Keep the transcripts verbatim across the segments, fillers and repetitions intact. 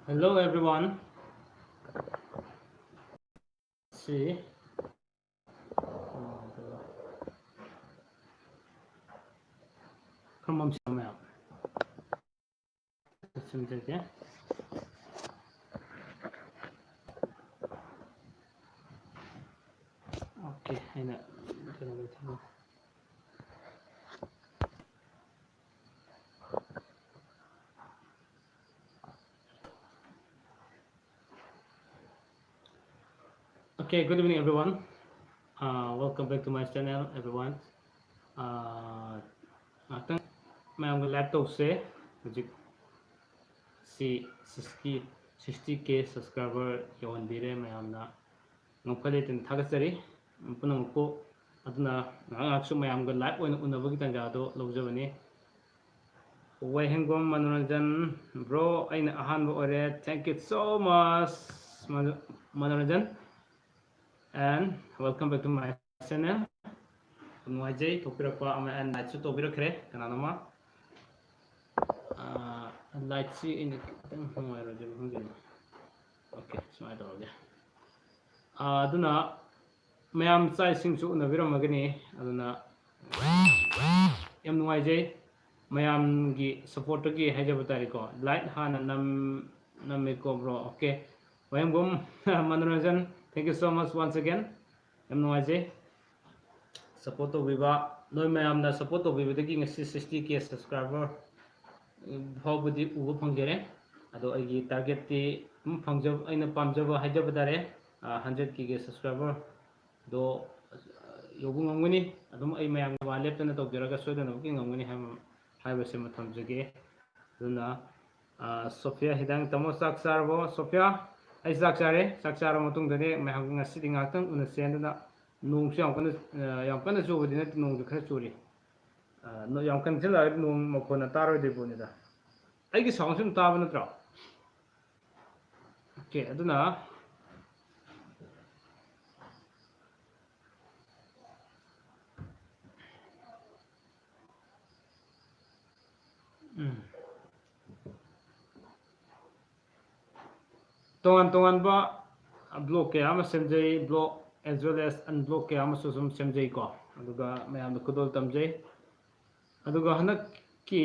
Hello everyone. See. ꯈꯔ ꯃꯝꯁꯤꯜꯂꯣ ꯃꯌꯥꯝ꯫ ꯁꯤꯝꯇꯁꯦ꯫ Okay, ꯑꯩꯅ ꯀꯩꯅꯣꯗ ꯊꯝꯃꯒꯦ꯫ Okay, good evening everyone. Uh, welcome back to my channel, everyone. Uh, ꯉꯥꯛꯇꯪ ꯃꯌꯥꯝꯒ live ꯇꯧꯁꯦ꯫ ꯍꯧꯖꯤꯛ ꯁꯤ sixty, sixty K subscriber ꯌꯧꯍꯟꯕꯤꯔꯦ ꯃꯌꯥꯝꯅ꯫ ꯉꯝꯈꯩ ꯂꯩꯇꯅ ꯊꯥꯒꯠꯆꯔꯤ ꯄꯨꯝꯅꯃꯛꯄꯨ꯫ ꯑꯗꯨꯅ ꯉꯥꯏꯍꯥꯛ ꯉꯥꯏꯍꯥꯛꯁꯨ ꯃꯌꯥꯝꯒ live ꯑꯣꯏꯅ ꯎꯅꯕꯒꯤ ꯇꯥꯟꯖꯥꯗꯣ ꯂꯧꯖꯕꯅꯤ꯫ ꯋꯥꯏꯍꯦꯡꯕꯝ ꯃꯅꯣꯔꯟꯖꯟ, bro, ꯑꯩꯅ ꯑꯍꯥꯟꯕ ꯑꯣꯏꯔꯦ꯫ Thank you so much, Mano-, Manoranjan, and welcome back to my channel. ꯌꯥꯝ ꯅꯨꯡꯉꯥꯏꯖꯩ ꯊꯣꯛꯄꯤꯔꯛꯄ ꯑꯃ, and like ꯁꯨ ꯇꯧꯕꯤꯔꯛꯈ꯭ꯔꯦ ꯀꯅꯥꯅꯣꯃ꯫ ꯑꯥ, light ꯁꯤ ꯑꯩꯅ ꯈꯤꯇꯪ ꯅꯨꯡꯉꯥꯏꯔꯣꯏꯗꯕ ꯈꯪꯗꯦꯅꯦ꯫ Okay, ꯁꯨꯃꯥꯏꯅ ꯇꯧꯔꯒꯦ꯫ ꯑꯥ, ꯑꯗꯨꯅ ꯃꯌꯥꯝ ꯆꯥꯛ ꯏꯁꯤꯡꯁꯨ ꯎꯅꯕꯤꯔꯝꯃꯒꯅꯤ꯫ ꯑꯗꯨꯅ ꯌꯥꯝ ꯅꯨꯡꯉꯥꯏꯖꯩ ꯃꯌꯥꯝꯒꯤ support ꯇꯒꯤ ꯍꯥꯏꯖꯕ ꯇꯥꯔꯦꯀꯣ꯫ Like ꯍꯥꯟꯅ ꯅꯝ-, ꯅꯝꯃꯦꯀꯣ, bro꯫ Okay꯫ Wahengbam Manoranjan, thank you so much once again꯫ ꯌꯥꯝ ꯅꯨꯡꯉꯥꯏꯖꯩ support ꯇꯧꯕꯤꯕ, ꯅꯣꯏ ꯃꯌꯥꯝꯅ support ꯇꯧꯕꯤꯕꯗꯒꯤ ꯉꯁꯤ sixty K subscriber ꯐꯥꯎꯕꯗꯤ ꯎꯕ ꯐꯪꯖꯔꯦ꯫ ꯑꯗꯣ ꯑꯩꯒꯤ target ꯇꯤ ꯑꯗꯨꯝ ꯐꯪꯖꯕ, ꯑꯩꯅ ꯄꯥꯝꯖꯕ ꯍꯥꯏꯖꯕ ꯇꯥꯔꯦ, ꯑ, hundred K ꯒꯤ subscriber ꯗꯣ, ꯑ, ꯌꯧꯕ ꯉꯝꯒꯅꯤ꯫ ꯑꯗꯨꯝ ꯑꯩ ꯃꯌꯥꯝꯒꯤ ꯋꯥ ꯂꯦꯞꯇꯅ ꯇꯧꯖꯔꯒ ꯁꯣꯏꯗꯅꯃꯛꯀꯤ ꯉꯝꯒꯅꯤ ꯍꯥꯏꯕ, ꯍꯥꯏꯕꯁꯤꯃ ꯊꯝꯖꯒꯦ꯫ ꯑꯗꯨꯅ, ꯑ, ꯁꯣꯐꯤꯌꯥ ꯍꯤꯗꯥꯡ, "ꯇꯥꯃꯣ ꯆꯥꯛ ꯆꯥꯔꯕꯣ?" ꯁꯣꯐꯤꯌꯥ, ꯑꯩ ꯆꯥꯛ ꯆꯥꯔꯦ꯫ ꯆꯥꯛ ꯆꯥꯔꯕ ꯃꯇꯨꯡꯗꯅꯦ ꯃꯌꯥꯝ ꯉꯁꯤꯗꯤ ꯉꯥꯏꯍꯥꯛꯇꯪ ꯎꯅꯁꯦ꯫ ꯑꯗꯨꯅ ꯅꯣꯡꯁꯨ ꯌꯥꯝ ꯀꯟꯅ, ꯑ, ꯌꯥꯝ ꯀꯟꯅ ꯆꯨꯕꯗꯤ ꯅꯠꯇꯦ, ꯅꯣꯡꯁꯨ ꯈꯔ ꯆꯨꯔꯤ꯫ ꯑ, ꯅꯣ-, ꯌꯥꯝ ꯀꯟꯁꯤꯜꯂꯛꯑꯒꯗꯤ ꯅꯣꯡ ꯃꯈꯣꯟꯅ ꯇꯥꯔꯣꯏꯗꯣꯏ ꯄꯣꯠꯅꯤꯗ꯫ ꯑꯩꯒꯤ sound ꯁꯤ ꯑꯗꯨꯝ ꯇꯥꯕ ꯅꯠꯇ꯭ꯔꯣ? Okay, ꯑꯗꯨꯅ, ꯎꯝ꯫ ꯇꯣꯉꯥꯟ ꯇꯣꯉꯥꯟꯕ blog ꯀꯌꯥ ꯑꯃ ꯁꯦꯝꯖꯩ, blog as well as unblog ꯀꯌꯥ ꯑꯃꯁꯨ ꯁꯨꯝ ꯁꯦꯝꯖꯩꯀꯣ꯫ ꯑꯗꯨꯒ ꯃꯌꯥꯝꯗ ꯈꯨꯗꯣꯜ ꯇꯝꯖꯩ꯫ ꯑꯗꯨꯒ ꯍꯟꯗꯛꯀꯤ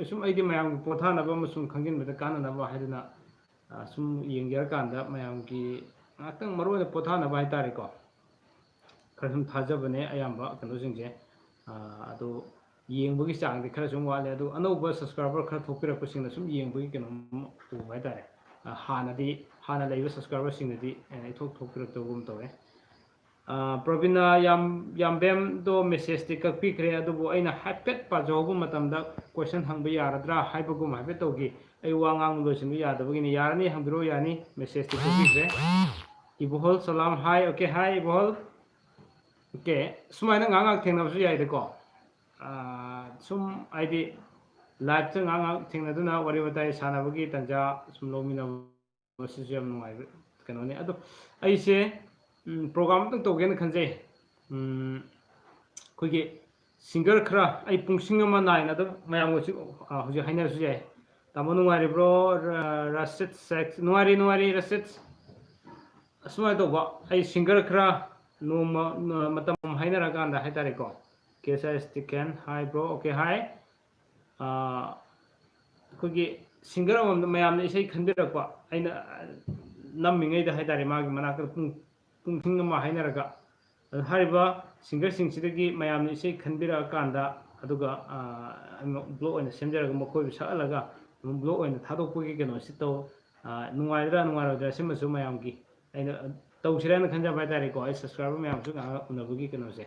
ꯁꯨꯝ ꯑꯩꯗꯤ ꯃꯌꯥꯝꯒꯤ ꯄꯣꯊꯥꯅꯕ ꯑꯃꯁꯨꯡ ꯈꯪꯖꯤꯟꯕꯗ ꯀꯥꯟꯅꯅꯕ ꯍꯥꯏꯗꯅ, ꯑ, ꯁꯨꯝ ꯌꯦꯡꯖꯔꯀꯥꯟꯗ ꯃꯌꯥꯝꯒꯤ ꯉꯥꯛꯇꯪ ꯃꯔꯨ ꯑꯣꯏꯅ ꯄꯣꯊꯥꯅꯕ ꯍꯥꯏꯇꯥꯔꯦꯀꯣ, ꯈꯔ ꯁꯨꯝ ꯊꯥꯖꯕꯅꯦ ꯑꯌꯥꯝꯕ ꯀꯩꯅꯣꯁꯤꯡꯁꯦ꯫ ꯑ, ꯑꯗꯣ ꯌꯦꯡꯕꯒꯤ ꯆꯥꯡꯗꯤ ꯈꯔ ꯁꯨꯝ ꯋꯥꯠꯂꯦ, ꯑꯗꯣ ꯑꯅꯧꯕ subscriber ꯈꯔ ꯊꯣꯛꯄꯤꯔꯛꯄꯁꯤꯡꯅ ꯁꯨꯝ ꯌꯦꯡꯕꯒꯤ ꯀꯩꯅꯣꯝ ꯎꯕ ꯍꯥꯏꯇꯥꯔꯦ꯫ ꯑ, ꯍꯥꯟꯅꯗꯤ, ꯍꯥꯟꯅ ꯂꯩꯕ subscriberꯁꯤꯡꯅꯗꯤ, ꯑ, ꯏꯊꯣꯛ ꯊꯣꯛꯄꯤꯔꯛꯇꯕꯒꯨꯝ ꯇꯧꯋꯦ꯫ ꯑ, ꯄ꯭ꯔꯕꯤꯅꯥ ꯌꯥꯝ-, ꯌꯥꯝꯕꯦꯝꯗꯣ messageꯇꯤ ꯀꯛꯄꯤꯈ꯭ꯔꯦ, ꯑꯗꯨꯕꯨ ꯑꯩꯅ ꯍꯥꯏꯐꯦꯠ ꯄꯥꯖꯍꯧꯕ ꯃꯇꯝꯗ question ꯍꯪꯕ ꯌꯥꯔꯗ꯭ꯔꯥ ꯍꯥꯏꯕꯒꯨꯝ ꯍꯥꯏꯐꯦꯠ ꯇꯧꯈꯤ꯫ ꯑꯩ ꯋꯥ ꯉꯥꯡꯕ ꯂꯣꯏꯁꯤꯟꯕ ꯌꯥꯗꯕꯒꯤꯅꯤ꯫ ꯌꯥꯔꯅꯤ, ꯍꯪꯕꯤꯔꯛꯑꯣ, ꯌꯥꯅꯤ꯫ Messageꯇꯤ ꯀꯛꯄꯤꯈ꯭ꯔꯦ꯫ ꯏꯕꯣꯍꯜ ꯁꯂꯥꯝ, hi, okay, hi, ꯏꯕꯣꯍꯜ꯫ Okay, ꯁꯨꯃꯥꯏꯅ ꯉꯥꯏꯍꯥꯛ ꯉꯥꯏꯍꯥꯛ ꯊꯦꯡꯅꯕꯁꯨ ꯌꯥꯏꯗꯀꯣ꯫ ꯑ, ꯁꯨꯝ ꯍꯥꯏꯗꯤ liveꯇ ꯉꯥꯏꯍꯥꯛ ꯉꯥꯏꯍꯥꯛ ꯊꯦꯡꯅꯗꯨꯅ ꯋꯥꯔꯤ ꯋꯥꯇꯥꯏ ꯁꯥꯟꯅꯕꯒꯤ ꯇꯥꯟꯖꯥ ꯁꯨꯝ ꯂꯧꯃꯤꯟꯅꯕ ꯃꯁꯤꯁꯨ ꯌꯥꯝ ꯅꯨꯡꯉꯥꯏꯕ ꯀꯩꯅꯣꯅꯤ꯫ ꯑꯗꯣ ꯑꯩꯁꯦ, ꯎꯝ, program ꯑꯝꯇꯪ ꯇꯧꯒꯦꯅ ꯈꯟꯖꯩ꯫ ꯎꯝ, ꯑꯩꯈꯣꯏꯒꯤ singer ꯈꯔ, ꯑꯩ ꯄꯨꯡꯁꯤꯡ ꯑꯃ ꯅꯥꯏꯅ ꯑꯗꯨꯝ ꯃꯌꯥꯝꯒ ꯍꯧꯖꯤꯛ, ꯑ, ꯍꯧꯖꯤꯛ ꯍꯥꯏꯅꯔꯁꯨ ꯌꯥꯏ꯫ ꯇꯥꯃꯣ ꯅꯨꯡꯉꯥꯏꯔꯤꯕ꯭ꯔꯣ? ꯔ-, ꯔꯁꯤꯠ ꯁꯦꯛ-, ꯅꯨꯡꯉꯥꯏꯔꯤ, ꯅꯨꯡꯉꯥꯏꯔꯤ, ꯔꯁꯤꯠ꯫ ꯑꯁꯨꯃꯥꯏꯅ ꯇꯧꯕ, ꯑꯩ singer ꯈꯔ ꯅꯣꯡꯃ, ꯅ-, ꯃꯇꯝ ꯍꯥꯏꯅꯔꯀꯥꯟꯗ ꯍꯥꯏꯇꯥꯔꯦꯀꯣ꯫ ꯀꯦ ꯑꯦꯁ ꯑꯥꯏ ꯁ꯭ꯇꯤꯀꯦꯟ, hi bro, okay, hi꯫ ꯑ, ꯑꯩꯈꯣꯏꯒꯤ singer ꯑꯃꯃꯝꯗ ꯃꯌꯥꯝꯅ ꯏꯁꯩ ꯈꯟꯕꯤꯔꯛꯄ, ꯑꯩꯅ, ꯑ, ꯅꯝꯃꯤꯉꯩꯗ ꯍꯥꯏꯇꯥꯔꯦ, ꯃꯥꯒꯤ ꯃꯅꯥꯛꯇ ꯄꯨꯡ, ꯄꯨꯡꯁꯤꯡ ꯑꯃ ꯍꯥꯏꯅꯔꯒ, ꯑꯗꯨ ꯍꯥꯏꯔꯤꯕ singerꯁꯤꯡꯁꯤꯗꯒꯤ ꯃꯌꯥꯝꯅ ꯏꯁꯩ ꯈꯟꯕꯤꯔꯛꯑꯀꯥꯟꯗ, ꯑꯗꯨꯒ, ꯑ, blog ꯑꯣꯏꯅ ꯁꯦꯝꯖꯔꯒ ꯃꯈꯣꯏꯕꯨ ꯁꯛꯍꯜꯂꯒ ꯑꯗꯨꯝ blog ꯑꯣꯏꯅ ꯊꯥꯗꯣꯛꯄꯒꯤ ꯀꯩꯅꯣꯁꯤ ꯇꯧ-, ꯑ, ꯅꯨꯡꯉꯥꯏꯗ꯭ꯔꯥ ꯅꯨꯡꯉꯥꯏꯔꯣꯏꯗ꯭ꯔꯥ ꯁꯤꯃꯁꯨ ꯃꯌꯥꯝꯒꯤ ꯑꯩꯅ ꯇꯧꯁꯤꯔꯥꯅ ꯈꯟꯖꯕ ꯍꯥꯏꯇꯥꯔꯦꯀꯣ꯫ ꯑꯩ subscriber ꯃꯌꯥꯝꯁꯨ ꯉꯥꯏꯍꯥꯛ ꯎꯅꯕꯒꯤ ꯀꯩꯅꯣꯁꯦ꯫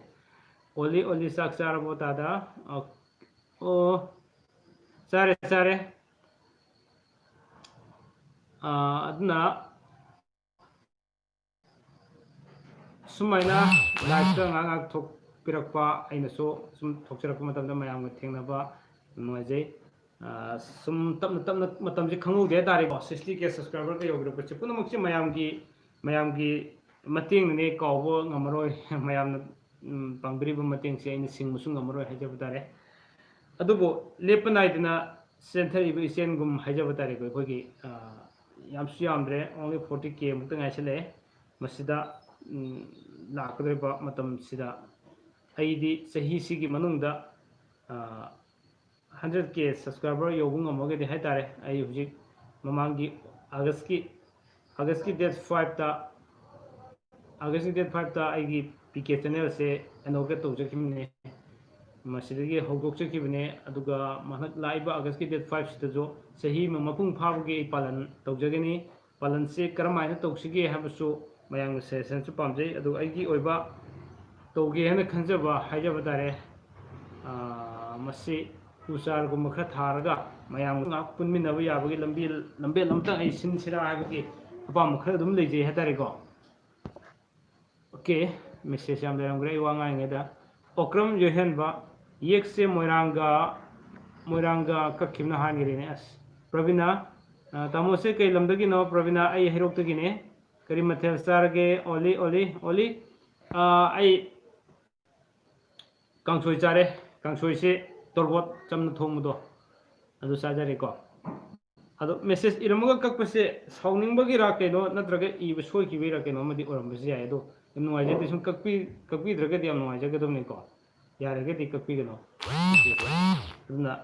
ꯑꯣꯂꯤ, ꯑꯣꯂꯤ, ꯆꯥꯛ ꯆꯥꯔꯕꯣ ꯇꯥꯗ? ꯑꯣ, ꯑꯣ, ꯆꯥꯔꯦ, ꯆꯥꯔꯦ꯫ ꯑ, ꯑꯗꯨꯅ ꯁꯨꯃꯥꯏꯅ liveꯇ ꯉꯥꯏꯍꯥꯛ ꯉꯥꯏꯍꯥꯛ ꯊꯣꯛꯄꯤꯔꯛꯄ, ꯑꯩꯅꯁꯨ ꯁꯨꯝ ꯊꯣꯛꯆꯔꯛꯄ ꯃꯇꯝꯗ ꯃꯌꯥꯝꯒ ꯊꯦꯡꯅꯕ ꯅꯨꯡꯉꯥꯏꯖꯩ꯫ ꯑ, ꯁꯨꯝ ꯇꯞꯅ ꯇꯞꯅ ꯃꯇꯝꯁꯦ ꯈꯪꯍꯧꯗꯦ ꯍꯥꯏꯇꯥꯔꯦꯀꯣ꯫ Sixty K subscriberꯒ ꯌꯧꯕꯤꯔꯛꯄꯁꯦ ꯄꯨꯝꯅꯃꯛꯁꯦ ꯃꯌꯥꯝꯒꯤ, ꯃꯌꯥꯝꯒꯤ ꯃꯇꯦꯡꯅꯅꯦ, ꯀꯥꯎꯕ ꯉꯝꯃꯔꯣꯏ꯫ ꯃꯌꯥꯝꯅ, ꯎꯝ, ꯄꯥꯡꯕꯤꯔꯤꯕ ꯃꯇꯦꯡꯁꯦ ꯑꯩꯅ ꯁꯤꯡꯕꯁꯨ ꯉꯝꯃꯔꯣꯏ ꯍꯥꯏꯖꯕ ꯇꯥꯔꯦ꯫ ꯑꯗꯨꯕꯨ ꯂꯦꯞꯄ ꯅꯥꯏꯗꯅ ꯆꯦꯟꯊꯔꯤꯕ ꯏꯆꯦꯟꯒꯨꯝ ꯍꯥꯏꯖꯕ ꯇꯥꯔꯦꯀꯣ, ꯑꯩꯈꯣꯏꯒꯤ, ꯑ, ꯌꯥꯝꯁꯨ ꯌꯥꯝꯗ꯭ꯔꯦ, only forty K ꯃꯨꯛꯇ ꯉꯥꯏꯁꯤꯜꯂꯛꯑꯦ꯫ ꯃꯁꯤꯗ ꯂꯥꯛꯀꯗꯧꯔꯤꯕ ꯃꯇꯝꯁꯤꯗ ꯑꯩꯗꯤ ꯆꯍꯤꯁꯤꯒꯤ ꯃꯅꯨꯡꯗ hundred K subscriber ꯌꯧꯕ ꯉꯝꯃꯒꯗꯤ ꯍꯥꯏꯇꯥꯔꯦ, ꯑꯩ ꯍꯧꯖꯤꯛ ꯃꯃꯥꯡꯒꯤ August ꯀꯤ August ꯀꯤ date five ꯇ August ꯀꯤ date five ꯇ ꯑꯩꯒꯤ P K channel ꯁꯦ inaugurate ꯇꯧꯖꯈꯤꯕꯅꯦ꯫ ꯃꯁꯤꯗꯒꯤ ꯍꯧꯗꯣꯛꯆꯈꯤꯕꯅꯦ꯫ ꯑꯗꯨꯒ ꯃꯍꯥꯛ ꯂꯥꯛꯏꯕ August ꯀꯤ date five ꯁꯤꯗꯁꯨ ꯆꯍꯤ ꯑꯃ ꯃꯄꯨꯡ ꯐꯥꯕꯒꯤ ꯑꯩ ꯄꯥꯂꯟ ꯇꯧꯖꯒꯅꯤ꯫ ꯄꯥꯂꯟꯁꯦ ꯀꯔꯝꯍꯥꯏꯅ ꯇꯧꯁꯤꯒꯦ ꯍꯥꯏꯕꯁꯨ ꯃꯌꯥꯝꯒꯤ suggestion ꯁꯨ ꯄꯥꯝꯖꯩ꯫ ꯑꯗꯨꯒ ꯑꯩꯒꯤ ꯑꯣꯏꯕ ꯇꯧꯒꯦ ꯍꯥꯏꯅ ꯈꯟꯖꯕ ꯍꯥꯏꯖꯕ ꯇꯥꯔꯦ꯫ ꯃꯁꯤ ꯎ ꯆꯥꯔꯒꯨꯝꯕ ꯈꯔ ꯊꯥꯔꯒ ꯃꯌꯥꯝꯒ ꯉꯥꯏꯍꯥꯛ ꯄꯨꯟꯃꯤꯟꯅꯕ ꯌꯥꯕꯒꯤ ꯂꯝꯕꯤ, ꯂꯝꯕꯦꯜ ꯑꯃꯇꯪ ꯑꯩ ꯁꯤꯟꯁꯤꯔꯥ ꯍꯥꯏꯕꯒꯤ ꯑꯄꯥꯝꯕ ꯈꯔ ꯑꯗꯨꯝ ꯂꯩꯖꯩ ꯍꯥꯏꯇꯥꯔꯦꯀꯣ꯫ Okay, message ꯌꯥꯝ ꯂꯩꯔꯝꯈ꯭ꯔꯦ ꯑꯩ ꯋꯥ ꯉꯥꯡꯉꯤꯉꯩꯗ꯫ ꯑꯣꯀ꯭ꯔꯝ ꯌꯣꯏꯍꯦꯟꯕ, ꯌꯦꯛꯁꯦ ꯃꯣꯏꯔꯥꯡꯒ, ꯃꯣꯏꯔꯥꯡꯒ ꯀꯛꯈꯤꯕꯅ ꯍꯥꯟꯈ꯭ꯔꯦꯅꯦ꯫ ꯑꯁ, ꯄ꯭ꯔꯕꯤꯅꯥ, ꯑ, ꯇꯥꯃꯣꯁꯦ ꯀꯩ ꯂꯝꯗꯒꯤꯅꯣ? ꯄ꯭ꯔꯕꯤꯅꯥ, ꯑꯩ ꯍꯩꯔꯣꯛꯇꯒꯤꯅꯦ꯫ ꯀꯔꯤ ꯃꯊꯦꯜ ꯆꯥꯔꯒꯦ? ꯑꯣꯂꯤ, ꯑꯣꯂꯤ, ꯑꯣꯂꯤ꯫ ꯑ, ꯑꯩ ꯀꯥꯡꯁꯣꯏ ꯆꯥꯔꯦ꯫ ꯀꯥꯡꯁꯣꯏꯁꯦ ꯇꯣꯔꯕꯣꯠ ꯆꯝꯅ ꯊꯣꯡꯕꯗꯣ, ꯑꯗꯨ ꯆꯥꯖꯔꯦꯀꯣ꯫ ꯑꯗꯣ message ꯏꯔꯝꯃꯒ ꯀꯛꯄꯁꯦ ꯁꯥꯎꯅꯤꯡꯕꯒꯤꯔꯥ ꯀꯩꯅꯣ, ꯅꯠꯇ꯭ꯔꯒ ꯏꯕ ꯁꯣꯏꯈꯤꯕꯒꯤꯔꯥ ꯀꯩꯅꯣ ꯑꯃꯗꯤ ꯑꯣꯏꯔꯝꯕꯁꯨ ꯌꯥꯏ꯫ ꯑꯗꯣ ꯌꯥꯝ ꯅꯨꯡꯉꯥꯏꯖꯗꯦ꯫ ꯁꯨꯝ ꯀꯛꯄꯤ-, ꯀꯛꯄꯤꯗ꯭ꯔꯒꯗꯤ ꯌꯥꯝ ꯅꯨꯡꯉꯥꯏꯖꯒꯗꯕꯅꯤꯀꯣ꯫ ꯌꯥꯔꯒꯗꯤ ꯀꯛꯄꯤꯒꯅꯨ꯫ ꯑꯗꯨꯅ,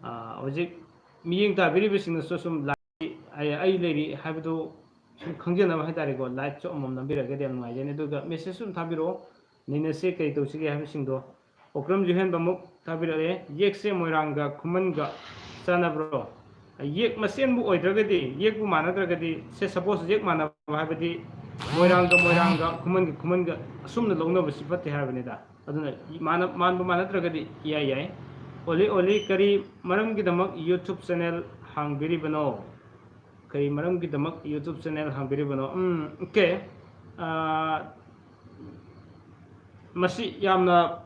ꯑ, ꯍꯧꯖꯤꯛ ꯃꯤꯠꯌꯦꯡ ꯇꯥꯕꯤꯔꯤꯕꯁꯤꯡꯅꯁꯨ ꯁꯨꯝ ꯂꯥꯏ-, ꯑꯩ, ꯑꯩ ꯂꯩꯔꯤ ꯍꯥꯏꯕꯗꯨ ꯁꯨꯝ ꯈꯪꯖꯅꯕ ꯍꯥꯏꯇꯥꯔꯦꯀꯣ, like ꯁꯨ ꯑꯃꯃꯝ ꯅꯝꯕꯤꯔꯒꯗꯤ ꯌꯥꯝ ꯅꯨꯡꯉꯥꯏꯖꯅꯤ꯫ ꯑꯗꯨꯒ message ꯁꯨ ꯑꯗꯨꯝ ꯊꯥꯕꯤꯔꯛꯑꯣ, ꯅꯩꯅꯁꯦ ꯀꯔꯤ ꯇꯧꯁꯤꯒꯦ ꯍꯥꯏꯕꯁꯤꯡꯗꯣ꯫ ꯑꯣꯀ꯭ꯔꯝ ꯌꯨꯍꯦꯟꯕ ꯑꯃꯨꯛ ꯊꯥꯕꯤꯔꯛꯑꯦ, ꯌꯦꯛꯁꯦ ꯃꯣꯏꯔꯥꯡꯒ ꯈꯨꯃꯟꯒ ꯆꯥꯟꯅꯕ꯭ꯔꯣ? ꯌꯦꯛ ꯃꯁꯦꯟꯕꯨ ꯑꯣꯏꯗ꯭ꯔꯒꯗꯤ, ꯌꯦꯛꯄꯨ ꯃꯥꯟꯅꯗ꯭ꯔꯒꯗꯤ, ꯁꯦ, suppose ꯌꯦꯛ ꯃꯥꯟꯅꯕ ꯍꯥꯏꯕꯗꯤ ꯃꯣꯏꯔꯥꯡꯒ ꯃꯣꯏꯔꯥꯡꯒ, ꯈꯨꯃꯟꯒ ꯈꯨꯃꯟꯒ ꯑꯁꯨꯝꯅ ꯂꯧꯅꯕꯁꯤ ꯐꯠꯇꯦ ꯍꯥꯏꯕꯅꯤꯗ꯫ ꯑꯗꯨꯅ ꯃꯥꯟꯅ-, ꯃꯥꯟꯕ ꯃꯥꯟꯅꯗ꯭ꯔꯒꯗꯤ ꯏꯌꯥ ꯌꯥꯏ꯫ ꯑꯣꯂꯤ, ꯑꯣꯂꯤ, ꯀꯔꯤ ꯃꯔꯝꯒꯤꯗꯃꯛ YouTube channel ꯍꯥꯡꯕꯤꯔꯤꯕꯅꯣ? ꯀꯔꯤ ꯃꯔꯝꯒꯤꯗꯃꯛ YouTube channel ꯍꯥꯡꯕꯤꯔꯤꯕꯅꯣ? ꯎꯝ, okay꯫ ꯑꯥ, ꯃꯁꯤ ꯌꯥꯝꯅ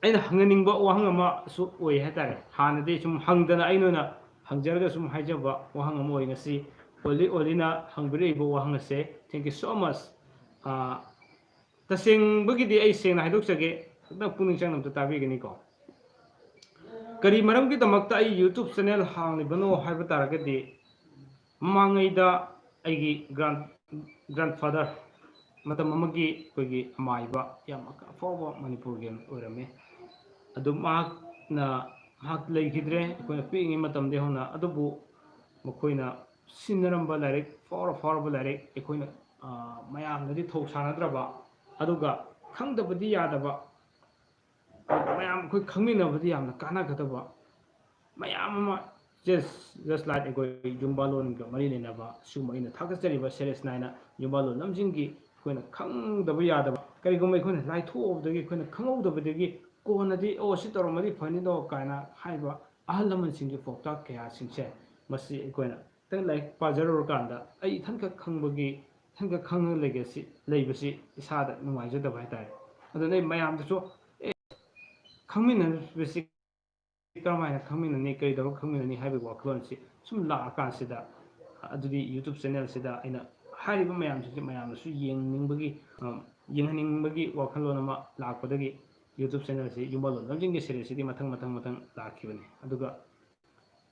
ꯑꯩꯅ ꯍꯪꯖꯅꯤꯡꯕ ꯋꯥꯍꯪ ꯑꯃꯁꯨ ꯑꯣꯏ ꯍꯥꯏꯇꯥꯔꯦ꯫ ꯍꯥꯟꯅꯗꯤ ꯁꯨꯝ ꯍꯪꯗꯅ ꯑꯩꯅ ꯑꯣꯏꯅ ꯍꯪꯖꯔꯒ ꯁꯨꯝ ꯍꯥꯏꯖꯕ ꯋꯥꯍꯪ ꯑꯃ ꯑꯣꯏ꯫ ꯉꯁꯤ ꯑꯣꯂꯤ, ꯑꯣꯂꯤꯅ ꯍꯪꯕꯤꯔꯛꯏꯕ ꯋꯥꯍꯪ ꯑꯁꯦ, thank you so much꯫ ꯑꯥ, ꯇꯁꯦꯡꯕꯒꯤꯗꯤ ꯑꯩ ꯁꯦꯡꯅ ꯍꯥꯏꯗꯣꯛꯆꯒꯦ, ꯈꯤꯇꯪ ꯄꯨꯛꯅꯤꯡ ꯆꯪꯅ ꯑꯝꯇ ꯇꯥꯕꯤꯒꯅꯤꯀꯣ꯫ ꯀꯔꯤ ꯃꯔꯝꯒꯤꯗꯃꯛꯇ ꯑꯩ YouTube channel ꯍꯥꯡꯂꯤꯕꯅꯣ ꯍꯥꯏꯕ ꯇꯥꯔꯒꯗꯤ, ꯃꯃꯥꯡꯉꯩꯗ ꯑꯩꯒꯤ grand grandfather, ꯃꯇꯝ ꯑꯃꯒꯤ ꯑꯩꯈꯣꯏꯒꯤ ꯑꯃꯥꯏꯕ, ꯌꯥꯝ ꯑꯐꯥꯎꯕ ꯃꯅꯤꯄꯨꯔꯒꯤ ꯑꯣꯏꯔꯝꯃꯤ꯫ ꯑꯗꯨ ꯃꯍꯥꯛꯅ ꯃꯍꯥꯛ ꯂꯩꯈꯤꯗ꯭ꯔꯦ ꯑꯩꯈꯣꯏꯅ ꯄꯤꯛꯏꯉꯩ ꯃꯇꯝꯗꯒꯤ ꯍꯧꯅ꯫ ꯑꯗꯨꯕꯨ ꯃꯈꯣꯏꯅ ꯁꯤꯟꯅꯔꯝꯕ ꯂꯥꯏꯔꯤꯛ, ꯐꯥꯎꯔ ꯐꯥꯎꯔꯕ ꯂꯥꯏꯔꯤꯛ, ꯑꯩꯈꯣꯏꯅ ꯃꯌꯥꯝꯅꯗꯤ ꯊꯧ ꯁꯥꯅꯗ꯭ꯔꯕ, ꯑꯗꯨꯒ ꯈꯪꯗꯕꯗꯤ ꯌꯥꯗꯕ, ꯃꯌꯥꯝ ꯑꯩꯈꯣꯏ ꯈꯪꯃꯤꯟꯅꯕꯗꯤ ꯌꯥꯝꯅ ꯀꯥꯟꯅꯒꯗꯕ ꯃꯌꯥꯝ ꯑꯃ, just just like ꯑꯩꯈꯣꯏ ꯌꯨꯝꯕꯥꯂꯣꯟꯒ ꯃꯔꯤ ꯂꯩꯅꯕ ꯁꯤꯒꯨꯝꯕ ꯑꯩꯅ ꯊꯥꯒꯠꯆꯔꯤꯕ series nine ꯌꯨꯝꯕꯥꯂꯣꯟ ꯂꯝꯖꯤꯡꯒꯤ ꯑꯩꯈꯣꯏꯅ ꯈꯪꯗꯕ ꯌꯥꯗꯕ, ꯀꯔꯤꯒꯨꯝꯕ ꯑꯩꯈꯣꯏꯅ ꯂꯥꯏꯊꯣꯛꯎꯕꯗꯒꯤ, ꯑꯩꯈꯣꯏꯅ ꯈꯪꯍꯧꯗꯕꯗꯒꯤ ꯀꯣꯟꯅꯗꯤ "ꯑꯣ, ꯁꯤ ꯇꯧꯔꯝꯃꯗꯤ ꯐꯅꯤꯗꯣ" ꯀꯥꯏꯅ ꯍꯥꯏꯕ ꯑꯍꯜ ꯂꯃꯟꯁꯤꯡꯒꯤ ꯄꯥꯎꯇꯥꯛ ꯀꯌꯥꯁꯤꯡꯁꯦ, ꯃꯁꯤ ꯑꯩꯈꯣꯏꯅ ꯈꯤꯇꯪ ꯂꯥꯏꯔꯤꯛ ꯄꯥꯖꯔꯨꯔꯀꯥꯟꯗ ꯑꯩ ꯏꯊꯟꯈꯛ ꯈꯪꯕꯒꯤ, ꯏꯊꯟꯈꯛ ꯈꯪꯉ ꯂꯩꯒꯦ ꯁꯤ, ꯂꯩꯕꯁꯤ ꯏꯁꯥꯗ ꯅꯨꯡꯉꯥꯏꯖꯗꯕ ꯍꯥꯏꯇꯥꯔꯦ꯫ ꯑꯗꯨꯅ ꯑꯩ ꯃꯌꯥꯝꯗꯁꯨ, ꯑꯦ, ꯈꯪꯃꯤꯟꯅꯕꯁꯤ ꯀꯔꯝꯍꯥꯏꯅ ꯈꯪꯃꯤꯟꯅꯅꯤ, ꯀꯔꯤ ꯇꯧꯔꯒ ꯈꯪꯃꯤꯟꯅꯅꯤ ꯍꯥꯏꯕꯒꯤ ꯋꯥꯈꯜꯂꯣꯟꯁꯤ ꯁꯨꯝ ꯂꯥꯛꯑꯀꯥꯟꯁꯤꯗ, ꯑꯗꯨꯗꯤ YouTube channelꯁꯤꯗ ꯑꯩꯅ ꯍꯥꯏꯔꯤꯕ ꯃꯌꯥꯝꯁꯤꯡꯁꯦ ꯃꯌꯥꯝꯅꯁꯨ ꯌꯦꯡꯅꯤꯡꯕꯒꯤ, ꯑ, ꯌꯦꯡꯍꯟꯅꯤꯡꯕꯒꯤ ꯋꯥꯈꯜꯂꯣꯟ ꯑꯃ ꯂꯥꯛꯄꯗꯒꯤ YouTube channelꯁꯤ ꯌꯨꯝꯕꯥꯂꯣꯟ ꯂꯝꯖꯤꯡꯒꯤ seriesꯁꯤꯗꯤ ꯃꯊꯪ ꯃꯊꯪ ꯃꯊꯪ ꯂꯥꯛꯈꯤꯕꯅꯤ꯫ ꯑꯗꯨꯒ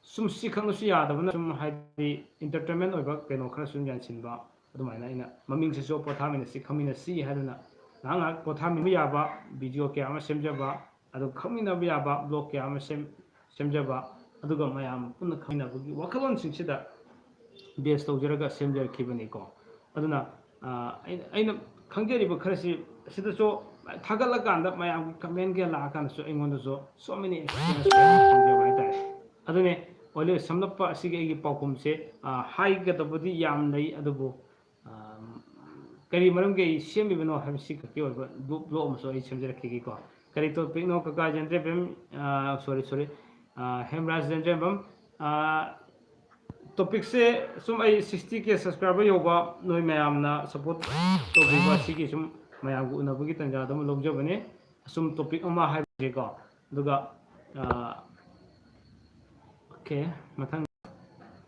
ꯁꯨꯝ ꯁꯤ ꯈꯪꯕꯁꯨ ꯌꯥꯗꯕꯅ, ꯁꯨꯝ ꯍꯥꯏꯗꯤ entertainment ꯑꯣꯏꯕ ꯀꯩꯅꯣ ꯈꯔ ꯁꯨꯝ ꯌꯥꯟꯁꯤꯟꯕ, ꯑꯗꯨꯃꯥꯏꯅ ꯑꯩꯅ ꯃꯃꯤꯡꯁꯤꯁꯨ ꯄꯣꯊꯥꯃꯤꯟꯅꯁꯤ, ꯈꯪꯃꯤꯟꯅꯁꯤ ꯍꯥꯏꯗꯨꯅ ꯉꯥꯏꯍꯥꯛ ꯉꯥꯏꯍꯥꯛ ꯄꯣꯊꯥꯃꯤꯟꯅꯕ ꯌꯥꯕ video ꯀꯌꯥ ꯑꯃ ꯁꯦꯝꯖꯕ, ꯑꯗꯨ ꯈꯪꯃꯤꯟꯅꯕ ꯌꯥꯕ blog ꯀꯌꯥ ꯑꯃ ꯁꯦꯝ-, ꯁꯦꯝꯖꯕ, ꯑꯗꯨꯒ ꯃꯌꯥꯝ ꯄꯨꯟꯅ ꯈꯪꯃꯤꯟꯅꯕꯒꯤ ꯋꯥꯈꯜꯂꯣꯟꯁꯤꯡꯁꯤꯗ base ꯇꯧꯖꯔꯒ ꯁꯦꯝꯖꯔꯛꯈꯤꯕꯅꯤꯀꯣ꯫ ꯑꯗꯨꯅ, ꯑ, ꯑꯩꯅ, ꯑꯩꯅ ꯈꯪꯖꯔꯤꯕ ꯈꯔꯁꯤ ꯁꯤꯗꯁꯨ ꯊꯥꯒꯠꯂꯀꯥꯟꯗ ꯃꯌꯥꯝꯒꯤ comment ꯀꯌꯥ ꯂꯥꯛꯑꯀꯥꯟꯗꯁꯨ ꯑꯩꯉꯣꯟꯗꯁꯨ so many experience ꯀꯌꯥ ꯑꯃ ꯐꯪꯖꯕ ꯍꯥꯏꯇꯥꯔꯦ꯫ ꯑꯗꯨꯅꯦ, ꯑꯣꯏꯂꯣꯏ ꯁꯝꯂꯞꯄ ꯑꯁꯤꯒꯤ ꯑꯩꯒꯤ ꯄꯥꯎꯈꯨꯝꯁꯦ, ꯑ, ꯍꯥꯏꯒꯗꯕꯗꯤ ꯌꯥꯝ ꯂꯩ, ꯑꯗꯨꯕꯨ, ꯑ, ꯀꯔꯤ ꯃꯔꯝꯒꯤ ꯑꯩ ꯁꯦꯝꯃꯤꯕꯅꯣ ꯍꯥꯏꯕꯁꯤ ꯈꯛꯀꯤ ꯑꯣꯏꯕ blog, blog ꯑꯃꯁꯨ ꯑꯩ ꯁꯦꯝꯖꯔꯛꯈꯤꯒꯦꯀꯣ꯫ ꯀꯔꯤ topicꯅꯣ ꯀꯀꯥ ꯖꯦꯟꯗ꯭ꯔꯦꯕꯦꯝ, ꯑ, sorry, sorry, ꯑ, ꯍꯦꯝꯔꯥꯖ ꯖꯦꯟꯗ꯭ꯔꯦꯕꯦꯝ, ꯑ, topicꯁꯦ ꯁꯨꯝ ꯑꯩ sixty K subscriber ꯌꯧꯕ ꯅꯣꯏ ꯃꯌꯥꯝꯅ support ꯇꯧꯕꯤꯕ ꯑꯁꯤꯒꯤ ꯁꯨꯝ ꯃꯌꯥꯝꯒ ꯎꯅꯕꯒꯤ ꯇꯥꯟꯖꯥꯗꯨ ꯑꯃ ꯂꯧꯖꯕꯅꯤ꯫ ꯑꯁꯨꯝ topic ꯑꯃ ꯍꯥꯏꯕꯁꯦꯀꯣ꯫ ꯑꯗꯨꯒ, ꯑ, okay, ꯃꯊꯪ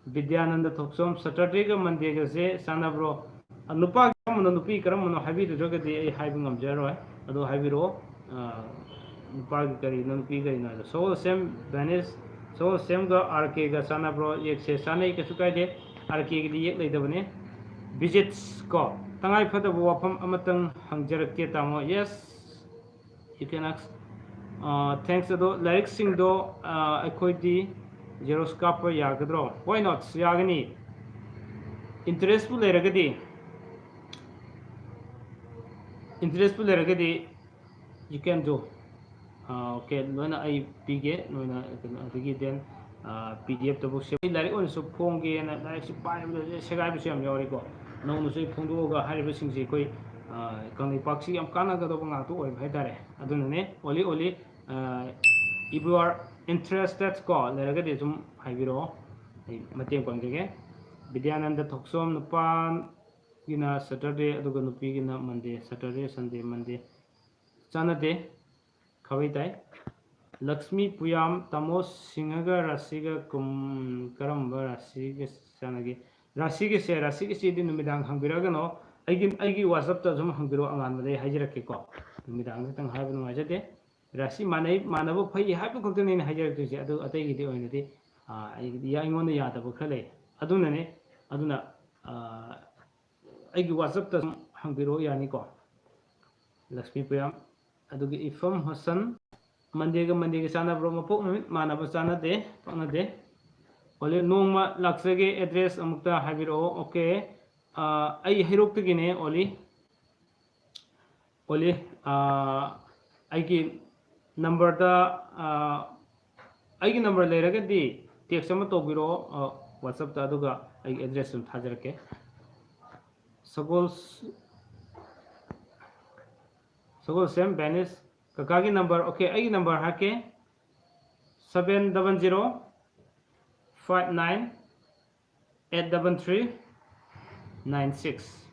ꯕꯤꯗ꯭ꯌꯥꯅꯟꯗ ꯊꯣꯛꯆꯣꯝ, Saturdayꯒ Mondayꯒꯁꯦ ꯆꯥꯟꯅꯕ꯭ꯔꯣ? ꯑ, ꯅꯨꯄꯥ ꯀꯔꯝꯕꯅꯣ, ꯅꯨꯄꯤ ꯀꯔꯝꯕꯅꯣ ꯍꯥꯏꯕꯤꯗ꯭ꯔꯒꯗꯤ ꯑꯩ ꯍꯥꯏꯕ ꯉꯝꯖꯔꯣꯏ꯫ ꯑꯗꯣ ꯍꯥꯏꯕꯤꯔꯛꯑꯣ, ꯑ, ꯅꯨꯄꯥꯒꯤ ꯀꯔꯤꯅꯣ, ꯅꯨꯄꯤ ꯀꯔꯤꯅꯣ ꯍꯥꯏꯗꯣ꯫ ꯁꯒꯣꯜꯁꯦꯝ ꯚꯦꯅꯤꯁ, ꯁꯒꯣꯜꯁꯦꯝꯒ R Kꯒ ꯆꯥꯟꯅꯕ꯭ꯔꯣ? ꯌꯦꯛꯁꯦ, ꯆꯥꯅꯩ, ꯀꯩꯁꯨ ꯀꯥꯏꯗꯦ꯫ ꯑꯥꯔ ꯀꯦꯒꯤꯗꯤ ꯌꯦꯛ ꯂꯩꯇꯕꯅꯤ꯫ ꯕꯤꯖꯤꯠꯁ ꯀꯣ, ꯇꯉꯥꯏ ꯐꯗꯕ ꯋꯥꯐꯝ ꯑꯃꯇꯪ ꯍꯪꯖꯔꯛꯀꯦ ꯇꯥꯃꯣ꯫ Yes, you can ask. Thanks. ꯑꯗꯣ ꯂꯥꯏꯔꯤꯛꯁꯤꯡꯗꯣ ꯑꯩꯈꯣꯏꯗꯤ ꯖꯦꯔꯣꯛꯁ ꯀꯥꯞꯄ ꯌꯥꯒꯗ꯭ꯔꯣ? Why not? ꯌꯥꯒꯅꯤ꯫ ꯏꯟꯇꯔꯦꯁꯄꯨ ꯂꯩꯔꯒꯗꯤ, ꯏꯟꯇꯔꯦꯁꯄꯨ ꯂꯩꯔꯒꯗꯤ you can do. ꯑꯣꯀꯦ, ꯂꯣꯏꯅ ꯑꯩ ꯄꯤꯒꯦ꯫ ꯅꯣꯏꯅ ꯀꯩꯅꯣ ꯑꯗꯒꯤ then ꯄꯤ ꯗꯤ ꯑꯦꯐꯇꯕꯨ ꯁꯦꯝ, ꯑꯩ ꯂꯥꯏꯔꯤꯛ ꯑꯣꯏꯅꯁꯨ ꯐꯣꯡꯒꯦꯅ ꯂꯥꯏꯔꯤꯛꯁꯤ ꯄꯥꯏꯕꯗ ꯁꯦꯒꯥꯏꯕꯁꯨ ꯌꯥꯝ ꯌꯥꯎꯔꯤꯀꯣ꯫ ꯅꯧꯅꯁꯨ ꯑꯩ ꯐꯣꯡꯗꯣꯛꯑꯒ ꯍꯥꯏꯔꯤꯕꯁꯤꯡꯁꯤ ꯑꯩꯈꯣꯏ ꯀꯪꯂꯩꯄꯥꯛꯁꯤꯒꯤ ꯌꯥꯝ ꯀꯥꯟꯅꯒꯗꯧꯕ ꯉꯥꯛꯇ ꯑꯣꯏꯕ ꯍꯥꯏꯇꯥꯔꯦ꯫ ꯑꯗꯨꯅꯅꯦ ꯑꯣꯂꯤ ꯑꯣꯂꯤ, if you are interested ꯀꯣ, ꯂꯩꯔꯒꯗꯤ ꯑꯗꯨꯝ ꯍꯥꯏꯕꯤꯔꯛꯑꯣ, ꯑꯩ ꯃꯇꯦꯡ ꯄꯥꯡꯖꯒꯦ꯫ ꯕꯤꯗ꯭ꯌꯥꯅꯟꯗ ꯊꯣꯛꯆꯣꯝ, ꯅꯨꯄꯥꯒꯤꯅ Saturday ꯑꯗꯨꯒ ꯅꯨꯄꯤꯒꯤꯅ Monday, Saturday, Sunday, Monday꯫ ꯆꯥꯟꯅꯗꯦ꯫ ꯈꯥꯕꯩ ꯇꯥꯏ꯫ ꯂꯛꯁꯃꯤ ꯄꯨꯌꯥꯝ, ꯇꯥꯃꯣ ꯁꯤꯡꯍꯒ ꯔꯥꯁꯤꯒ ꯀꯨꯝ-, ꯀꯔꯝꯕ ꯔꯥꯁꯤꯒ ꯆꯥꯟꯅꯒꯦ? ꯔꯥꯁꯤꯒꯁꯦ, ꯔꯥꯁꯤꯒꯁꯤꯗꯤ ꯅꯨꯃꯤꯗꯥꯡ ꯍꯪꯕꯤꯔꯛꯑꯒꯅꯣ꯫ ꯑꯩꯒꯤ, ꯑꯩꯒꯤ WhatsApp-ꯇ ꯑꯗꯨꯝ ꯍꯪꯕꯤꯔꯛꯑꯣ, ꯑꯉꯥꯟꯕꯗ ꯑꯩ ꯍꯥꯏꯖꯔꯛꯀꯦꯀꯣ꯫ ꯅꯨꯃꯤꯗꯥꯡ ꯈꯛꯇꯪ ꯍꯥꯏꯕ ꯅꯨꯡꯉꯥꯏꯖꯗꯦ꯫ ꯔꯥꯁꯤ ꯃꯥꯟꯅꯩ, ꯃꯥꯟꯅꯕ ꯐꯩ ꯍꯥꯏꯕ ꯈꯛꯇꯅꯤ ꯑꯩꯅ ꯍꯥꯏꯖꯔꯛꯇꯣꯏꯁꯦ꯫ ꯑꯗꯨ ꯑꯇꯩꯒꯤꯗꯤ ꯑꯣꯏꯅꯗꯤ, ꯑꯥ, ꯑꯩꯒꯤꯗꯤ ꯌꯥ-, ꯑꯩꯉꯣꯟꯗ ꯌꯥꯗꯕ ꯈꯔ ꯂꯩ꯫ ꯑꯗꯨꯅꯅꯦ, ꯑꯗꯨꯅ, ꯑꯥ, ꯑꯩꯒꯤ WhatsApp-ꯇ ꯁꯨꯝ ꯍꯪꯕꯤꯔꯛꯑꯣ, ꯌꯥꯅꯤꯀꯣ? ꯂꯛꯁꯃꯤ ꯄꯨꯌꯥꯝ, ꯑꯗꯨꯒ ꯏꯐꯝ ꯍꯣꯁꯟ, Monday-ꯒ Monday-ꯒ ꯆꯥꯟꯅꯕ꯭ꯔꯣ? ꯃꯄꯣꯛ ꯅꯨꯃꯤꯠ ꯃꯥꯟꯅꯕ ꯆꯥꯟꯅꯗꯦ, ꯄꯛꯅꯗꯦ꯫ ꯑꯣꯂꯤ, ꯅꯣꯡꯃ ꯂꯥꯛꯆꯒꯦ, address ꯑꯃꯨꯛꯇ ꯍꯥꯏꯕꯤꯔꯛꯑꯣ꯫ ꯑꯣꯀꯦ, ꯑꯥ, ꯑꯩ ꯍꯩꯔꯣꯛꯇꯒꯤꯅꯦ, ꯑꯣꯂꯤ꯫ ꯑꯣꯂꯤ, ꯑꯥ, ꯑꯩꯒꯤ number-ꯗ, ꯑꯥ, ꯑꯩꯒꯤ number ꯂꯩꯔꯒꯗꯤ text ꯑꯃ ꯇꯧꯕꯤꯔꯛꯑꯣ, ꯑꯥ, WhatsApp-ꯇ, ꯑꯗꯨꯒ ꯑꯩꯒꯤ address ꯑꯗꯨꯝ ꯊꯥꯖꯔꯛꯀꯦ꯫ ꯁꯒꯣꯜ, ꯁꯒꯣꯜꯁꯦꯝ ꯕꯦꯅꯤꯁ, ꯀꯀꯥꯒꯤ number, ꯑꯣꯀꯦ, ꯑꯩꯒꯤ number ꯍꯥꯏꯔꯛꯀꯦ, seven double zero five nine eight double three nine six꯫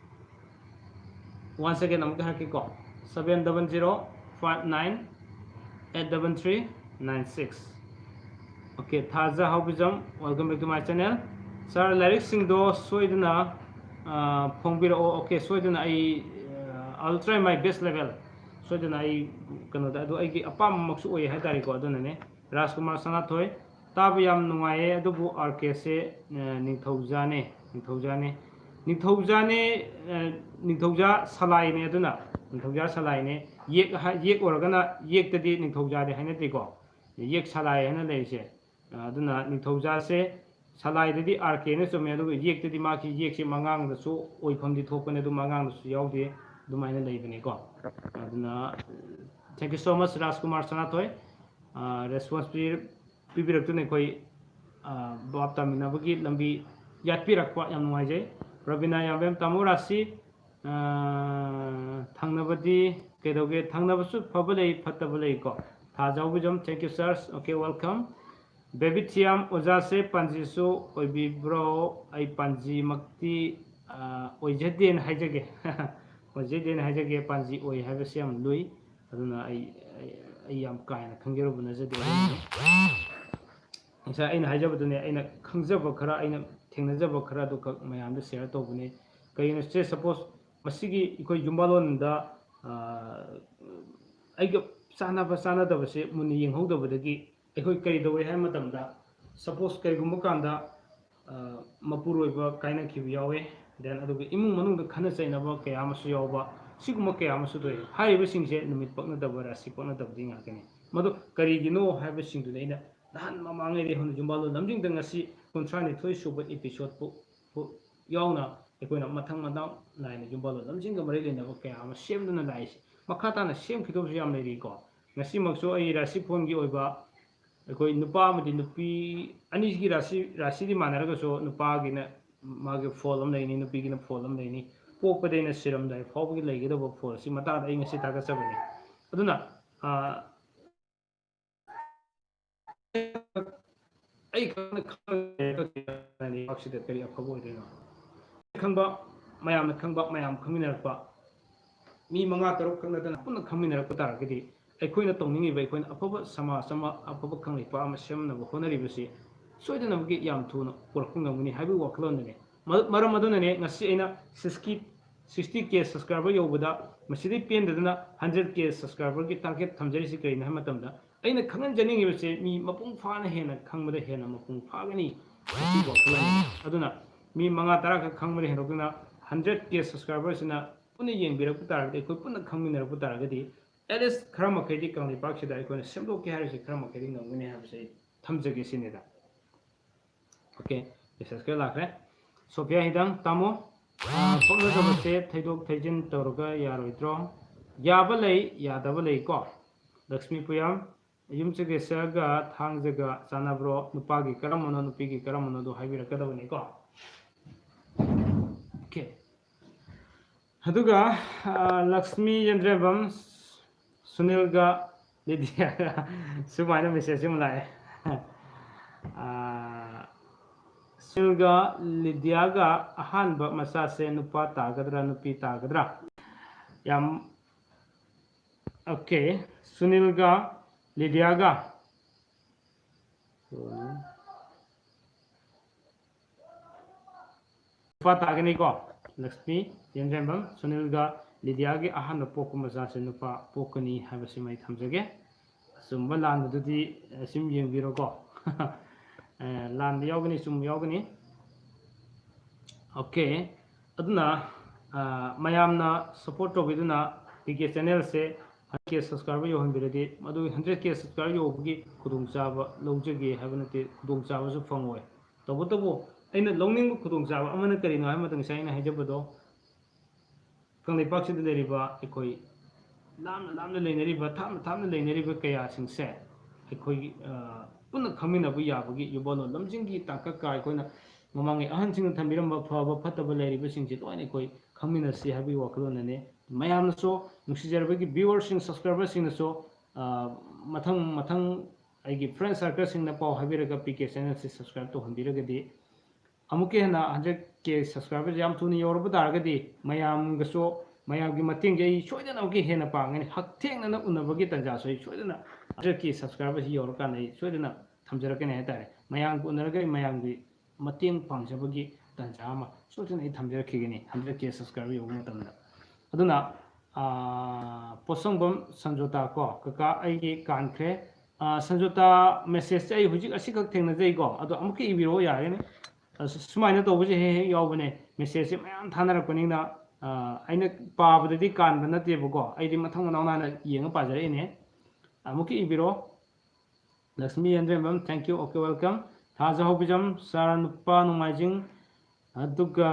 Once again ꯑꯃꯨꯛꯀ ꯍꯥꯏꯔꯛꯀꯦꯀꯣ, seven double zero five nine eight double three nine six꯫ Okay, ꯊꯥꯖ ꯍꯥꯎꯕꯤꯖꯝ, welcome back to my channel꯫ Sir, ꯂꯥꯏꯔꯤꯛꯁꯤꯡꯗꯣ ꯁꯣꯏꯗꯅ, ꯑ, ꯐꯣꯡꯕꯤꯔꯛꯑꯣ꯫ Okay, ꯁꯣꯏꯗꯅ ꯑꯩ, ꯑ, I'll try my best level꯫ ꯁꯣꯏꯗꯅ ꯑꯩ ꯀꯩꯅꯣꯗ, ꯑꯗꯣ ꯑꯩꯒꯤ ꯑꯄꯥꯝꯕꯃꯛꯁꯨ ꯑꯣꯏ ꯍꯥꯏꯇꯥꯔꯦꯀꯣ꯫ ꯑꯗꯨꯅꯅꯦ, ꯔꯥꯖꯀꯨꯃꯥꯔ ꯁꯅꯥꯊꯣꯏ, ꯇꯥꯕ ꯌꯥꯝ ꯅꯨꯡꯉꯥꯏꯌꯦ, ꯑꯗꯨꯕꯨ ꯑꯥꯔ ꯀꯦꯁꯦ ꯅꯤꯡꯊꯧꯖꯥꯅꯦ, ꯅꯤꯡꯊꯧꯖꯥꯅꯦ, ꯅꯤꯡꯊꯧꯖꯥꯅꯦ꯫ ꯅꯤꯡꯊꯧꯖꯥ ꯁꯂꯥꯏꯅꯦ꯫ ꯑꯗꯨꯅ ꯅꯤꯡꯊꯧꯖꯥ ꯁꯂꯥꯏꯅꯦ꯫ ꯌꯦꯛ ꯌꯦꯛ ꯑꯣꯏꯔꯒꯅ ꯌꯦꯛꯇꯗꯤ ꯅꯤꯡꯊꯧꯖꯥꯗꯤ ꯍꯥꯏꯅꯗꯦꯀꯣ꯫ ꯌꯦꯛ ꯁꯂꯥꯏ ꯍꯥꯏꯅ ꯂꯩꯔꯤꯁꯦ꯫ ꯑꯗꯨꯅ ꯅꯤꯡꯊꯧꯖꯥꯁꯦ ꯁꯂꯥꯏꯗꯗꯤ ꯑꯥꯔ ꯀꯦꯅ ꯆꯨꯝꯃꯦ, ꯑꯗꯨꯒ ꯌꯦꯛꯇꯗꯤ ꯃꯥꯒꯤ ꯌꯦꯛꯁꯦ ꯃꯉꯥꯡꯗꯁꯨ ꯑꯣꯏꯐꯝꯗꯤ ꯊꯣꯛꯄꯅꯦ, ꯑꯗꯨ ꯃꯉꯥꯡꯗꯁꯨ ꯌꯥꯎꯗꯦ, ꯑꯗꯨꯃꯥꯏꯅ ꯂꯩꯕꯅꯤꯀꯣ꯫ ꯑꯗꯨꯅ thank you so much Rajkumar Sanathoi. Response ꯄꯤꯕꯤꯔꯛꯇꯨꯅ ꯑꯩꯈꯣꯏ ꯚꯥꯞ ꯇꯥꯃꯤꯟꯅꯕꯒꯤ ꯂꯝꯕꯤ ꯌꯥꯠꯄꯤꯔꯛꯄ ꯌꯥꯝ ꯅꯨꯡꯉꯥꯏꯖꯩ꯫ ꯔꯕꯤꯅꯥ ꯌꯥꯝꯕꯦꯝ, ꯇꯥꯃꯣ ꯔꯥꯁꯤ, ꯊꯪꯅꯕꯗꯤ ꯀꯩꯗꯧꯒꯦ? ꯊꯪꯅꯕꯁꯨ ꯐꯕ ꯂꯩ, ꯐꯠꯇꯕ ꯂꯩꯀꯣ꯫ ꯊꯥꯖꯥꯎꯕꯤꯖꯝ, thank you sir, okay, welcome꯫ Baby ꯊꯤꯌꯥꯝ, ꯑꯣꯖꯥꯁꯦ ꯄꯥꯟꯖꯤꯁꯨ ꯑꯣꯏꯕꯤꯕ꯭ꯔꯣ? ꯑꯩ ꯄꯥꯟꯖꯤꯃꯛꯇꯤ ꯑꯣꯏꯖꯗꯦꯅ ꯍꯥꯏꯖꯒꯦ꯫ ꯑꯣꯏꯖꯗꯦꯅ ꯍꯥꯏꯖꯒꯦ꯫ ꯄꯥꯟꯖꯤ ꯑꯣꯏ ꯍꯥꯏꯕꯁꯤ ꯌꯥꯝ ꯂꯨꯏ꯫ ꯑꯗꯨꯅ ꯑꯩ ꯑꯩ ꯌꯥꯝ ꯀꯥ ꯍꯦꯟꯅ ꯈꯪꯖꯔꯨꯕ ꯅꯠꯆꯗꯦ꯫ ꯉꯁꯥꯏ ꯑꯩꯅ ꯍꯥꯏꯖꯕꯗꯨꯅꯦ, ꯑꯩꯅ ꯈꯪꯖꯕ ꯈꯔ, ꯑꯩꯅ ꯊꯦꯡꯅꯖꯕ ꯈꯔ ꯑꯗꯨꯈꯛ ꯃꯌꯥꯝꯗ ꯁꯤꯌꯔ ꯇꯧꯕꯅꯦ꯫ ꯀꯩꯒꯤꯅꯣ ꯁꯦ, ꯁꯄꯣꯁ ꯃꯁꯤꯒꯤ ꯑꯩꯈꯣꯏ ꯌꯨꯝꯕꯥꯂꯣꯟꯗ ꯑꯩꯒ ꯆꯥꯟꯅꯕ ꯆꯥꯟꯅꯗꯕꯁꯦ ꯃꯨꯟꯅ ꯌꯦꯡꯍꯧꯗꯕꯗꯒꯤ ꯑꯩꯈꯣꯏ ꯀꯔꯤ ꯇꯧꯏ ꯍꯥꯏꯕ ꯃꯇꯝꯗ, ꯁꯄꯣꯁ ꯀꯔꯤꯒꯨꯝꯕ ꯀꯥꯟꯗ ꯃꯄꯨꯔꯣꯏꯕ ꯀꯥꯏꯅꯈꯤꯕ ꯌꯥꯎꯋꯦ, ꯗꯦꯟ ꯑꯗꯨꯒ ꯏꯃꯨꯡ ꯃꯅꯨꯡꯗ ꯈꯠꯅ ꯆꯩꯅꯕ ꯀꯌꯥ ꯑꯃꯁꯨ ꯌꯥꯎꯕ, ꯁꯤꯒꯨꯝꯕ ꯀꯌꯥ ꯑꯃꯁꯨ ꯊꯣꯛꯏ꯫ ꯍꯥꯏꯔꯤꯕꯁꯤꯡꯁꯦ ꯅꯨꯃꯤꯠ ꯄꯛꯅꯗꯕ, ꯔꯥꯁꯤ ꯄꯛꯅꯗꯕꯗꯒꯤ ꯉꯥꯛꯇꯅꯤ꯫ ꯃꯗꯨ ꯀꯔꯤꯒꯤꯅꯣ ꯍꯥꯏꯕꯁꯤꯡꯗꯨꯗꯤ ꯑꯩꯅ ꯅꯍꯥꯟ ꯃꯃꯥꯡꯉꯩꯗꯒꯤ ꯍꯧꯅ ꯌꯨꯝꯕꯥꯂꯣꯟ ꯂꯝꯖꯤꯡꯗ ꯉꯁꯤ ꯀꯨꯟꯊ꯭ꯔꯥꯅꯤꯊꯣꯏ ꯁꯨꯕ ꯑꯦꯄꯤꯁꯣꯗꯄꯨ ꯌꯥꯎꯅ ꯑꯩꯈꯣꯏꯅ ꯃꯊꯪ ꯃꯊꯪ ꯅꯥꯏꯅ ꯌꯨꯝꯕꯥꯂꯣꯟ ꯂꯝꯖꯤꯡꯒ ꯃꯔꯤ ꯂꯩꯅꯕ ꯀꯌꯥ ꯑꯃ ꯁꯦꯝꯗꯨꯅ ꯂꯥꯛꯏꯁꯦ꯫ ꯃꯈꯥ ꯇꯥꯅ ꯁꯦꯝꯈꯤꯗꯧꯁꯨ ꯌꯥꯝ ꯂꯩꯔꯤꯀꯣ꯫ ꯉꯁꯤꯃꯛꯁꯨ ꯑꯩ ꯔꯥꯁꯤ ꯐꯣꯟꯒꯤ ꯑꯣꯏꯕ ꯑꯩꯈꯣꯏ ꯅꯨꯄꯥ ꯑꯃꯗꯤ ꯅꯨꯄꯤ ꯑꯅꯤꯒꯤ ꯔꯥꯁꯤ, ꯔꯥꯁꯤꯗꯤ ꯃꯥꯟꯅꯔꯒꯁꯨ ꯅꯨꯄꯥꯒꯤꯅ ꯃꯥꯒꯤ ꯐꯣꯜ ꯑꯃ ꯂꯩꯅꯤ, ꯅꯨꯄꯤꯒꯤꯅ ꯐꯣꯜ ꯑꯃ ꯂꯩꯅꯤ꯫ ꯄꯣꯛꯄꯗꯩꯅ ꯁꯤꯔꯝꯗꯥꯏ ꯐꯥꯎꯕꯒꯤ ꯂꯩꯒꯗꯧꯕ ꯐꯣꯜ ꯑꯁꯤ ꯃꯇꯥꯡꯗ ꯑꯩ ꯉꯁꯤ ꯊꯥꯒꯠꯆꯕꯅꯤ꯫ ꯑꯗꯨꯅ ꯑꯩ ꯈꯪꯅ ꯈꯪꯅ ꯂꯩꯕꯥꯛꯁꯤꯗ ꯀꯔꯤ ꯑꯐꯕ ꯑꯣꯏꯗꯣꯏꯅꯣ? ꯈꯪꯕ, ꯃꯌꯥꯝꯅ ꯈꯪꯕ, ꯃꯌꯥꯝ ꯈꯪꯃꯤꯟꯅꯔꯛꯄ, ꯃꯤ ꯃꯉꯥ ꯇꯔꯨꯛ ꯈꯛ ꯅꯠꯇꯅ ꯄꯨꯟꯅ ꯈꯪꯃꯤꯟꯅꯔꯛꯄ ꯇꯥꯔꯒꯗꯤ ꯑꯩꯈꯣꯏꯅ ꯇꯧꯅꯤꯡꯉꯤꯕ, ꯑꯩꯈꯣꯏꯅ ꯑꯐꯕ ꯁꯃꯥꯖ ꯑꯃ, ꯑꯐꯕ ꯀꯪꯂꯩꯄꯥꯛ ꯑꯃ ꯁꯦꯝꯅꯕ ꯍꯣꯠꯅꯔꯤꯕꯁꯤ ꯁꯣꯏꯗꯅꯃꯛꯀꯤ ꯌꯥꯝ ꯊꯨꯅ ꯄꯨꯔꯛꯄ ꯉꯝꯒꯅꯤ ꯍꯥꯏꯕꯒꯤ ꯋꯥꯈꯜꯂꯣꯟꯗꯨꯅꯤ꯫ ꯃꯔꯝ ꯑꯗꯨꯅꯅꯦ ꯉꯁꯤ ꯑꯩꯅ sixty, sixty K subscriber ꯌꯧꯕꯗ ꯃꯁꯤꯗꯩ ꯄꯦꯟꯗꯗꯅ hundred K subscriberꯒꯤ target ꯊꯝꯖꯔꯤꯁꯤ ꯀꯔꯤꯅꯣ ꯍꯥꯏꯕ ꯃꯇꯝꯗ, ꯑꯩꯅ ꯈꯪꯍꯟꯖꯅꯤꯡꯉꯤꯕꯁꯦ ꯃꯤ ꯃꯄꯨꯡ ꯐꯥꯅ ꯍꯦꯟꯅ ꯈꯪꯕꯗ ꯍꯦꯟꯅ ꯃꯄꯨꯡ ꯐꯥꯒꯅꯤ꯫ ꯃꯁꯤ ꯋꯥꯈꯜꯂꯣꯟꯅꯤ꯫ ꯑꯗꯨꯅ ꯃꯤ ꯃꯉꯥ ꯇꯔꯥ ꯈꯛ ꯈꯪꯕꯗ ꯍꯦꯟꯗꯣꯛꯇꯨꯅ hundred K subscriberꯁꯤꯅ ꯄꯨꯟꯅ ꯌꯦꯡꯕꯤꯔꯛꯄ ꯇꯥꯔꯒꯗꯤ, ꯑꯩꯈꯣꯏ ꯄꯨꯟꯅ ꯈꯪꯃꯤꯟꯅꯔꯛꯄ ꯇꯥꯔꯒꯗꯤ, at least ꯈꯔ ꯃꯈꯩꯗꯤ ꯀꯪꯂꯩꯄꯥꯛꯁꯤꯗ ꯑꯩꯈꯣꯏꯅ ꯁꯦꯝꯗꯣꯛꯀꯦ ꯍꯥꯏꯔꯤꯁꯦ ꯈꯔ ꯃꯈꯩꯗꯤ ꯉꯝꯒꯅꯤ ꯍꯥꯏꯕꯁꯦ ꯑꯩ ꯊꯝꯖꯒꯦ ꯁꯤꯅꯤꯗ꯫ Okay, message ꯈꯔ ꯂꯥꯛꯈ꯭ꯔꯦ꯫ ꯁꯣꯐꯤꯌꯥ ꯍꯤꯗꯥꯡ, ꯇꯥꯃꯣ, ꯑꯥ, ꯄꯣꯛꯅꯗꯕꯁꯦ ꯊꯩꯗꯣꯛ ꯊꯩꯖꯤꯟ ꯇꯧꯔꯒ ꯌꯥꯔꯣꯏꯗ꯭ꯔꯣ? ꯌꯥꯕ ꯂꯩ, ꯌꯥꯗꯕ ꯂꯩꯀꯣ꯫ ꯂꯛꯁꯃꯤ ꯄꯨꯌꯥꯝ, ꯌꯨꯝꯁꯀꯩꯁꯒ ꯊꯥꯡꯖꯒ ꯆꯥꯟꯅꯕ꯭ꯔꯣ? ꯅꯨꯄꯥꯒꯤ ꯀꯔꯝꯕꯅꯣ, ꯅꯨꯄꯤꯒꯤ ꯀꯔꯝꯕꯅꯣꯗꯣ ꯍꯥꯏꯕꯤꯔꯛꯀꯗꯕꯅꯤꯀꯣ꯫ Okay. ꯑꯗꯨꯒ, ꯑꯥ, ꯂꯛꯁꯃꯤ ꯌꯦꯟꯗ꯭ꯔꯦꯝꯕꯝ, ꯁꯨꯅꯤꯜꯒ ꯂꯤꯗꯤꯌꯥꯒ ꯁꯨꯃꯥꯏꯅ message ꯑꯃ ꯂꯥꯛꯑꯦ꯫ ꯑꯥ, ꯁꯨꯅꯤꯜꯒ ꯂꯤꯗꯤꯌꯥꯒ ꯑꯍꯥꯟꯕ ꯃꯆꯥꯁꯦ ꯅꯨꯄꯥ ꯇꯥꯒꯗ꯭ꯔꯥ, ꯅꯨꯄꯤ ꯇꯥꯒꯗ꯭ꯔꯥ? ꯌꯥꯝ, okay, ꯁꯨꯅꯤꯜꯒ ꯂꯤꯗꯤꯌꯥꯒ ꯅꯨꯄꯥ ꯇꯥꯒꯅꯤꯀꯣ꯫ ꯂꯛꯁꯃꯤ ꯌꯦꯟꯗ꯭ꯔꯦꯝꯕꯝ, ꯁꯨꯅꯤꯜꯒ ꯂꯤꯗꯤꯌꯥꯒꯤ ꯑꯍꯥꯟꯕ ꯄꯣꯛꯄ ꯃꯆꯥꯁꯦ ꯅꯨꯄꯥ ꯄꯣꯛꯀꯅꯤ ꯍꯥꯏꯕꯁꯤꯃ ꯑꯩ ꯊꯝꯖꯒꯦ꯫ ꯑꯆꯨꯝꯕ ꯂꯥꯟꯕꯗꯨꯗꯤ, ꯑ, ꯁꯨꯝ ꯌꯦꯡꯕꯤꯔꯣꯀꯣ꯫ ꯑ, ꯂꯥꯟꯕ ꯌꯥꯎꯒꯅꯤ, ꯆꯨꯝꯕ ꯌꯥꯎꯒꯅꯤ꯫ Okay, ꯑꯗꯨꯅ, ꯑ, ꯃꯌꯥꯝꯅ support ꯇꯧꯕꯤꯗꯨꯅ P K channelꯁꯦ hundred K subscriber ꯌꯧꯍꯟꯕꯤꯔꯗꯤ, ꯃꯗꯨ hundred K subscriber ꯌꯧꯕꯒꯤ ꯈꯨꯗꯣꯡꯆꯥꯕ ꯂꯧꯖꯒꯦ ꯍꯥꯏꯕ ꯅꯠꯇꯦ, ꯈꯨꯗꯣꯡꯆꯥꯕꯁꯨ ꯐꯪꯉꯣꯏ꯫ ꯇꯧꯕꯇꯕꯨ ꯑꯩꯅ ꯂꯧꯅꯤꯡꯕ ꯈꯨꯗꯣꯡꯆꯥꯕ ꯑꯃꯅ ꯀꯔꯤꯅꯣ ꯍꯥꯏꯕ ꯃꯇꯝꯗ, ꯉꯁꯥꯏ ꯑꯩꯅ ꯍꯥꯏꯖꯕꯗꯣ, ꯀꯪꯂꯩꯄꯥꯛꯁꯤꯗ ꯂꯩꯔꯤꯕ ꯑꯩꯈꯣꯏ ꯂꯥꯞꯅ ꯂꯥꯞꯅ ꯂꯩꯅꯔꯤꯕ, ꯊꯥꯞꯅ ꯊꯥꯞꯅ ꯂꯩꯅꯔꯤꯕ ꯀꯌꯥꯁꯤꯡꯁꯦ ꯑꯩꯈꯣꯏꯒꯤ, ꯑ, ꯄꯨꯟꯅ ꯈꯪꯃꯤꯟꯅꯕ ꯌꯥꯕꯒꯤ ꯌꯨꯝꯕꯥꯜꯂꯣꯟ ꯂꯝꯖꯤꯡꯒꯤ ꯇꯥꯡꯀꯛꯀ ꯑꯩꯈꯣꯏꯅ ꯃꯃꯥꯡꯉꯩ ꯑꯍꯟꯁꯤꯡꯅ ꯊꯝꯕꯤꯔꯝꯕ ꯐꯕ ꯐꯠꯇꯕ ꯂꯩꯔꯤꯕꯁꯤꯡꯁꯦ ꯂꯣꯏꯅ ꯑꯩꯈꯣꯏ ꯈꯪꯃꯤꯟꯅꯁꯤ ꯍꯥꯏꯕꯒꯤ ꯋꯥꯈꯜꯂꯣꯟꯅꯅꯤ꯫ ꯃꯌꯥꯝꯅꯁꯨ, ꯅꯨꯡꯁꯤꯖꯔꯕꯒꯤ viewerꯁꯤꯡ, subscriberꯁꯤꯡꯅꯁꯨ, ꯑ, ꯃꯊꯪ ꯃꯊꯪ ꯑꯩꯒꯤ friend circleꯁꯤꯡꯅ ꯄꯥꯎ ꯍꯥꯏꯕꯤꯔꯒ ꯄꯤ ꯀꯦ channelꯁꯤ subscribe ꯇꯧꯍꯟꯕꯤꯔꯒꯗꯤ, ꯑꯃꯨꯛꯀ ꯍꯦꯟꯅ hundred K subscriberꯁꯦ ꯌꯥꯝ ꯊꯨꯅ ꯌꯧꯔꯕ ꯇꯥꯔꯒꯗꯤ, ꯃꯌꯥꯝꯒꯁꯨ, ꯃꯌꯥꯝꯒꯤ ꯃꯇꯦꯡꯁꯦ ꯑꯩ ꯁꯣꯏꯗꯅ ꯑꯃꯨꯛꯀ ꯍꯦꯟꯅ ꯄꯥꯡꯒꯅꯤ꯫ ꯍꯛꯊꯦꯡꯅꯅ ꯎꯅꯕꯒꯤ ꯇꯥꯟꯖꯥꯁꯨ ꯑꯩ ꯁꯣꯏꯗꯅ hundred K subscriberꯁꯤ ꯌꯧꯔꯀꯥꯟꯗ ꯑꯩ ꯁꯣꯏꯗꯅ ꯊꯝꯖꯔꯛꯀꯅꯤ ꯍꯥꯏꯇꯥꯔꯦ꯫ ꯃꯌꯥꯝꯒ ꯎꯅꯔꯒ ꯑꯩ ꯃꯌꯥꯝꯒꯤ ꯃꯇꯦꯡ ꯄꯥꯡꯖꯕꯒꯤ ꯇꯥꯟꯖꯥ ꯑꯃ ꯁꯣꯏꯗꯅ ꯑꯩ ꯊꯝꯖꯔꯛꯈꯤꯒꯅꯤ, hundred K subscriber ꯌꯧꯕ ꯃꯇꯝꯗ꯫ ꯑꯗꯨꯅ, ꯑꯥ, ꯄꯣꯠꯁꯪꯕꯝ ꯁꯟꯖꯣꯇꯥ ꯀꯣ, ꯀꯀꯥ ꯑꯩꯒꯤ ꯀꯥꯟꯈ꯭ꯔꯦ, ꯁꯟꯖꯣꯇꯥ, ꯃꯦꯁꯦꯖꯁꯦ ꯑꯩ ꯍꯧꯖꯤꯛ ꯑꯁꯤꯈꯛ ꯊꯦꯡꯅꯖꯩꯀꯣ, ꯑꯗꯣ ꯑꯃꯨꯛꯀ ꯏꯕꯤꯔꯛꯑꯣ ꯌꯥꯔꯒꯅꯤ꯫ ꯑꯁ, ꯁꯨꯃꯥꯏꯅ ꯇꯧꯕꯁꯦ ꯍꯦꯛ ꯍꯦꯛ ꯌꯥꯎꯕꯅꯦ, ꯃꯦꯁꯦꯖꯁꯦ ꯃꯌꯥꯝ ꯊꯥꯅꯔꯛꯄꯅꯤꯅ꯫ ꯑꯩꯅ ꯄꯥꯕꯗꯗꯤ ꯀꯥꯟꯕ ꯅꯠꯇꯦꯕꯀꯣ, ꯑꯩꯗꯤ ꯃꯊꯪ ꯃꯅꯥꯎ ꯅꯥꯏꯅ ꯌꯦꯡꯉ ꯄꯥꯖꯔꯛꯏꯅꯦ꯫ ꯑꯃꯨꯛꯀ ꯏꯕꯤꯔꯛꯑꯣ꯫ Lakshmi ꯌꯦꯟꯗ꯭ꯔꯦꯝꯕꯝ, thank you, okay, welcome꯫ ꯊꯥꯖ ꯍꯧꯕꯤꯖꯝ, ꯁꯥꯔ ꯅꯨꯄꯥ ꯅꯣꯡꯃꯥꯏꯖꯤꯡ, ꯑꯗꯨꯒ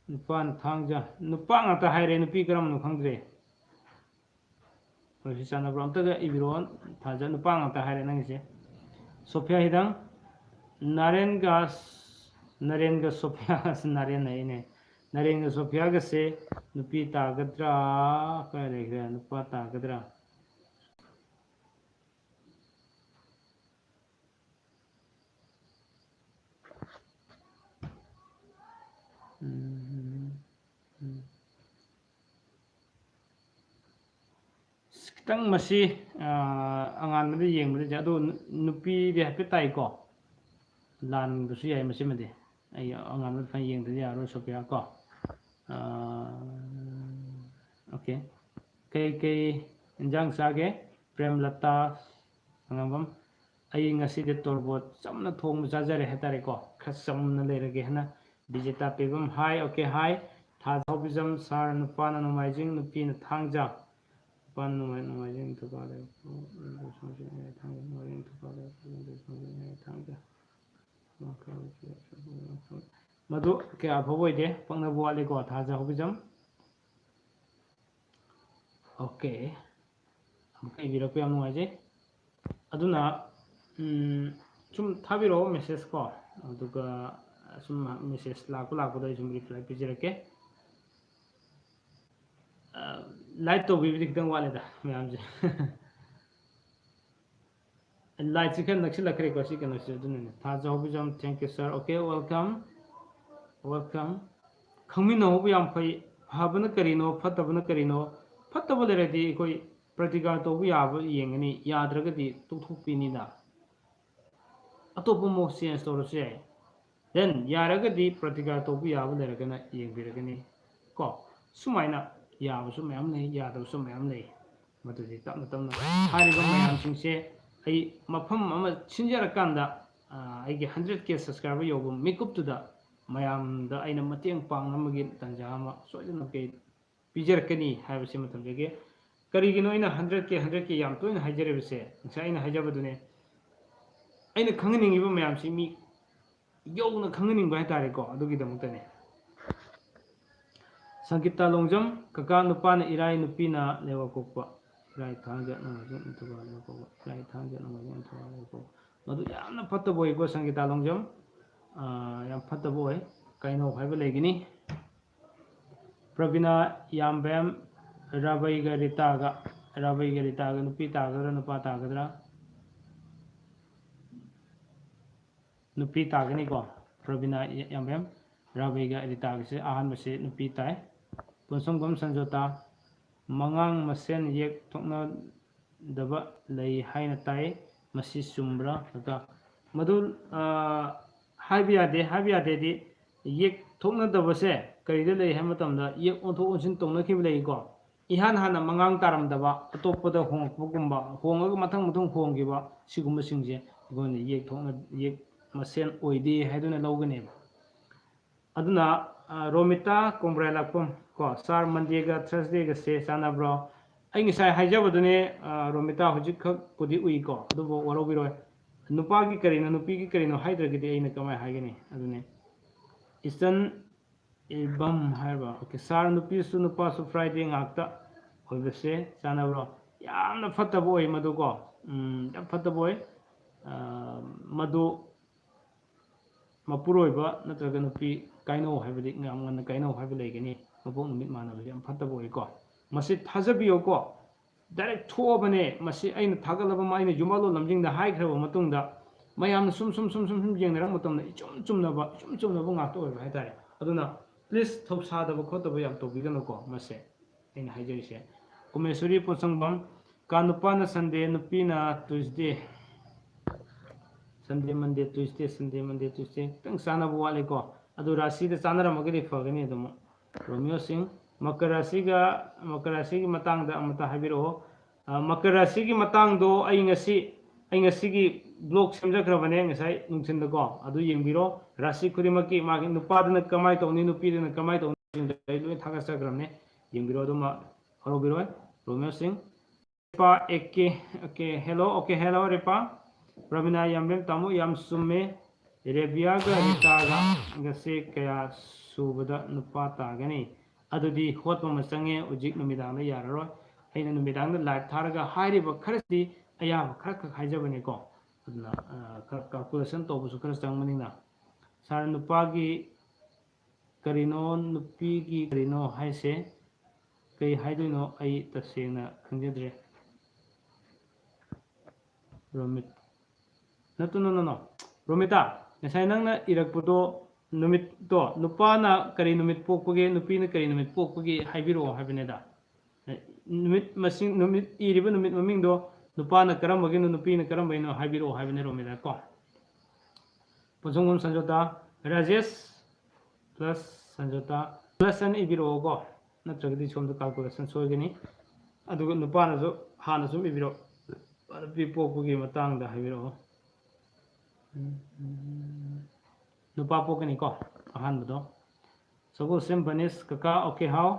ꯅꯨꯄꯥꯅ ꯊꯥꯡꯖ꯫ ꯅꯨꯄꯥ ꯉꯥꯛꯇ ꯍꯥꯏꯔꯦ, ꯅꯨꯄꯤ ꯀꯔꯝꯕꯅꯣ ꯈꯪꯗ꯭ꯔꯦ꯫ ꯃꯁꯤ ꯆꯥꯟꯅꯕ꯭ꯔꯣ? ꯑꯝꯇꯒ ꯏꯕꯤꯔꯛꯑꯣ꯫ ꯊꯥꯖ, ꯅꯨꯄꯥ ꯉꯥꯛꯇ ꯍꯥꯏꯔꯦ ꯅꯪꯒꯤꯁꯦ꯫ ꯁꯣꯐꯤꯌꯥ ꯍꯤꯗꯥꯡ, ꯅꯥꯔꯦꯟꯒ, ꯅꯥꯔꯦꯟꯒ ꯁꯣꯐꯤꯌꯥ, ꯑꯁ, ꯅꯥꯔꯦꯟ ꯍꯥꯏꯅꯦ꯫ ꯅꯥꯔꯦꯟꯒ ꯁꯣꯐꯤꯌꯥꯒꯁꯦ ꯅꯨꯄꯤ ꯇꯥꯒꯗ꯭ꯔꯥ? ꯀꯥꯏ ꯂꯩꯈ꯭ꯔꯦ? ꯅꯨꯄꯥ ꯇꯥꯒꯗ꯭ꯔꯥ? ꯎꯝ, ꯎꯝ꯫ ꯑꯁ, ꯈꯤꯇꯪ ꯃꯁꯤ, ꯑ, ꯑꯉꯥꯟꯕꯗ ꯌꯦꯡꯕꯗꯗꯤ, ꯑꯗꯣ ꯅꯨ-, ꯅꯨꯄꯤꯗꯤ ꯍꯥꯏꯐꯦꯠ ꯇꯥꯏꯀꯣ? ꯂꯥꯟꯕꯁꯨ ꯌꯥꯏ ꯃꯁꯤꯃꯗꯤ꯫ ꯑꯩ ꯑꯉꯥꯟꯕꯗ ꯐꯖꯅ ꯌꯦꯡꯗꯗꯤ ꯌꯥꯔꯣꯏ, ꯁꯣꯐꯤꯌꯥ ꯀꯣ꯫ ꯑ, okay꯫ ꯀꯩ ꯀꯩ ꯏꯟꯖꯥꯡ ꯆꯥꯒꯦ? ꯄ꯭ꯔꯦꯝꯂꯇꯥ ꯁꯉꯥꯡꯕꯝ, ꯑꯩ ꯉꯁꯤꯗꯤ ꯇꯣꯔꯕꯣꯠ ꯆꯝꯅ ꯊꯣꯡꯕ ꯆꯥꯖꯔꯦ ꯍꯥꯏꯇꯥꯔꯦꯀꯣ꯫ ꯈꯔ ꯆꯝꯅ ꯂꯩꯔꯒꯦ ꯍꯥꯏꯅ꯫ ꯕꯤꯖꯦꯇꯥ ꯄꯦꯕꯝ, hi, okay, hi꯫ ꯊꯥꯖ ꯍꯧꯕꯤꯖꯝ, ꯁꯥꯔ ꯅꯨꯄꯥꯅ ꯅꯣꯡꯃꯥꯏꯖꯤꯡ, ꯅꯨꯄꯤꯅ ꯊꯥꯡꯖ꯫ ꯅꯨꯄꯥꯅ ꯅꯣꯡꯃꯥꯏ-, ꯅꯣꯡꯃꯥꯏꯖꯤꯡ, ꯅꯤꯡꯊꯧꯀꯥꯕ, ꯊꯥꯡꯖ, ꯅꯣꯡꯃꯥꯏꯖꯤꯡ, ꯅꯤꯡꯊꯧꯀꯥꯕ, ꯊꯥꯡꯖ꯫ ꯃꯗꯨ ꯀꯌꯥ ꯑꯐꯕ ꯑꯣꯏꯗꯦ, ꯄꯛꯅꯕ ꯋꯥꯠꯂꯤꯀꯣ, ꯊꯥꯖ ꯍꯧꯕꯤꯖꯝ꯫ Okay꯫ ꯑꯃꯨꯛꯀ ꯏꯕꯤꯔꯛꯄ ꯌꯥꯝ ꯅꯨꯡꯉꯥꯏꯖꯩ꯫ ꯑꯗꯨꯅ, ꯎꯝ, ꯁꯨꯝ ꯊꯥꯕꯤꯔꯛꯑꯣ message ꯀꯣ, ꯑꯗꯨꯒ ꯁꯨꯝ message ꯂꯥꯛꯄ ꯂꯥꯛꯄꯗ ꯑꯩ ꯁꯨꯝ reply ꯄꯤꯖꯔꯛꯀꯦ꯫ ꯑ, like ꯇꯧꯕꯤꯕꯗꯤ ꯈꯤꯇꯪ ꯋꯥꯠꯂꯦꯗ ꯃꯌꯥꯝꯁꯦ꯫ Lightꯁꯤ ꯈꯔ ꯅꯛꯁꯤꯜꯂꯛꯈ꯭ꯔꯦꯀꯣ ꯁꯤ ꯀꯩꯅꯣꯁꯦ, ꯑꯗꯨꯅꯅꯦ꯫ ꯊꯥꯖ ꯍꯧꯕꯤꯖꯝ, thank you sir, okay, welcome, welcome꯫ ꯈꯪꯃꯤꯟꯅꯍꯧꯕ ꯌꯥꯝ ꯐꯩ꯫ ꯐꯕꯅ ꯀꯔꯤꯅꯣ, ꯐꯠꯇꯕꯅ ꯀꯔꯤꯅꯣ? ꯐꯠꯇꯕ ꯂꯩꯔꯗꯤ ꯑꯩꯈꯣꯏ ꯄ꯭ꯔꯇꯤꯀꯥꯔ ꯇꯧꯕ ꯌꯥꯕ ꯌꯦꯡꯒꯅꯤ, ꯌꯥꯗ꯭ꯔꯒꯗꯤ ꯇꯣꯛꯊꯣꯛꯄꯤꯅꯤꯗ꯫ ꯑꯇꯣꯞꯄ ꯑꯃꯨꯛ change ꯇꯧꯔꯁꯨ ꯌꯥꯏ꯫ Then ꯌꯥꯔꯒꯗꯤ ꯄ꯭ꯔꯇꯤꯀꯥꯔ ꯇꯧꯕ ꯌꯥꯕ ꯂꯩꯔꯒꯅ ꯌꯦꯡꯕꯤꯔꯒꯅꯤ ꯀꯣ꯫ ꯁꯨꯃꯥꯏꯅ ꯌꯥꯕꯁꯨ ꯃꯌꯥꯝ ꯂꯩ, ꯌꯥꯗꯕꯁꯨ ꯃꯌꯥꯝ ꯂꯩ꯫ ꯃꯗꯨꯗꯤ ꯇꯞꯅ ꯇꯞꯅ ꯍꯥꯏꯔꯤꯕ ꯃꯌꯥꯝꯁꯤꯡꯁꯦ ꯑꯩ ꯃꯐꯝ ꯑꯃ ꯁꯤꯟꯖꯔꯀꯥꯟꯗ, ꯑ, ꯑꯩꯒꯤ hundred K subscriber ꯌꯧꯕ ꯃꯤꯀꯨꯞꯇꯨꯗ ꯃꯌꯥꯝꯗ ꯑꯩꯅ ꯃꯇꯦꯡ ꯄꯥꯡꯅꯕꯒꯤ ꯇꯥꯟꯖꯥ ꯑꯃ ꯁꯣꯏꯗꯅ ꯀꯩ ꯄꯤꯖꯔꯛꯀꯅꯤ ꯍꯥꯏꯕꯁꯤꯃ ꯊꯝꯖꯒꯦ꯫ ꯀꯔꯤꯒꯤꯅꯣ ꯑꯩꯅ hundred K, hundred K ꯌꯥꯝ ꯇꯣꯏꯅ ꯍꯥꯏꯖꯔꯤꯕꯁꯦ? ꯉꯁꯥꯏ ꯑꯩꯅ ꯍꯥꯏꯖꯕꯗꯨꯅꯦ, ꯑꯩꯅ ꯈꯪꯍꯟꯅꯤꯡꯉꯤꯕ ꯃꯌꯥꯝꯁꯤ ꯃꯤ ꯌꯧꯅ ꯈꯪꯍꯟꯅꯤꯡꯕ ꯍꯥꯏꯇꯥꯔꯦꯀꯣ, ꯑꯗꯨꯒꯤꯗꯃꯛꯇꯅꯦ꯫ ꯁꯪꯒꯤꯇꯥ ꯂꯣꯡꯖꯝ, ꯀꯀꯥ ꯅꯨꯄꯥꯅ ꯏꯔꯥꯏ, ꯅꯨꯄꯤꯅ ꯂꯩꯕꯥꯛꯄꯣꯛꯄ꯫ ꯏꯔꯥꯏ, ꯊꯥꯡꯖ, ꯅꯣꯡꯃꯥꯏꯖꯤꯡ, ꯅꯤꯡꯊꯧꯀꯥꯕ, ꯂꯩꯕꯥꯛꯄꯣꯛꯄ꯫ ꯏꯔꯥꯏ, ꯊꯥꯡꯖ, ꯅꯣꯡꯃꯥꯏꯖꯤꯡ, ꯅꯤꯡꯊꯧꯀꯥꯕ, ꯂꯩꯕꯥꯛꯄꯣꯛꯄ꯫ ꯃꯗꯨ ꯌꯥꯝꯅ ꯐꯠꯇꯕ ꯑꯣꯏꯀꯣ, ꯁꯪꯒꯤꯇꯥ ꯂꯣꯡꯖꯝ꯫ ꯑꯥ, ꯌꯥꯝ ꯐꯠꯇꯕ ꯑꯣꯏ꯫ ꯀꯩꯅꯣ ꯍꯥꯏꯕ ꯂꯩꯒꯅꯤ꯫ ꯄ꯭ꯔꯕꯤꯅꯥ ꯌꯥꯝꯕꯦꯝ, ꯔꯥꯕꯩꯒ ꯔꯤꯇꯥꯒ, ꯔꯥꯕꯩꯒ ꯔꯤꯇꯥꯒ ꯅꯨꯄꯤ ꯇꯥꯒꯗ꯭ꯔꯥ, ꯅꯨꯄꯥ ꯇꯥꯒꯗ꯭ꯔꯥ? ꯅꯨꯄꯤ ꯇꯥꯒꯅꯤꯀꯣ꯫ ꯄ꯭ꯔꯕꯤꯅꯥ ꯌꯥꯝꯕꯦꯝ, ꯔꯥꯕꯩꯒ ꯔꯤꯇꯥꯒꯤꯁꯦ ꯑꯍꯥꯟꯕꯁꯦ ꯅꯨꯄꯤ ꯇꯥꯏ꯫ ꯄꯨꯟꯁꯪꯕꯝ ꯁꯟꯖꯣꯇꯥ, ꯃꯉꯥꯡ ꯃꯁꯦꯟ ꯌꯦꯛ ꯊꯣꯛꯅꯗꯕ ꯂꯩ ꯍꯥꯏꯅ ꯇꯥꯏ, ꯃꯁꯤ ꯆꯨꯝꯕ꯭ꯔꯥ? ꯀꯀꯥ, ꯃꯗꯨ, ꯑꯥ, ꯍꯥꯏꯕ ꯌꯥꯗꯦ꯫ ꯍꯥꯏꯕ ꯌꯥꯗꯦꯗꯤ, ꯌꯦꯛ ꯊꯣꯛꯅꯗꯕꯁꯦ ꯀꯔꯤꯗ ꯂꯩ ꯍꯥꯏꯕ ꯃꯇꯝꯗ, ꯌꯦꯛ ꯑꯣꯟꯊꯣꯛ ꯑꯣꯟꯁꯤꯟ ꯇꯧꯅꯈꯤꯕ ꯂꯩꯀꯣ꯫ ꯏꯍꯥꯟ ꯍꯥꯟꯅ ꯃꯉꯥꯡ ꯇꯥꯔꯝꯗꯕ, ꯑꯇꯣꯞꯄꯗ ꯍꯣꯡꯉꯛꯄꯒꯨꯝꯕ, ꯍꯣꯡꯉꯒ ꯃꯊꯪ ꯃꯊꯪ ꯍꯣꯡꯈꯤꯕ, ꯁꯤꯒꯨꯝꯕꯁꯤꯡꯁꯦ ꯑꯩꯈꯣꯏꯅ ꯌꯦꯛ ꯊꯣꯛꯅ, ꯌꯦꯛ ꯃꯁꯦꯟ ꯑꯣꯏꯗꯦ ꯍꯥꯏꯗꯨꯅ ꯂꯧꯒꯅꯦꯕ꯫ ꯑꯗꯨꯅ, ꯑ, ꯔꯣꯃꯤꯇꯥ ꯀꯣꯡꯕ꯭ꯔꯥꯏꯂꯥꯛꯄꯝ ꯀꯣ, ꯁꯥꯔ, ꯃꯟꯗꯦꯒ ꯊꯔꯁꯗꯦꯒꯁꯦ ꯆꯥꯟꯅꯕ꯭ꯔꯣ? ꯑꯩ ꯉꯁꯥꯏ ꯍꯥꯏꯖꯕꯗꯨꯅꯦ, ꯑ, ꯔꯣꯃꯤꯇꯥ ꯍꯧꯖꯤꯛꯈꯛꯄꯨꯗꯤ ꯎꯏꯀꯣ, ꯑꯗꯨꯕꯨ ꯋꯥꯔꯧꯕꯤꯔꯣꯏ꯫ ꯅꯨꯄꯥꯒꯤ ꯀꯔꯤꯅꯣ, ꯅꯨꯄꯤꯒꯤ ꯀꯔꯤꯅꯣ ꯍꯥꯏꯗ꯭ꯔꯒꯗꯤ ꯑꯩꯅ ꯀꯃꯥꯏꯅ ꯍꯥꯏꯒꯅꯤ? ꯑꯗꯨꯅꯦ, ꯏꯆꯟ ꯏꯕꯝ ꯍꯥꯏꯕ, okay, ꯁꯥꯔ, ꯅꯨꯄꯤꯁꯨ ꯅꯨꯄꯥꯁꯨ Friday ꯉꯥꯛꯇ ꯑꯣꯏꯕꯁꯦ ꯆꯥꯟꯅꯕ꯭ꯔꯣ? ꯌꯥꯝꯅ ꯐꯠꯇꯕ ꯑꯣꯏ ꯃꯗꯨꯀꯣ, ꯎꯝ, ꯌꯥꯝ ꯐꯠꯇꯕ ꯑꯣꯏ꯫ ꯑ, ꯃꯗꯨ ꯃꯄꯨꯔꯣꯏꯕ ꯅꯠꯇ꯭ꯔꯒ ꯅꯨꯄꯤ ꯀꯥꯏꯅꯧ ꯍꯥꯏꯕꯗꯤ, ꯌꯥꯝ ꯉꯟꯅ ꯀꯥꯏꯅꯧ ꯍꯥꯏꯕ ꯂꯩꯒꯅꯤ, ꯃꯄꯣꯛ ꯅꯨꯃꯤꯠ ꯃꯥꯟꯅꯕꯁꯦ ꯌꯥꯝ ꯐꯠꯇꯕ ꯑꯣꯏꯀꯣ꯫ ꯃꯁꯤ ꯊꯥꯖꯕꯤꯌꯨꯀꯣ, direct ꯊꯣꯛꯑꯕꯅꯦ꯫ ꯃꯁꯤ ꯑꯩꯅ ꯊꯥꯒꯠꯂꯕ ꯑꯃ, ꯑꯩꯅ ꯌꯨꯝꯕꯥꯜꯂꯣꯟ ꯂꯝꯖꯤꯡꯗ ꯍꯥꯏꯈ꯭ꯔꯕ ꯃꯇꯨꯡꯗ, ꯃꯌꯥꯝꯅ ꯁꯨꯝ, ꯁꯨꯝ, ꯁꯨꯝ, ꯁꯨꯝ, ꯁꯨꯝ ꯌꯦꯡꯅꯔꯛꯄ ꯃꯇꯝꯗ, ꯏꯆꯨꯝ ꯆꯨꯝꯅꯕ, ꯏꯆꯨꯝ ꯆꯨꯝꯅꯕ ꯉꯥꯛꯇ ꯑꯣꯏꯕ ꯍꯥꯏꯇꯥꯔꯦ꯫ ꯑꯗꯨꯅ please ꯊꯧꯁꯥꯗꯕ ꯈꯣꯠꯇꯕ ꯌꯥꯝ ꯇꯧꯕꯤꯒꯅꯨꯀꯣ꯫ ꯃꯁꯦ ꯑꯩꯅ ꯍꯥꯏꯖꯔꯤꯁꯦ꯫ ꯀꯨꯃꯦꯁꯣꯔꯤ ꯄꯣꯠꯁꯪꯕꯝ, ꯀꯥ ꯅꯨꯄꯥꯅ Sunday, ꯅꯨꯄꯤꯅ Tuesday꯫ Sunday, Monday, Tuesday, Sunday, Monday, Tuesday꯫ ꯈꯤꯇꯪ ꯆꯥꯟꯅꯕ ꯋꯥꯠꯂꯤꯀꯣ꯫ ꯑꯗꯨ ꯔꯥꯁꯤꯗ ꯆꯥꯟꯅꯔꯝꯃꯒꯗꯤ ꯐꯒꯅꯤ ꯑꯗꯨꯝ꯫ ꯔꯣꯃꯤꯌꯣ ꯁꯤꯡ, ꯃꯀꯔ ꯔꯥꯁꯤꯒ, ꯃꯀꯔ ꯔꯥꯁꯤꯒꯤ ꯃꯇꯥꯡꯗ ꯑꯃꯇ ꯍꯥꯏꯕꯤꯔꯛꯑꯣ꯫ ꯑ, ꯃꯀꯔ ꯔꯥꯁꯤꯒꯤ ꯃꯇꯥꯡꯗꯣ ꯑꯩ ꯉꯁꯤ, ꯑꯩ ꯉꯁꯤꯒꯤ ꯕ꯭ꯂꯣꯒ ꯁꯦꯝꯖꯈ꯭ꯔꯕꯅꯦ ꯉꯁꯥꯏ ꯅꯨꯡꯊꯤꯟꯗꯀꯣ, ꯑꯗꯨ ꯌꯦꯡꯕꯤꯔꯣ꯫ ꯔꯥꯁꯤ ꯈꯨꯗꯤꯡꯃꯛꯀꯤ ꯃꯥꯒꯤ ꯅꯨꯄꯥꯗꯨꯅ ꯀꯃꯥꯏꯅ ꯇꯧꯅꯤ, ꯅꯨꯄꯤꯗꯨꯅ ꯀꯃꯥꯏꯅ ꯇꯧꯅꯤ, ꯑꯩ ꯂꯣꯏ ꯊꯥꯒꯠꯆꯈ꯭ꯔꯕꯅꯦ, ꯌꯦꯡꯕꯤꯔꯣ꯫ ꯑꯗꯨꯃ ꯍꯧꯔꯧꯕꯤꯔꯣꯏ, ꯔꯣꯃꯤꯌꯣ ꯁꯤꯡ꯫ ꯔꯤꯄꯥ ꯑꯦ ꯀꯦ, okay, hello, okay, hello, Ripa. Rabina ꯌꯥꯝꯕꯦꯝ, ꯇꯥꯃꯣ, ꯌꯥꯝ ꯆꯨꯝꯃꯦ꯫ ꯔꯦꯕꯤꯌꯥꯒ ꯔꯤꯇꯥꯒ ꯒꯁꯦ ꯀꯌꯥ ꯁꯨꯕꯗ ꯅꯨꯄꯥ ꯇꯥꯒꯅꯤ? ꯑꯗꯨꯗꯤ ꯍꯣꯠꯄ ꯑꯃ ꯆꯪꯉꯦ, ꯍꯧꯖꯤꯛ ꯅꯨꯃꯤꯗꯥꯡꯗ ꯌꯥꯔꯔꯣꯏ꯫ ꯑꯩꯅ ꯅꯨꯃꯤꯗꯥꯡꯗ ꯂꯥꯏꯚ ꯊꯥꯔꯒ ꯍꯥꯏꯔꯤꯕ ꯈꯔꯁꯤꯗꯤ ꯑꯌꯥꯝꯕ ꯈꯔ ꯈꯛ ꯍꯥꯏꯖꯕꯅꯤꯀꯣ꯫ ꯑꯗꯨꯅ, ꯑ, ꯈꯔ ꯀꯥꯜꯀꯨꯂꯦꯁꯟ ꯇꯧꯕꯁꯨ ꯈꯔ ꯆꯪꯕꯅꯤꯅ꯫ ꯁꯥꯔ, ꯅꯨꯄꯥꯒꯤ ꯀꯔꯤꯅꯣ, ꯅꯨꯄꯤꯒꯤ ꯀꯔꯤꯅꯣ ꯍꯥꯏꯁꯦ? ꯀꯩ ꯍꯥꯏꯗꯣꯏꯅꯣ ꯑꯩ ꯇꯁꯦꯡꯅ ꯈꯪꯖꯗ꯭ꯔꯦ꯫ ꯔꯣꯃꯤꯠ, ꯅꯠꯇꯨ, ꯅꯣ, ꯅꯣ, ꯅꯣ꯫ ꯔꯣꯃꯤꯇꯥ, ꯉꯁꯥꯏ ꯅꯪꯅ ꯏꯔꯛꯄꯗꯣ, ꯅꯨꯃꯤꯠꯇꯣ, ꯅꯨꯄꯥꯅ ꯀꯔꯤ ꯅꯨꯃꯤꯠ ꯄꯣꯛꯄꯒꯦ, ꯅꯨꯄꯤꯅ ꯀꯔꯤ ꯅꯨꯃꯤꯠ ꯄꯣꯛꯄꯒꯦ ꯍꯥꯏꯕꯤꯔꯛꯑꯣ ꯍꯥꯏꯕꯅꯤꯗ꯫ ꯅꯨꯃꯤꯠ ꯃꯁꯤꯡ, ꯅꯨꯃꯤꯠ ꯏꯔꯤꯕ ꯅꯨꯃꯤꯠ ꯃꯃꯤꯡꯗꯣ ꯅꯨꯄꯥꯅ ꯀꯔꯝꯕꯒꯤꯅꯣ, ꯅꯨꯄꯤꯅ ꯀꯔꯝꯕꯒꯤꯅꯣ ꯍꯥꯏꯕꯤꯔꯛꯑꯣ ꯍꯥꯏꯕꯅꯦ ꯔꯣꯃꯤꯇꯥ ꯀꯣ꯫ ꯄꯣꯟꯁꯪꯕꯝ ꯁꯟꯖꯣꯇꯥ, ꯔꯥꯖꯦꯁ plus ꯁꯟꯖꯣꯇꯥ plus ꯑꯅ ꯏꯕꯤꯔꯛꯑꯣꯀꯣ, ꯅꯠꯇ꯭ꯔꯒꯗꯤ ꯁꯣꯝꯗ ꯀꯥꯜꯀꯨꯂꯦꯁꯟ ꯁꯣꯏꯒꯅꯤ꯫ ꯑꯗꯨꯒ ꯅꯨꯄꯥꯅꯁꯨ ꯍꯥꯟꯅ ꯁꯨꯝ ꯏꯕꯤꯔꯛꯑꯣ, ꯅꯨꯄꯤ ꯄꯣꯛꯄꯒꯤ ꯃꯇꯥꯡꯗ ꯍꯥꯏꯕꯤꯔꯛꯑꯣ꯫ ꯅꯨꯄꯥ ꯄꯣꯛꯀꯅꯤꯀꯣ ꯑꯍꯥꯟꯕꯗꯣ꯫ ꯁꯒꯣꯜꯁꯦꯝ ꯕꯅꯤꯁ ꯀꯀꯥ, okay, how.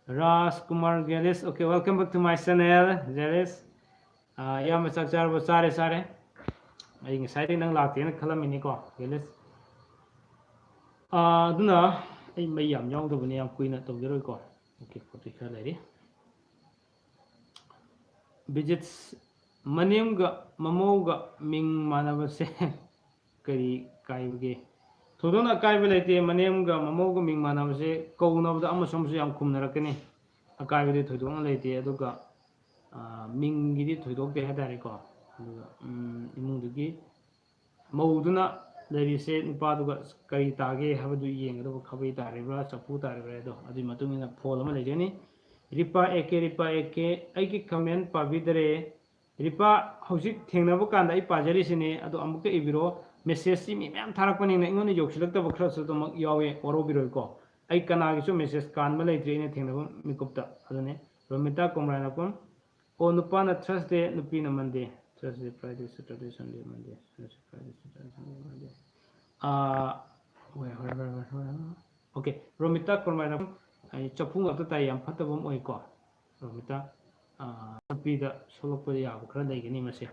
Raj Kumar ꯒꯦꯂꯤꯁ, okay, welcome back to my channel, ꯒꯦꯂꯤꯁ꯫ ꯑꯥ, ꯏꯌꯥꯝꯕ ꯆꯥꯛ ꯆꯥꯔꯕꯣ? ꯆꯥꯔꯦ, ꯆꯥꯔꯦ꯫ ꯑꯩ ꯉꯁꯥꯏꯗꯩ ꯅꯪ ꯂꯥꯛꯇꯦꯅ ꯈꯜꯂꯝꯃꯤꯅꯤꯀꯣ, ꯒꯦꯂꯤꯁ꯫ ꯑꯥ, ꯑꯗꯨꯅ ꯑꯩ ꯃꯩ ꯌꯥꯝ ꯌꯥꯎꯗꯕꯅꯦ, ꯌꯥꯝ ꯀꯨꯏꯅ ꯇꯧꯖꯔꯣꯏꯀꯣ꯫ Okay, ꯐꯣꯇꯣ ꯈꯔ ꯂꯩꯔꯤ꯫ ꯕꯤꯖꯤꯠꯁ, ꯃꯅꯦꯝꯒ ꯃꯃꯧꯒ ꯃꯤꯡ ꯃꯥꯟꯅꯕꯁꯦ ꯀꯔꯤ ꯀꯥꯏꯕꯒꯦ? ꯊꯣꯏꯗꯣꯛꯅ ꯑꯀꯥꯏꯕ ꯂꯩꯇꯦ꯫ ꯃꯅꯦꯝꯒ ꯃꯃꯧꯒ ꯃꯤꯡ ꯃꯥꯟꯅꯕꯁꯦ ꯀꯧꯅꯕꯗ ꯑꯃꯁꯨ ꯑꯃꯁꯨ ꯌꯥꯝ ꯈꯨꯝꯅꯔꯛꯀꯅꯤ꯫ ꯑꯀꯥꯏꯕꯗꯤ ꯊꯣꯏꯗꯣꯛꯅ ꯂꯩꯇꯦ꯫ ꯑꯗꯨꯒ, ꯑ, ꯃꯤꯡꯒꯤꯗꯤ ꯊꯣꯏꯗꯣꯛꯇꯦ ꯍꯥꯏꯇꯥꯔꯦꯀꯣ꯫ ꯑꯗꯨꯒ, ꯎꯝ, ꯏꯃꯨꯡꯗꯨꯒꯤ ꯃꯧꯗꯨꯅ ꯂꯩꯔꯤꯁꯦ ꯅꯨꯄꯥꯗꯨꯒ ꯀꯔꯤ ꯇꯥꯒꯦ ꯍꯥꯏꯕꯗꯨ ꯌꯦꯡꯒꯗꯕ, ꯈꯥꯕꯩ ꯇꯥꯔꯤꯕ꯭ꯔꯥ, ꯆꯐꯨ ꯇꯥꯔꯤꯕ꯭ꯔꯥ ꯍꯥꯏꯗꯣ, ꯑꯗꯨꯒꯤ ꯃꯇꯨꯡ ꯏꯟꯅ ꯐꯣꯜ ꯑꯃ ꯂꯩꯖꯅꯤ꯫ ꯔꯤꯄꯥ ꯑꯦ ꯀꯦ, ꯔꯤꯄꯥ ꯑꯦ ꯀꯦ, ꯑꯩꯒꯤ ꯀꯃꯦꯟ ꯄꯥꯕꯤꯗꯔꯦ꯫ ꯔꯤꯄꯥ, ꯍꯧꯖꯤꯛ ꯊꯦꯡꯅꯕ ꯀꯥꯟꯗ ꯑꯩ ꯄꯥꯖꯔꯤꯁꯤꯅꯦ, ꯑꯗꯣ ꯑꯃꯨꯛꯀ ꯏꯕꯤꯔꯛꯑꯣ꯫ ꯃꯦꯁꯦꯖꯁꯤ ꯃꯤ ꯃꯌꯥꯝ ꯊꯥꯔꯛꯄꯅꯤꯅ ꯑꯩꯉꯣꯟꯗ ꯌꯧꯁꯤꯜꯂꯛꯇꯕ ꯈꯔꯁꯨ ꯑꯗꯨꯃꯛ ꯌꯥꯎꯋꯦ, ꯋꯥꯔꯧꯕꯤꯔꯣꯏꯀꯣ꯫ ꯑꯩ ꯀꯅꯥꯒꯤꯁꯨ ꯃꯦꯁꯦꯖ ꯀꯥꯟꯕ ꯂꯩꯇ꯭ꯔꯤ ꯑꯩꯅ ꯊꯦꯡꯅꯕ ꯃꯤꯀꯨꯞꯇ꯫ ꯑꯗꯨꯅꯤ ꯔꯣꯃꯤꯇꯥ ꯀꯣꯝꯔꯥꯏꯅꯥꯄꯨꯝ꯫ ꯑꯣ, ꯅꯨꯄꯥꯅ ꯊꯔꯁꯗꯦ, ꯅꯨꯄꯤꯅ ꯃꯟꯗꯦ꯫ ꯊꯔꯁꯗꯦ, ꯐ꯭ꯔꯥꯏꯗꯦ, ꯁꯦꯇꯔꯗꯦ, ꯁꯟꯗꯦ, ꯃꯟꯗꯦ꯫ ꯊꯔꯁꯗꯦ, ꯐ꯭ꯔꯥꯏꯗꯦ, ꯁꯦꯇꯔꯗꯦ, ꯁꯟꯗꯦ, ꯃꯟꯗꯦ꯫ ꯑꯥ, ꯍꯣꯏ, ꯍꯣꯏ, ꯍꯣꯏ, ꯍꯣꯏ, ꯍꯣꯏ, ꯍꯣꯏ꯫ ꯑꯣꯀꯦ, ꯔꯣꯃꯤꯇꯥ ꯀꯣꯝꯔꯥꯏꯅꯥꯄꯨꯝ, ꯑꯩ ꯆꯐꯨ ꯉꯥꯛꯇ ꯇꯥꯏ, ꯌꯥꯝ ꯐꯠꯇꯕ ꯑꯃ ꯑꯣꯏꯀꯣ꯫ ꯔꯣꯃꯤꯇꯥ, ꯑꯥ, ꯅꯨꯄꯤꯗ ꯁꯣꯛꯂꯛꯄ ꯌꯥꯕ ꯈꯔ ꯂꯩꯒꯅꯤ ꯃꯁꯦ꯫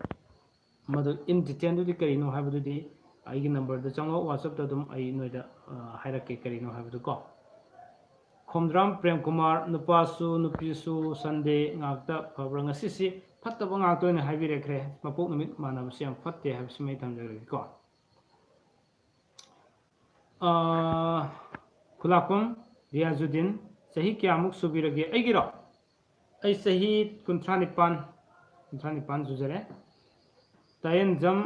ꯃꯗꯨ in detailꯗꯨꯗꯤ ꯀꯔꯤꯅꯣ ꯍꯥꯏꯕꯗꯨꯗꯤ ꯑꯩꯒꯤ ꯅꯝꯕꯔꯗ ꯆꯪꯉꯣ, WhatsAppꯇ ꯑꯗꯨꯝ ꯑꯩ ꯅꯣꯏꯗ, ꯑꯥ, ꯍꯥꯏꯔꯛꯀꯦ ꯀꯔꯤꯅꯣ ꯍꯥꯏꯕꯗꯨ ꯀꯣ꯫ ꯈꯣꯝꯗ꯭ꯔꯥꯝ ꯄ꯭ꯔꯦꯝ ꯀꯨꯃꯥꯔ, ꯅꯨꯄꯥꯁꯨ ꯅꯨꯄꯤꯁꯨ ꯁꯟꯗꯦ ꯉꯥꯛꯇ ꯐꯕ꯭ꯔꯥ? ꯉꯁꯤꯁꯤ ꯐꯠꯇꯕ ꯉꯥꯛꯇ ꯑꯣꯏꯅ ꯍꯥꯏꯕꯤꯔꯛꯈ꯭ꯔꯦ꯫ ꯃꯄꯣꯛ ꯅꯨꯃꯤꯠ ꯃꯥꯟꯅꯕꯁꯤ ꯌꯥꯝ ꯐꯠꯇꯦ ꯍꯥꯏꯕꯁꯤꯃ ꯑꯩ ꯊꯝꯖꯔꯒꯦꯀꯣ꯫ ꯑꯥ, ꯈꯨꯂꯥꯛꯄꯝ ꯔꯤꯌꯥꯖꯨꯗꯤꯟ, ꯆꯍꯤ ꯀꯌꯥꯃꯨꯛ ꯁꯨꯕꯤꯔꯒꯦ? ꯑꯩꯒꯤꯔꯣ? ꯑꯩ ꯆꯍꯤ ꯀꯨꯟꯊ꯭ꯔꯥ ꯅꯤꯄꯥꯟ, ꯀꯨꯟꯊ꯭ꯔꯥ ꯅꯤꯄꯥꯟ ꯁꯨꯖꯔꯦ꯫ ꯇꯥꯌꯦꯟꯖꯝ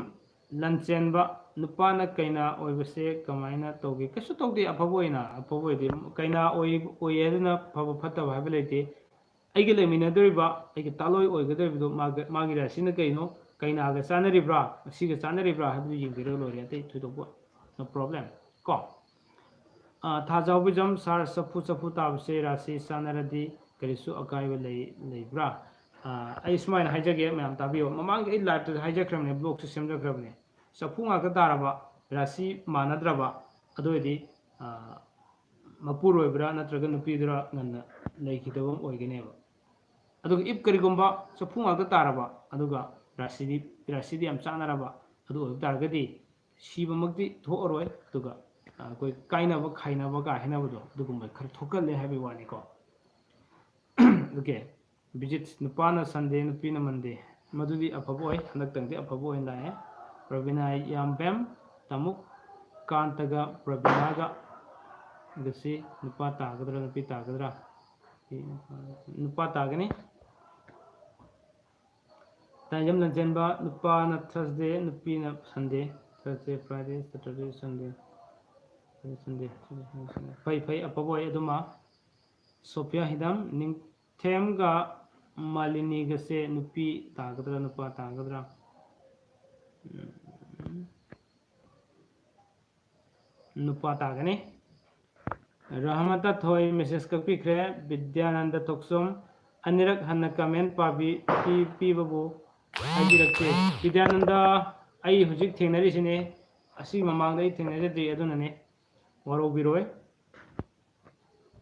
ꯂꯟꯆꯦꯟꯕ, ꯅꯨꯄꯥꯅ ꯀꯩꯅꯥ ꯑꯣꯏꯕꯁꯦ ꯀꯃꯥꯏꯅ ꯇꯧꯒꯦ? ꯀꯩꯁꯨ ꯇꯧꯗꯦ, ꯑꯐꯕ ꯑꯣꯏꯅ, ꯑꯐꯕ ꯑꯣꯏꯗꯦ꯫ ꯀꯩꯅꯥ ꯑꯣꯏ, ꯑꯣꯏ ꯍꯥꯏꯗꯨꯅ ꯐꯕ ꯐꯠꯇꯕ ꯍꯥꯏꯕ ꯂꯩꯇꯦ꯫ ꯑꯩꯒ ꯂꯩꯃꯤꯟꯅꯗꯣꯔꯤꯕ, ꯑꯩꯒꯤ ꯇꯥꯂꯣꯏ ꯑꯣꯏꯒꯗꯧꯔꯤꯕꯗꯣ ꯃꯥꯒ, ꯃꯥꯒꯤ ꯔꯥꯁꯤꯅ ꯀꯩꯅꯣ, ꯀꯩꯅꯥꯒ ꯆꯥꯟꯅꯔꯤꯕ꯭ꯔꯥ, ꯉꯁꯤꯒ ꯆꯥꯟꯅꯔꯤꯕ꯭ꯔꯥ ꯍꯥꯏꯕꯗꯨ ꯌꯦꯡꯕꯤꯔꯒ ꯂꯣꯏꯔꯦ, ꯑꯇꯩ ꯊꯣꯏꯗꯣꯛꯄ no problem ꯀꯣ꯫ ꯑꯥ, ꯊꯥꯖꯥꯎꯕꯤꯖꯝ, ꯁꯥꯔ, ꯆꯐꯨ ꯆꯐꯨ ꯇꯥꯕꯁꯦ ꯔꯥꯁꯤ ꯆꯥꯟꯅꯔꯗꯤ ꯀꯔꯤꯁꯨ ꯑꯀꯥꯏꯕ ꯂꯩ, ꯂꯩꯕ꯭ꯔꯥ? ꯑꯥ, ꯑꯩ ꯁꯨꯃꯥꯏꯅ ꯍꯥꯏꯖꯒꯦ, ꯃꯌꯥꯝ ꯇꯥꯕꯤꯌꯣ꯫ ꯃꯃꯥꯡꯒꯤ ꯑꯩ ꯂꯥꯏꯞꯇꯁꯨ ꯍꯥꯏꯖꯈ꯭ꯔꯕꯅꯦ, ꯕ꯭ꯂꯣꯛꯁꯨ ꯁꯦꯝꯖꯈ꯭ꯔꯕꯅꯦ꯫ ꯆꯐꯨ ꯉꯥꯛꯇ ꯇꯥꯔꯕ, ꯔꯥꯁꯤ ꯃꯥꯟꯅꯗ꯭ꯔꯕ, ꯑꯗꯨ ꯑꯣꯏꯔꯗꯤ, ꯑꯥ, ꯃꯄꯨꯔꯣꯏꯕꯔꯥ ꯅꯠꯇ꯭ꯔꯒ ꯅꯨꯄꯤꯗꯨꯔꯥ ꯉꯟꯅ ꯂꯩꯈꯤꯗꯕ ꯑꯃ ꯑꯣꯏꯒꯅꯦꯕ꯫ ꯑꯗꯨꯒ if ꯀꯔꯤꯒꯨꯝꯕ ꯆꯐꯨ ꯉꯥꯛꯇ ꯇꯥꯔꯕ, ꯑꯗꯨꯒ ꯔꯥꯁꯤꯗꯤ, ꯔꯥꯁꯤꯗꯤ ꯌꯥꯝ ꯆꯥꯟꯅꯔꯕ, ꯑꯗꯨ ꯑꯣꯏꯕ ꯇꯥꯔꯒꯗꯤ ꯁꯤꯕꯃꯛꯇꯤ ꯊꯣꯛꯑꯔꯣꯏ, ꯑꯗꯨꯒ, ꯑ, ꯑꯩꯈꯣꯏ ꯀꯥꯏꯅꯕ, ꯈꯥꯏꯅꯕ ꯀꯥꯏ ꯍꯥꯏꯅꯕꯗꯣ ꯑꯗꯨꯒꯨꯝꯕ ꯈꯔ ꯊꯣꯛꯀꯜꯂꯦ ꯍꯥꯏꯕꯒꯤ ꯋꯥꯅꯤꯀꯣ꯫ ꯑꯣꯀꯦ, ꯕꯤꯖꯤꯠ, ꯅꯨꯄꯥꯅ ꯁꯟꯗꯦ, ꯅꯨꯄꯤꯅ ꯃꯟꯗꯦ, ꯃꯗꯨꯗꯤ ꯑꯐꯕ ꯑꯣꯏ, ꯍꯟꯗꯛꯇꯪꯗꯤ ꯑꯐꯕ ꯑꯣꯏꯅ ꯂꯥꯛꯑꯦ꯫ ꯔꯕꯤꯅꯥ ꯌꯥꯝꯕꯦꯝ, ꯇꯥꯃꯨꯛ ꯀꯥꯟꯇꯒ ꯄ꯭ꯔꯕꯤꯅꯥꯒ ꯒꯁꯤ ꯅꯨꯄꯥ ꯇꯥꯒꯗ꯭ꯔꯥ, ꯅꯨꯄꯤ ꯇꯥꯒꯗ꯭ꯔꯥ? ꯅꯨꯄꯥ ꯇꯥꯒꯅꯤ꯫ ꯇꯥꯏꯖꯝ ꯂꯟꯆꯦꯟꯕ, ꯅꯨꯄꯥꯅ ꯊꯔꯁꯗꯦ, ꯅꯨꯄꯤꯅ ꯁꯟꯗꯦ꯫ ꯊꯔꯁꯗꯦ, ꯐ꯭ꯔꯥꯏꯗꯦ, ꯁꯦꯇꯔꯗꯦ, ꯁꯟꯗꯦ, ꯁꯟꯗꯦ, ꯁꯟꯗꯦ꯫ ꯐꯩ, ꯐꯩ, ꯑꯐꯕ ꯑꯣꯏ꯫ ꯑꯗꯨꯃ ꯁꯣꯐꯤꯌꯥ ꯍꯤꯗꯝ, ꯅꯤꯡꯊꯦꯝꯒ ꯃꯥꯂꯤꯅꯤꯒꯁꯦ ꯅꯨꯄꯤ ꯇꯥꯒꯗ꯭ꯔꯥ, ꯅꯨꯄꯥ ꯇꯥꯒꯗ꯭ꯔꯥ? ꯎꯝ, ꯅꯨꯄꯥ ꯇꯥꯒꯅꯤ꯫ ꯔꯍꯃꯇ ꯊꯣꯏ message ꯀꯛꯄꯤꯈ꯭ꯔꯦ꯫ ꯕꯤꯗ꯭ꯌꯥꯅꯟꯗ ꯊꯣꯛꯆꯣꯝ ꯑꯅꯤꯔꯛ ꯍꯟꯅ comment ꯄꯥꯕꯤ ꯄꯤ- ꯄꯤꯕꯕꯨ ꯍꯥꯏꯕꯤꯔꯛꯀꯦ꯫ ꯕꯤꯗ꯭ꯌꯥꯅꯟꯗ, ꯑꯩ ꯍꯧꯖꯤꯛ ꯊꯦꯡꯅꯔꯤꯁꯤꯅꯦ, ꯑꯁꯤꯒꯤ ꯃꯃꯥꯡꯗ ꯑꯩ ꯊꯦꯡꯅꯖꯗ꯭ꯔꯤ, ꯑꯗꯨꯅꯅꯦ, ꯋꯥꯔꯧꯕꯤꯔꯣꯏ꯫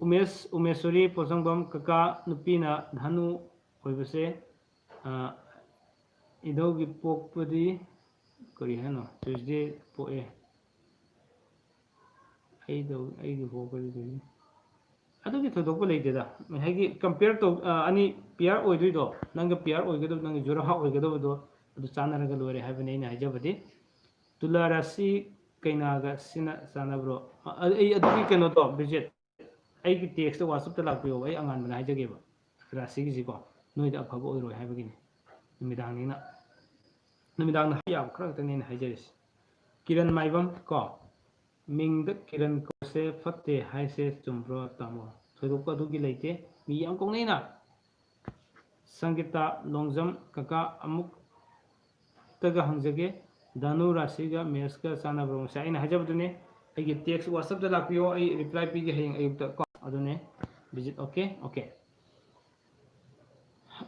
ꯎꯃꯦꯁ ꯎꯃꯦꯁꯣꯔꯤ ꯄꯣꯠꯁꯪꯕꯝ, ꯀꯀꯥ, ꯅꯨꯄꯤꯅ ꯙꯅꯨ ꯑꯣꯏꯕꯁꯦ, ꯑ, ꯏꯙꯧꯒꯤ ꯄꯣꯛꯄꯗꯤ ꯀꯔꯤ ꯍꯥꯏꯅꯣ? Tuesday ꯄꯣꯛꯑꯦ꯫ ꯑꯩꯗꯧ ꯑꯩꯒꯤ ꯄꯣꯛꯄꯗꯤ ꯑꯗꯨꯒꯤ ꯊꯣꯏꯗꯣꯛꯄ ꯂꯩꯇꯦꯗ꯫ ꯍꯥꯏꯗꯤ compare ꯇꯧ, ꯑ, ꯑꯅꯤ pair ꯑꯣꯏꯗꯣꯏꯗꯣ, ꯅꯪꯒ pair ꯑꯣꯏꯒꯗꯕ, ꯅꯪꯒꯤ ꯖꯨꯔꯥ ꯑꯣꯏꯒꯗꯕꯗꯣ, ꯑꯗꯨ ꯆꯥꯟꯅꯔꯒ ꯂꯣꯏꯔꯦ ꯍꯥꯏꯕꯅꯤ ꯑꯩꯅ ꯍꯥꯏꯖꯕꯗꯤ꯫ ꯇꯨꯂꯥ ꯔꯥꯁꯤ ꯀꯩꯅꯥꯒ ꯁꯤꯅ ꯆꯥꯟꯅꯕ꯭ꯔꯣ? ꯑ, ꯑꯩ ꯑꯗꯨꯒꯤ ꯀꯩꯅꯣꯗꯣ, ꯕ꯭ꯔꯤꯖꯦꯠ, ꯑꯩꯒꯤ text ꯇ WhatsApp ꯇ ꯂꯥꯛꯄꯤꯌꯣ, ꯑꯩ ꯑꯉꯥꯟꯕꯅ ꯍꯥꯏꯖꯒꯦꯕ꯫ ꯔꯥꯁꯤꯒꯤꯁꯤꯀꯣ, ꯅꯣꯏꯗ ꯑꯐꯕ ꯑꯣꯏꯔꯣꯏ ꯍꯥꯏꯕꯒꯤꯅꯤ꯫ ꯅꯨꯃꯤꯗꯥꯡꯅꯤꯅ, ꯅꯨꯃꯤꯗꯥꯡꯗ ꯍꯥꯏ ꯌꯥꯕ ꯈꯔ ꯈꯛꯇꯅꯤ ꯑꯩꯅ ꯍꯥꯏꯖꯔꯤꯁꯦ꯫ ꯀꯤꯔꯟ ꯃꯥꯏꯕꯝ ꯀꯣ, ꯃꯤꯡꯗ ꯀꯤꯔꯟ ꯀꯧꯁꯦ ꯐꯠꯇꯦ ꯍꯥꯏꯁꯦ ꯆꯨꯝꯕ꯭ꯔꯣ ꯇꯥꯃꯣ? ꯊꯣꯏꯗꯣꯛꯄ ꯑꯗꯨꯒꯤ ꯂꯩꯇꯦ, ꯃꯤ ꯌꯥꯝ ꯀꯧꯅꯩꯅ꯫ ꯁꯪꯒꯤꯇꯥ ꯂꯣꯡꯖꯝ, ꯀꯀꯥ ꯑꯃꯨꯛꯇꯒ ꯍꯪꯖꯒꯦ, ꯙꯅꯨ ꯔꯥꯁꯤꯒ ꯃꯦꯁꯀ ꯆꯥꯟꯅꯕ꯭ꯔꯣ? ꯉꯁꯥꯏ ꯑꯩꯅ ꯍꯥꯏꯖꯕꯗꯨꯅꯤ, ꯑꯩꯒꯤ text WhatsApp ꯇ ꯂꯥꯛꯄꯤꯌꯣ, ꯑꯩ reply ꯄꯤꯒꯦ ꯍꯌꯦꯡ ꯑꯌꯨꯛꯇ ꯀꯣ꯫ ꯑꯗꯨꯅꯦ, ꯕꯤꯖꯤꯠ꯫ Okay, okay,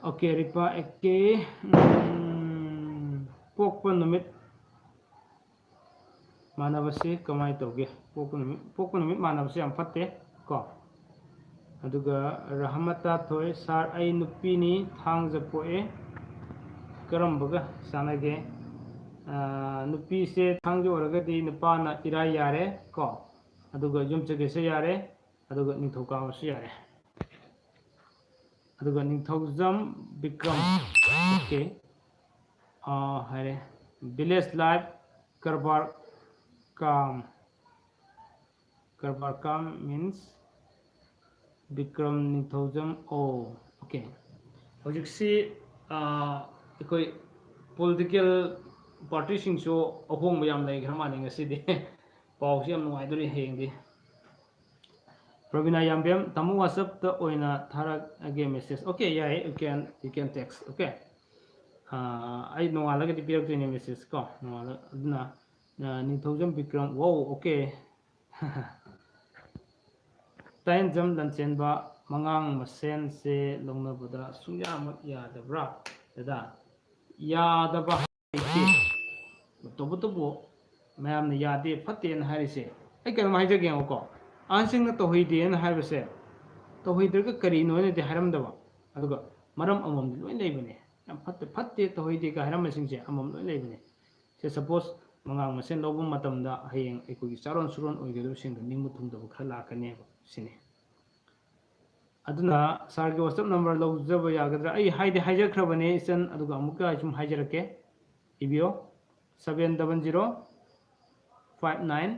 okay, ꯔꯤꯄꯥ ꯑꯦꯛꯀꯦ꯫ ꯎꯝ, ꯄꯣꯛꯄ ꯅꯨꯃꯤꯠ ꯃꯥꯟꯅꯕꯁꯤ ꯀꯃꯥꯏꯅ ꯇꯧꯒꯦ? ꯄꯣꯛꯄ ꯅꯨꯃꯤꯠ, ꯄꯣꯛꯄ ꯅꯨꯃꯤꯠ ꯃꯥꯟꯅꯕꯁꯤ ꯌꯥꯝ ꯐꯠꯇꯦ ꯀꯣ꯫ ꯑꯗꯨꯒ ꯔꯍꯃꯇꯥ ꯊꯣꯏ, "ꯁꯥꯔ, ꯑꯩ ꯅꯨꯄꯤꯅꯤ, ꯊꯥꯡꯖ ꯄꯣꯛꯑꯦ, ꯀꯔꯝꯕꯒ ꯆꯥꯟꯅꯒꯦ?" ꯑꯥ, ꯅꯨꯄꯤꯁꯦ ꯊꯥꯡꯖ ꯑꯣꯏꯔꯒꯗꯤ ꯅꯨꯄꯥꯅ ꯏꯔꯥꯏ ꯌꯥꯔꯦ ꯀꯣ, ꯑꯗꯨꯒ ꯌꯨꯝꯁꯀꯩꯁ ꯌꯥꯔꯦ, ꯑꯗꯨꯒ ꯅꯤꯡꯊꯧꯀꯥꯕꯁꯨ ꯌꯥꯔꯦ꯫ ꯑꯗꯨꯒ ꯅꯤꯡꯊꯧꯖꯝ ꯕꯤꯀ꯭ꯔꯝ, okay, ꯑꯥ, ꯍꯥꯏꯔꯦ, "Village life, ꯀꯔꯕꯥꯔ ꯀꯥꯝ"꯫ ꯀꯔꯕꯥꯔ ꯀꯥꯝ means ꯕꯤꯀ꯭ꯔꯝ ꯅꯤꯡꯊꯧꯖꯝ꯫ ꯑꯣ, okay꯫ ꯍꯧꯖꯤꯛꯁꯤ, ꯑꯥ, ꯑꯩꯈꯣꯏ political party ꯁꯤꯡꯁꯨ ꯑꯍꯣꯡꯕ ꯌꯥꯝ ꯂꯩꯈ꯭ꯔ ꯃꯥꯜꯂꯦ ꯉꯁꯤꯗꯤ꯫ ꯄꯥꯎꯁꯤ ꯌꯥꯝ ꯅꯨꯡꯉꯥꯏꯗꯣꯔꯤ ꯍꯌꯦꯡꯗꯤ꯫ ꯔꯣꯕꯤꯅꯥ ꯌꯥꯝꯕꯦꯝ, "ꯇꯥꯃꯣ WhatsApp ꯇ ꯑꯣꯏꯅ ꯊꯥꯔꯛꯑꯒꯦ message"꯫ Okay, ꯌꯥꯏ, you can, you can text, okay꯫ ꯑꯥ, ꯑꯩ ꯅꯣꯡꯉꯥꯜꯂꯒꯗꯤ ꯄꯤꯔꯛꯇꯣꯏꯅꯦ message ꯀꯣ, ꯅꯣꯡꯉꯥꯜꯂ-, ꯑꯗꯨꯅ, ꯑꯥ, ꯅꯤꯡꯊꯧꯖꯝ ꯕꯤꯀ꯭ꯔꯝ, wow, okay꯫ ꯇꯥꯏꯌꯦꯟꯖꯝ ꯂꯟꯆꯦꯟꯕ, ꯃꯉꯥꯡ ꯃꯁꯦꯟꯁꯦ ꯂꯧꯅꯕꯗ ꯁꯨꯡꯌꯥꯃꯛ ꯌꯥꯗꯕ꯭ꯔꯥ? ꯗꯗꯥ, ꯌꯥꯗꯕ ꯍꯥꯏꯁꯤ ꯇꯧꯕꯇꯕꯨ ꯃꯌꯥꯝꯅ ꯌꯥꯗꯦ, ꯐꯠꯇꯦꯅ ꯍꯥꯏꯔꯤꯁꯦ, ꯑꯩ ꯀꯩꯅꯣꯝ ꯍꯥꯏꯖꯒꯦ, ꯌꯦꯡꯉꯨꯀꯣ꯫ ꯑꯍꯟꯁꯤꯡꯅ ꯇꯧꯍꯩꯗꯦꯅ ꯍꯥꯏꯕꯁꯦ, ꯇꯧꯍꯩꯗ꯭ꯔꯒ ꯀꯔꯤꯅꯣꯅꯗꯤ ꯍꯥꯏꯔꯝꯗꯕ, ꯑꯗꯨꯒ ꯃꯔꯝ ꯑꯃꯃꯝꯗꯤ ꯂꯣꯏ ꯂꯩꯕꯅꯦ꯫ ꯌꯥꯝ ꯐꯠꯇꯦ, ꯐꯠꯇꯦ, ꯇꯧꯍꯩꯗꯦꯒ ꯍꯥꯏꯔꯝꯕꯁꯤꯡꯁꯦ ꯑꯃꯃꯝ ꯂꯣꯏ ꯂꯩꯕꯅꯦ꯫ ꯁꯦ, ꯁꯄꯣꯁ, ꯃꯉꯥꯡ ꯃꯁꯦꯟ ꯂꯧꯕ ꯃꯇꯝꯗ ꯍꯌꯦꯡ ꯑꯩꯈꯣꯏꯒꯤ ꯆꯥꯔꯣꯟ ꯁꯨꯔꯣꯟ ꯑꯣꯏꯒꯗꯕꯁꯤꯡꯗ ꯅꯤꯡꯕ ꯊꯨꯡꯗꯕ ꯈꯔ ꯂꯥꯛꯀꯅꯦꯕ ꯁꯤꯅꯤ꯫ ꯑꯗꯨꯅ ꯁꯥꯔꯒꯤ WhatsApp ꯅꯝꯕꯔ ꯂꯧꯖꯕ ꯌꯥꯒꯗ꯭ꯔꯥ? ꯑꯩ ꯍꯥꯏꯗꯤ ꯍꯥꯏꯖꯈ꯭ꯔꯕꯅꯦ ꯏꯆꯟ, ꯑꯗꯨꯒ ꯑꯃꯨꯛꯀ ꯑꯩ ꯁꯨꯝ ꯍꯥꯏꯖꯔꯛꯀꯦ, ꯏꯕꯤꯌꯣ꯫ Seven double zero five nine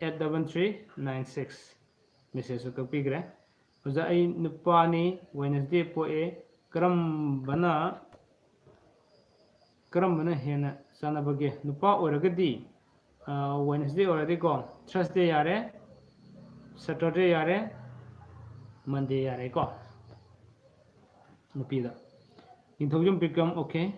eight double three nine six. ꯃꯦꯁꯦꯖꯁꯨ ꯀꯛꯄꯤꯈ꯭ꯔꯦ꯫ ꯑꯣꯖꯥ, ꯑꯩ ꯅꯨꯄꯥꯅꯤ, ꯋꯦꯅꯁꯗꯦ ꯄꯣꯛꯑꯦ, ꯀꯔꯝꯕꯅ ꯀꯔꯝꯕꯅ ꯍꯦꯟꯅ ꯆꯥꯟꯅꯕꯒꯦ? ꯅꯨꯄꯥ ꯑꯣꯏꯔꯒꯗꯤ ꯋꯦꯅꯁꯗꯦ ꯑꯣꯏꯔꯗꯤꯀꯣ, ꯊꯔꯁꯗꯦ ꯌꯥꯔꯦ, ꯁꯦꯇꯔꯗꯦ ꯌꯥꯔꯦ, ꯃꯟꯗꯦ ꯌꯥꯔꯦꯀꯣ꯫ ꯅꯨꯄꯤꯗ ꯅꯤꯡꯊꯧꯖꯝ Bikram, okay꯫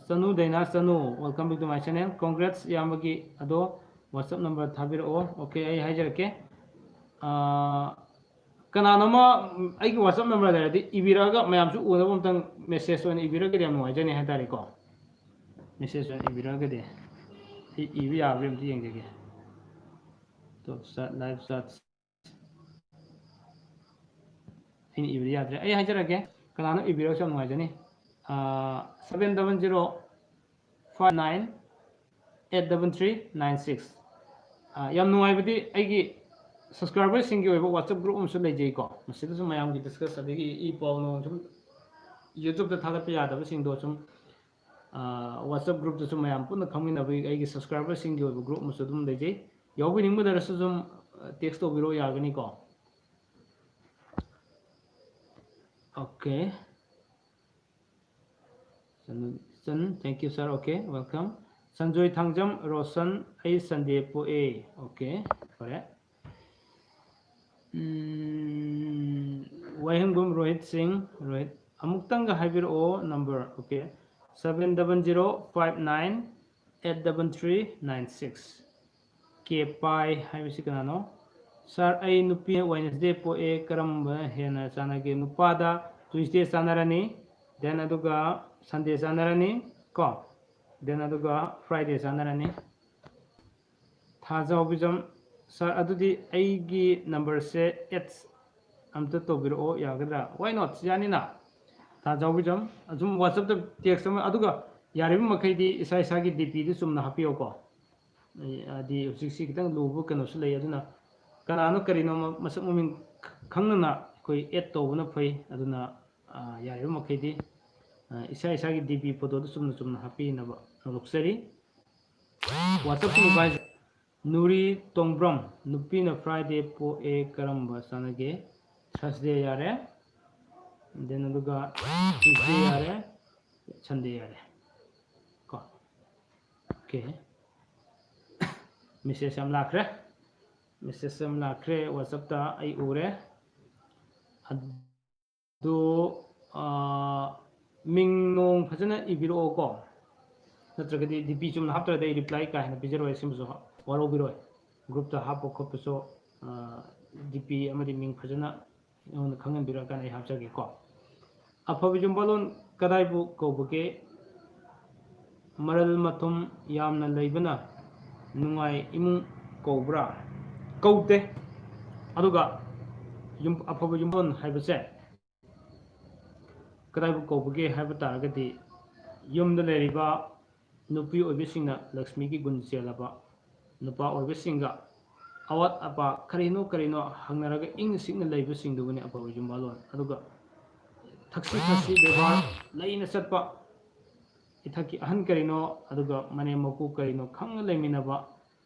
Chanu ꯗꯩꯅꯥ Chanu, welcome back to my channel, congrats ꯏꯌꯥꯝꯕꯒꯤ꯫ ꯑꯗꯣ WhatsApp ꯅꯝꯕꯔ ꯊꯥꯕꯤꯔꯛꯑꯣ꯫ Okay, ꯑꯩ ꯍꯥꯏꯖꯔꯛꯀꯦ꯫ ꯀꯅꯥꯅꯣꯃ ꯑꯩꯒꯤ WhatsApp ꯅꯝꯕꯔ ꯂꯩꯔꯗꯤ ꯏꯕꯤꯔꯛꯑꯒ ꯃꯌꯥꯝꯁꯨ ꯎꯅꯕ ꯑꯝꯇꯪ ꯃꯦꯁꯦꯖ ꯑꯣꯏꯅ ꯏꯕꯤꯔꯒꯗꯤ ꯌꯥꯝ ꯅꯨꯡꯉꯥꯏꯖꯅꯤ ꯍꯥꯏꯇꯥꯔꯦꯀꯣ꯫ ꯃꯦꯁꯦꯖ ꯑꯣꯏꯅ ꯏꯕꯤꯔꯛꯑꯒꯗꯤ ꯑꯩ ꯏꯕ ꯌꯥꯕ꯭ꯔꯥ ꯑꯝꯇ ꯌꯦꯡꯖꯒꯦ꯫ Top chat, live chat. ꯑꯩꯅ ꯏꯕꯗꯤ ꯌꯥꯗ꯭ꯔꯦ꯫ ꯑꯩ ꯍꯥꯏꯖꯔꯛꯀꯦ, ꯀꯅꯥꯅꯣ ꯏꯕꯤꯔꯒꯁꯨ ꯌꯥꯝ ꯅꯨꯡꯉꯥꯏꯖꯅꯤ꯫ Seven double zero five nine eight double three nine six. ꯌꯥꯝ ꯅꯨꯡꯉꯥꯏꯕꯗꯤ, ꯑꯩꯒꯤ ꯁꯕꯁꯀ꯭ꯔꯥꯏꯕꯔꯁꯤꯡꯒꯤ ꯑꯣꯏꯕ WhatsApp group ꯑꯃꯁꯨ ꯂꯩꯖꯩꯀꯣ꯫ ꯃꯁꯤꯗꯁꯨ ꯃꯌꯥꯝꯒꯤ ꯗꯤꯁꯀꯁ, ꯑꯗꯒꯤ ꯏ ꯄꯥꯎ ꯅꯨꯡ ꯁꯨꯝ YouTube-ꯇ ꯊꯥꯒꯠꯄ ꯌꯥꯗꯕꯁꯤꯡꯗꯣ ꯁꯨꯝ WhatsApp group-ꯇꯁꯨ ꯃꯌꯥꯝ ꯄꯨꯟꯅ ꯈꯪꯃꯤꯟꯅꯕꯒꯤ ꯑꯩꯒꯤ ꯁꯕꯁꯀ꯭ꯔꯥꯏꯕꯔꯁꯤꯡꯒꯤ ꯑꯣꯏꯕ group ꯑꯃꯁꯨ ꯑꯗꯨꯝ ꯂꯩꯖꯩ꯫ ꯌꯥꯎꯕꯤꯅꯤꯡꯕ ꯂꯩꯔꯁꯨ ꯑꯗꯨꯝ ꯇꯦꯛꯁ ꯇꯧꯕꯤꯔꯛꯑꯣ, ꯌꯥꯒꯅꯤꯀꯣ꯫ Okay꯫ ꯆꯟ, thank you sir, okay, welcome꯫ Sanjoy Thangjam Roshan, ꯑꯩ ꯁꯟꯗꯦ ꯄꯣꯛꯑꯦ꯫ Okay, ꯐꯔꯦ꯫ ꯎꯝ, ꯋꯥꯍꯦꯡꯕꯝ ꯔꯣꯍꯤꯠ ꯁꯤꯡ, ꯔꯣꯍꯤꯠ, ꯑꯃꯨꯛꯇꯪꯒ ꯍꯥꯏꯕꯤꯔꯛꯑꯣ number. Okay, seven double zero five nine eight double three nine six꯫ ꯀꯦ ꯄꯥꯏ ꯍꯥꯏꯕꯁꯤ ꯀꯅꯥꯅꯣ? Sir, ꯑꯩ ꯅꯨꯄꯤ Wednesday ꯄꯣꯛꯑꯦ, ꯀꯔꯝꯕ ꯍꯦꯟꯅ ꯆꯥꯟꯅꯒꯦ? ꯅꯨꯄꯥꯗ Tuesday ꯆꯥꯟꯅꯔꯅꯤ, then ꯑꯗꯨꯒ Sunday ꯆꯥꯟꯅꯔꯅꯤ ꯀꯣ, then ꯑꯗꯨꯒ Friday ꯆꯥꯟꯅꯔꯅꯤ꯫ ꯊꯥꯖꯥꯎꯕꯤꯖꯝ, Sir, ꯑꯗꯨꯗꯤ ꯑꯩꯒꯤ numberꯁꯦ add ꯑꯝꯇ ꯇꯧꯕꯤꯔꯛꯑꯣ, ꯌꯥꯒꯗ꯭ꯔꯥ? Why not? ꯌꯥꯅꯤꯅ꯫ ꯊꯥꯖꯥꯎꯕꯤꯖꯝ, ꯑꯁꯨꯝ WhatsAppꯇ text ꯑꯃ, ꯑꯗꯨꯒ ꯌꯥꯔꯤꯕ ꯃꯈꯩꯗꯤ ꯏꯁꯥ ꯏꯁꯥꯒꯤ DPꯗꯨ ꯆꯨꯝꯅ ꯍꯥꯞꯄꯤꯌꯨꯀꯣ꯫ ꯑꯩ, ꯍꯥꯏꯗꯤ ꯍꯧꯖꯤꯛꯁꯤ ꯈꯤꯇꯪ ꯂꯨꯕ ꯀꯩꯅꯣꯁꯨ ꯂꯩ, ꯑꯗꯨꯅ ꯀꯅꯥꯅꯣ ꯀꯔꯤꯅꯣ ꯃ-, ꯃꯁꯛ ꯃꯃꯤꯡ ꯈꯪꯅꯅ ꯑꯩꯈꯣꯏ add ꯇꯧꯕꯅ ꯐꯩ꯫ ꯑꯗꯨꯅ, ꯑ, ꯌꯥꯔꯤꯕ ꯃꯈꯩꯗꯤ, ꯑ, ꯏꯁꯥ ꯏꯁꯥꯒꯤ DP photoꯗꯨ ꯆꯨꯝꯅ ꯆꯨꯝꯅ ꯍꯥꯞꯄꯤꯅꯕ ꯍꯧꯗꯣꯛꯆꯔꯤ꯫ WhatsAppꯀꯤ ꯃꯣꯕꯥꯏꯜ ꯅꯨꯔꯤ ꯇꯣꯡꯕ꯭ꯔꯝ, ꯅꯨꯄꯤꯅ Friday ꯄꯣꯛꯑꯦ, ꯀꯔꯝꯕ ꯆꯥꯟꯅꯒꯦ? Thursday ꯌꯥꯔꯦ, then ꯑꯗꯨꯒ Tuesday ꯌꯥꯔꯦ, Sunday ꯌꯥꯔꯦ ꯀꯣ꯫ Okay, message ꯑꯃ ꯂꯥꯛꯈ꯭ꯔꯦ, message ꯑꯃ ꯂꯥꯛꯈ꯭ꯔꯦ WhatsAppꯇ, ꯑꯩ ꯎꯔꯦ꯫ ꯑꯗꯨ, ꯑ, ꯃꯤꯡ ꯅꯣꯡ ꯐꯖꯅ ꯏꯕꯤꯔꯛꯑꯣꯀꯣ, ꯅꯠꯇ꯭ꯔꯒꯗꯤ DP ꯆꯨꯝꯅ ꯍꯥꯞꯇ꯭ꯔꯗꯤ ꯑꯩ reply ꯀꯥ ꯍꯦꯟꯅ ꯄꯤꯖꯔꯣꯏ꯫ ꯁꯤꯃꯁꯨ ꯋꯥꯔꯧꯕꯤꯔꯣꯏ꯫ Groupꯇ ꯍꯥꯞꯄ ꯈꯣꯠꯄꯁꯨ, ꯑ, DP ꯑꯃꯗꯤ ꯃꯤꯡ ꯐꯖꯅ ꯑꯩꯉꯣꯟꯗ ꯈꯪꯍꯟꯕꯤꯔꯛꯑꯀꯥꯟꯗ ꯑꯩ ꯍꯥꯞꯆꯒꯦꯀꯣ꯫ ꯑꯐꯕ ꯌꯨꯝꯕꯥꯜꯂꯣꯟ ꯀꯗꯥꯏꯕꯨ ꯀꯧꯕꯒꯦ? ꯃꯔꯜ ꯃꯊꯨꯝ ꯌꯥꯝꯅ ꯂꯩꯕꯅ ꯅꯨꯡꯉꯥꯏ ꯏꯃꯨꯡ ꯀꯧꯕ꯭ꯔꯥ? ꯀꯧꯗꯦ꯫ ꯑꯗꯨꯒ ꯌꯨꯝ, ꯑꯐꯕ ꯌꯨꯝꯕꯥꯜꯂꯣꯟ ꯍꯥꯏꯕꯁꯦ ꯀꯗꯥꯏꯕꯨ ꯀꯧꯕꯒꯦ ꯍꯥꯏꯕ ꯇꯥꯔꯒꯗꯤ, ꯌꯨꯝꯗ ꯂꯩꯔꯤꯕ ꯅꯨꯄꯤ ꯑꯣꯏꯕꯁꯤꯡꯅ ꯂꯛꯁꯃꯤꯒꯤ ꯒꯨꯟ ꯆꯦꯜꯂꯕ, ꯅꯨꯄꯥ ꯑꯣꯏꯕꯁꯤꯡꯒ ꯑꯋꯥꯠ ꯑꯄꯥ ꯀꯔꯤꯅꯣ ꯀꯔꯤꯅꯣ ꯍꯪꯅꯔꯒ ꯏꯪꯅ ꯆꯤꯛꯅ ꯂꯩꯕꯁꯤꯡꯗꯨꯕꯨꯅꯤ ꯑꯐꯕ ꯌꯨꯝꯕꯥꯜꯂꯣꯟ꯫ ꯑꯗꯨꯒ ꯊꯛꯁꯤ ꯈꯥꯁꯤ ꯕꯦꯕꯥꯔ ꯂꯩꯅ ꯆꯠꯄ, ꯏꯊꯛꯀꯤ ꯑꯍꯟ ꯀꯔꯤꯅꯣ, ꯑꯗꯨꯒ ꯃꯅꯦꯝ ꯃꯀꯨ ꯀꯔꯤꯅꯣ ꯈꯪꯅ ꯂꯩꯃꯤꯟꯅꯕ,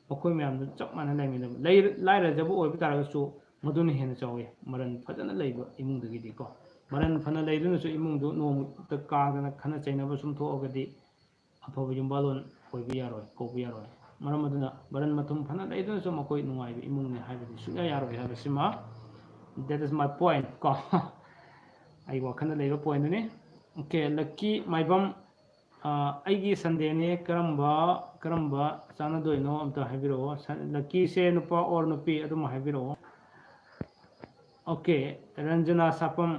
ꯃꯈꯣꯏ ꯃꯌꯥꯝꯗꯨ ꯆꯞ ꯃꯥꯟꯅ ꯂꯩꯃꯤꯟꯅꯕ꯫ ꯂꯩ-, ꯂꯥꯏꯔꯖꯕ ꯑꯣꯏꯕ ꯇꯥꯔꯒꯁꯨ ꯃꯗꯨꯅ ꯍꯦꯟꯅ ꯆꯥꯎꯋꯤ, ꯃꯔꯟ ꯐꯖꯅ ꯂꯩꯕ ꯏꯃꯨꯡꯗꯒꯤꯗꯤꯀꯣ꯫ ꯃꯔꯟ ꯐꯅ ꯂꯩꯗꯨꯅꯁꯨ ꯏꯃꯨꯡꯗꯨ ꯅꯣꯡꯃꯇ ꯀꯥꯗꯅ ꯈꯠꯅ ꯆꯩꯅꯕ ꯁꯨꯝ ꯊꯣꯛꯑꯒꯗꯤ ꯑꯐꯕ ꯌꯨꯝꯕꯥꯜꯂꯣꯟ ꯑꯣꯏꯕ ꯌꯥꯔꯣꯏ, ꯀꯧꯕ ꯌꯥꯔꯣꯏ꯫ ꯃꯔꯝ ꯑꯗꯨꯅ ꯃꯔꯟ ꯃꯊꯨꯝ ꯐꯅ ꯂꯩꯗꯨꯅꯁꯨ ꯃꯈꯣꯏ ꯅꯨꯡꯉꯥꯏꯕ ꯏꯃꯨꯡꯅꯤ ꯍꯥꯏꯕꯗꯤ ꯁꯨꯡꯌꯥ ꯌꯥꯔꯣꯏ ꯍꯥꯏꯕꯁꯤꯃ, that is my point ꯀꯣ꯫ ꯑꯩ ꯋꯥꯈꯜꯗ ꯂꯩꯕ pointꯗꯨꯅꯤ꯫ Okay, ꯂꯛꯀꯤ ꯃꯥꯏꯕꯝ, ꯑꯩꯒꯤ ꯁꯟꯗꯦꯅꯦ, ꯀꯔꯝꯕ ꯀꯔꯝꯕ ꯆꯥꯟꯅꯗꯣꯏꯅꯣ ꯑꯝꯇ ꯍꯥꯏꯕꯤꯔꯛꯑꯣ꯫ ꯂꯛꯀꯤꯁꯦ ꯅꯨꯄꯥ ꯑꯣꯔ ꯅꯨꯄꯤ ꯑꯗꯨꯝ ꯍꯥꯏꯕꯤꯔꯛꯑꯣ꯫ ꯑꯣꯀꯦ, ꯔꯟꯖꯅꯥ ꯁꯥꯄꯝ,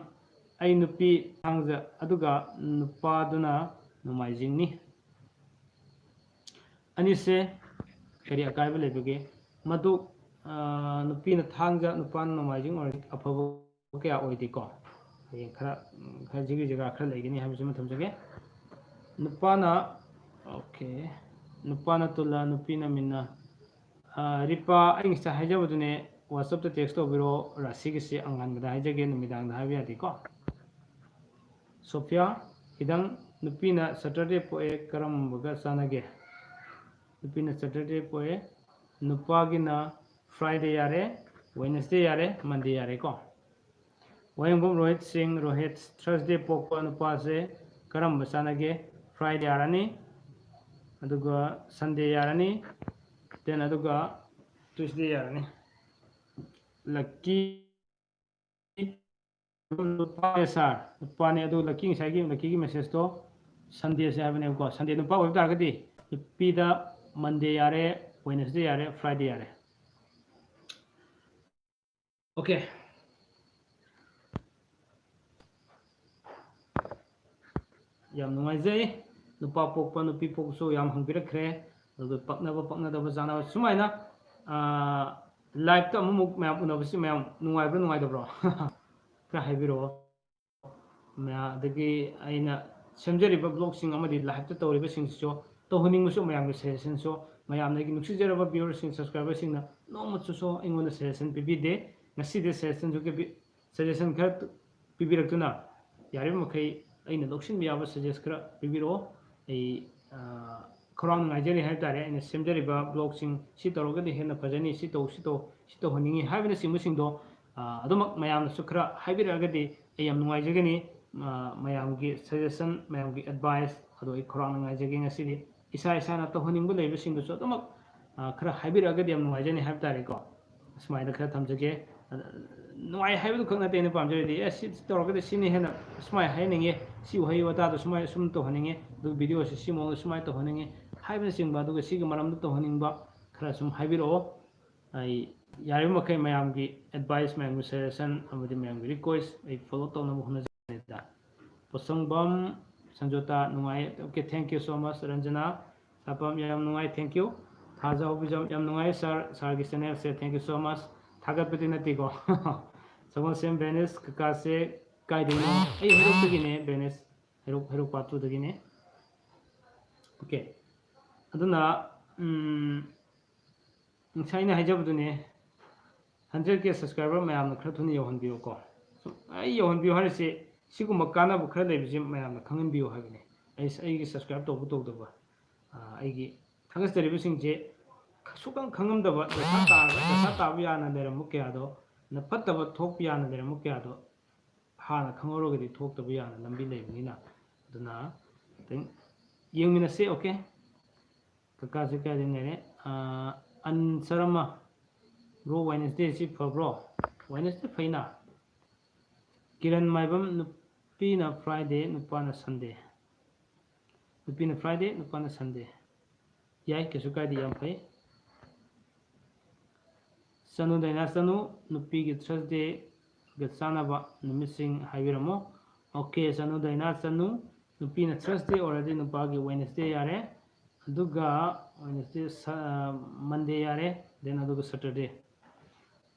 ꯑꯩ ꯅꯨꯄꯤ ꯊꯥꯡꯖ ꯑꯗꯨꯒ ꯅꯨꯄꯥꯗꯨꯅ ꯅꯣꯡꯃꯥꯏꯖꯤꯡꯅꯤ꯫ ꯑꯅꯤꯁꯦ ꯀꯔꯤ ꯑꯀꯥꯏꯕ ꯂꯩꯕꯒꯦ? ꯃꯗꯨ ꯅꯨꯄꯤꯅ ꯊꯥꯡꯖ, ꯅꯨꯄꯥꯅ ꯅꯣꯡꯃꯥꯏꯖꯤꯡ ꯑꯣꯏꯔꯗꯤ ꯑꯐꯕ ꯀꯌꯥ ꯑꯣꯏꯗꯦꯀꯣ꯫ ꯍꯌꯦꯡ ꯈꯔ ꯈꯔ ꯖꯤꯒꯤ ꯖꯒꯥ ꯈꯔ ꯂꯩꯒꯅꯤ ꯍꯥꯏꯕꯁꯤꯃ ꯊꯝꯖꯒꯦ꯫ ꯅꯨꯄꯥꯅ, ꯑꯣꯀꯦ, ꯅꯨꯄꯥꯅ ꯇꯨꯂꯥ, ꯅꯨꯄꯤꯅ ꯃꯤꯟꯅ꯫ ꯔꯤꯄꯥ, ꯑꯩ ꯉꯁꯥꯏ ꯍꯥꯏꯖꯕꯗꯨꯅꯦ, WhatsApp-ꯇ text ꯇꯧꯕꯤꯔꯛꯑꯣ꯫ ꯔꯥꯁꯤꯒꯤꯁꯤ ꯑꯉꯥꯟꯕꯗ ꯍꯥꯏꯖꯒꯦ, ꯅꯨꯃꯤꯗꯥꯡꯗ ꯍꯥꯏꯕ ꯌꯥꯗꯦꯀꯣ꯫ ꯁꯣꯐꯤꯌꯥ, ꯈꯤꯇꯪ, ꯅꯨꯄꯤꯅ Saturday ꯄꯣꯛꯑꯦ, ꯀꯔꯝꯕꯒ ꯆꯥꯟꯅꯒꯦ? ꯅꯨꯄꯤꯅ Saturday ꯄꯣꯛꯑꯦ, ꯅꯨꯄꯥꯒꯤꯅ Friday ꯌꯥꯔꯦ, Wednesday ꯌꯥꯔꯦ, Monday ꯌꯥꯔꯦꯀꯣ꯫ ꯋꯥꯍꯦꯡꯕꯝ ꯔꯣꯍꯤꯠ ꯁꯤꯡ, ꯔꯣꯍꯤꯠ, Thursday ꯄꯣꯛꯄ ꯅꯨꯄꯥꯁꯦ ꯀꯔꯝꯕ ꯆꯥꯟꯅꯒꯦ? Friday ꯌꯥꯔꯅꯤ, ꯑꯗꯨꯒ Sunday ꯌꯥꯔꯅꯤ, then ꯑꯗꯨꯒ Tuesday ꯌꯥꯔꯅꯤ꯫ ꯂꯛꯀꯤ ꯅꯨꯄꯥꯅꯦ ꯁꯥꯔ, ꯅꯨꯄꯥꯅꯦ꯫ ꯑꯗꯨ ꯂꯛꯀꯤ, ꯉꯁꯥꯏꯒꯤ ꯂꯛꯀꯤꯒꯤ message-ꯇꯣ Sunday-ꯁꯦ ꯍꯥꯏꯕꯅꯦꯕꯀꯣ꯫ Sunday ꯅꯨꯄꯥ ꯑꯣꯏꯕ ꯇꯥꯔꯒꯗꯤ ꯅꯨꯄꯤꯗ Monday ꯌꯥꯔꯦ, Wednesday ꯌꯥꯔꯦ, Friday ꯌꯥꯔꯦ꯫ ꯑꯣꯀꯦ, ꯌꯥꯝ ꯅꯨꯡꯉꯥꯏꯖꯩ꯫ ꯅꯨꯄꯥ ꯄꯣꯛꯄ, ꯅꯨꯄꯤ ꯄꯣꯛꯄꯁꯨ ꯌꯥꯝ ꯍꯪꯕꯤꯔꯛꯈ꯭ꯔꯦ꯫ ꯑꯗꯨꯒ ꯄꯛꯅꯕ, ꯄꯛꯅꯗꯕ, ꯆꯥꯅꯕ ꯁꯨꯃꯥꯏꯅ, ꯑꯥ, live-ꯇ ꯑꯃꯨꯛꯃꯨꯛ ꯃꯌꯥꯝ ꯎꯅꯕꯁꯤ ꯃꯌꯥꯝ ꯅꯨꯡꯉꯥꯏꯕ꯭ꯔꯥ, ꯅꯨꯡꯉꯥꯏꯇꯕ꯭ꯔꯣ? ꯈꯔ ꯍꯥꯏꯕꯤꯔꯛꯑꯣ꯫ ꯃꯌꯥꯝ, ꯑꯗꯒꯤ ꯑꯩꯅ ꯁꯦꯝꯖꯔꯤꯕ vlog-ꯁꯤꯡ ꯑꯃꯗꯤ live-ꯇ ꯇꯧꯔꯤꯕꯁꯤꯡꯁꯤꯁꯨ ꯇꯧꯍꯟꯅꯤꯡꯕꯁꯨ ꯃꯌꯥꯝꯒꯤ suggestion-ꯁꯨ, ꯃꯌꯥꯝꯅ ꯑꯩꯒꯤ ꯅꯨꯡꯁꯤꯖꯔꯕ viewer-ꯁꯤꯡ, subscriber-ꯁꯤꯡꯅ ꯅꯣꯡꯃꯇꯁꯨ ꯑꯩꯉꯣꯟꯗ suggestion ꯄꯤꯕꯤꯗꯦ꯫ ꯉꯁꯤꯗꯤ suggestion-ꯁꯨ ꯄꯤꯕꯤ-, suggestion ꯈꯔ ꯄꯤꯕꯤꯔꯛꯇꯨꯅ, ꯌꯥꯔꯤꯕ ꯃꯈꯩ ꯑꯩꯅ ꯂꯧꯁꯤꯟꯕ ꯌꯥꯕ suggest ꯈꯔ ꯄꯤꯕꯤꯔꯛꯑꯣ꯫ ꯑꯩ, ꯑ, ꯈꯧꯔꯥꯡꯅ ꯉꯥꯏꯖꯔꯤ ꯍꯥꯏꯕ ꯇꯥꯔꯦ꯫ ꯑꯩꯅ ꯁꯦꯝꯖꯔꯤꯕ vlog-ꯁꯤꯡ ꯁꯤ ꯇꯧꯔꯒꯗꯤ ꯍꯦꯟꯅ ꯐꯖꯅꯤ, ꯁꯤ ꯇꯧ, ꯁꯤ ꯇꯧ, ꯁꯤ ꯇꯧꯍꯟꯅꯤꯡꯉꯤ ꯍꯥꯏꯕꯅꯆꯤꯡꯕꯁꯤꯡꯗꯣ, ꯑ, ꯑꯗꯨꯃꯛ ꯃꯌꯥꯝꯅꯁꯨ ꯈꯔ ꯍꯥꯏꯕꯤꯔꯛꯑꯒꯗꯤ ꯑꯩ ꯌꯥꯝ ꯅꯨꯡꯉꯥꯏꯖꯒꯅꯤ꯫ ꯑ, ꯃꯌꯥꯝꯒꯤ suggestion, ꯃꯌꯥꯝꯒꯤ advice ꯑꯗꯣ ꯑꯩ ꯈꯧꯔꯥꯡꯅ ꯉꯥꯏꯖꯒꯦ ꯉꯁꯤꯗꯤ꯫ ꯏꯁꯥ ꯏꯁꯥꯅ ꯇꯧꯍꯟꯅꯤꯡꯕ ꯂꯩꯕꯁꯤꯡꯗꯨꯁꯨ ꯑꯗꯨꯃꯛ, ꯑ, ꯈꯔ ꯍꯥꯏꯕꯤꯔꯛꯑꯒꯗꯤ ꯌꯥꯝ ꯅꯨꯡꯉꯥꯏꯖꯅꯤ ꯍꯥꯏꯕ ꯇꯥꯔꯦꯀꯣ꯫ ꯑꯁꯨꯃꯥꯏꯅ ꯈꯔ ꯊꯝꯖꯒꯦ꯫ ꯑ, ꯅꯨꯡꯉꯥꯏ ꯍꯥꯏꯕꯗꯨ ꯈꯛ ꯅꯠꯇꯦ ꯑꯩꯅ ꯄꯥꯝꯖꯔꯤꯗꯤ, ꯑꯦ, ꯁꯤ ꯇꯧꯔꯒꯗꯤ ꯁꯤꯅ ꯍꯦꯟꯅ ꯁꯨꯃꯥꯏꯅ ꯍꯥꯏꯍꯟꯅꯤꯡꯉꯤ, ꯁꯤ ꯋꯥꯍꯩ ꯋꯥꯇꯥꯗꯣ ꯁꯨꯃꯥꯏꯅ ꯁꯨꯝ ꯇꯧꯍꯟꯅꯤꯡꯉꯤ, ꯑꯗꯨꯒ ꯚꯤꯗꯤꯑꯣꯁꯤ ꯁꯤ ꯃꯑꯣꯡꯗ ꯁꯨꯃꯥꯏꯅ ꯇꯧꯍꯟꯅꯤꯡꯉꯤ ꯍꯥꯏꯕꯅꯆꯤꯡꯕ, ꯑꯗꯨꯒ ꯁꯤꯒꯤ ꯃꯔꯝꯗ ꯇꯧꯍꯟꯅꯤꯡꯕ ꯈꯔ ꯁꯨꯝ ꯍꯥꯏꯕꯤꯔꯛꯑꯣ꯫ ꯑꯩ ꯌꯥꯔꯤꯕ ꯃꯈꯩ ꯃꯌꯥꯝꯒꯤ ꯑꯦꯗꯚꯥꯏꯁ, ꯃꯌꯥꯝꯒꯤ ꯁꯖꯦꯁꯟ ꯑꯃꯗꯤ ꯃꯌꯥꯝꯒꯤ ꯔꯤꯀ꯭ꯋꯦꯁ ꯑꯩ ꯐꯣꯂꯣ ꯇꯧꯅꯕ ꯍꯣꯠꯅꯖꯒꯅꯤꯗ꯫ ꯄꯣꯠꯁꯪꯕꯝ ꯁꯟꯖꯣꯇꯥ, ꯅꯨꯡꯉꯥꯏ꯫ Okay, thank you so much, Ranjana. ꯁꯥꯄꯝ, ꯌꯥꯝ ꯅꯨꯡꯉꯥꯏ, thank you꯫ ꯊꯥꯖ ꯍꯧꯕꯤꯖꯝ, ꯌꯥꯝ ꯅꯨꯡꯉꯥꯏ sir, sir ꯒꯤ channel say, thank you so much꯫ ꯊꯥꯒꯠꯄꯗꯤ ꯅꯠꯇꯦꯀꯣ꯫ ꯁꯒꯣꯜꯁꯦꯝ ꯕꯦꯅꯤꯁ, ꯀꯀꯥꯁꯦ ꯀꯥꯏꯗꯒꯤꯅꯣ? ꯑꯩ ꯍꯩꯔꯣꯛꯇꯒꯤꯅꯦ, ꯕꯦꯅꯤꯁ, ꯍꯩꯔꯣꯛ, ꯍꯩꯔꯣꯛ part two ꯗꯒꯤꯅꯦ꯫ Okay, ꯑꯗꯨꯅ, ꯎꯝ, ꯉꯁꯥꯏ ꯑꯩꯅ ꯍꯥꯏꯖꯕꯗꯨꯅꯦ, hundred K subscriber ꯃꯌꯥꯝꯅ ꯈꯔ ꯊꯨꯅ ꯌꯧꯍꯟꯕꯤꯌꯨꯀꯣ꯫ ꯁꯨꯝ ꯑꯩ ꯌꯧꯍꯟꯕꯤꯌꯨ ꯍꯥꯏꯔꯤꯁꯦ, ꯁꯤꯒꯨꯝꯕ ꯀꯥꯟꯅꯕ ꯈꯔ ꯂꯩꯕꯁꯤ ꯃꯌꯥꯝꯅ ꯈꯪꯍꯟꯕꯤꯌꯨ ꯍꯥꯏꯕꯅꯤ꯫ ꯑꯩ, ꯑꯩꯒꯤ subscribe ꯇꯧꯕ ꯇꯧꯗꯕ, ꯑ, ꯑꯩꯒꯤ ꯊꯥꯒꯠꯆꯔꯤꯕꯁꯤꯡꯁꯦ ꯁꯨꯈꯪ ꯈꯪꯉꯝꯗꯕ, ꯗꯁꯥ ꯇꯥꯔꯒ, ꯗꯁꯥ ꯇꯥꯕ ꯌꯥꯅ ꯂꯩꯔꯝꯕ ꯀꯌꯥꯗꯣ, ꯅ ꯐꯠꯇꯕ ꯊꯣꯛꯄ ꯌꯥꯅ ꯂꯩꯔꯝꯕ ꯀꯌꯥꯗꯣ ꯍꯥꯟꯅ ꯈꯪꯍꯧꯔꯒꯗꯤ ꯊꯣꯛꯇꯕ ꯌꯥꯅ ꯂꯝꯕꯤ ꯂꯩꯕꯅꯤꯅ꯫ ꯑꯗꯨꯅ ꯈꯤꯇꯪ ꯌꯦꯡꯃꯤꯟꯅꯁꯦ, okay? ꯀꯀꯥꯁꯦ ꯀꯥꯏꯗ ꯉꯥꯏꯔꯦ? ꯑ, ꯑꯟꯁꯔ ꯑꯃ, bro, Wednesday ꯁꯤ ꯐꯕ꯭ꯔꯣ? Wednesday ꯐꯩꯅ꯫ ꯀꯤꯔꯟ ꯃꯥꯏꯕꯝ, ꯅꯨꯄꯤꯅ Friday, ꯅꯨꯄꯥꯅ Sunday꯫ ꯅꯨꯄꯤꯅ Friday, ꯅꯨꯄꯥꯅ Sunday꯫ ꯌꯥꯏ, ꯀꯩꯁꯨ ꯀꯥꯏꯗꯦ, ꯌꯥꯝ ꯐꯩ꯫ ꯆꯅꯨ ꯗꯥꯏꯅꯥ ꯆꯅꯨ, ꯅꯨꯄꯤꯒꯤ Thursday ꯒ ꯆꯥꯟꯅꯕ ꯅꯨꯃꯤꯠꯁꯤꯡ ꯍꯥꯏꯕꯤꯔꯝꯃꯣ꯫ Okay, ꯆꯅꯨ ꯗꯥꯏꯅꯥ ꯆꯅꯨ, ꯅꯨꯄꯤꯅ Thursday ꯑꯣꯏꯔꯗꯤ ꯅꯨꯄꯥꯒꯤ Wednesday ꯌꯥꯔꯦ, ꯑꯗꯨꯒ Wednesday, ꯁ-, ꯑ, Monday ꯌꯥꯔꯦ, then ꯑꯗꯨꯒ Saturday꯫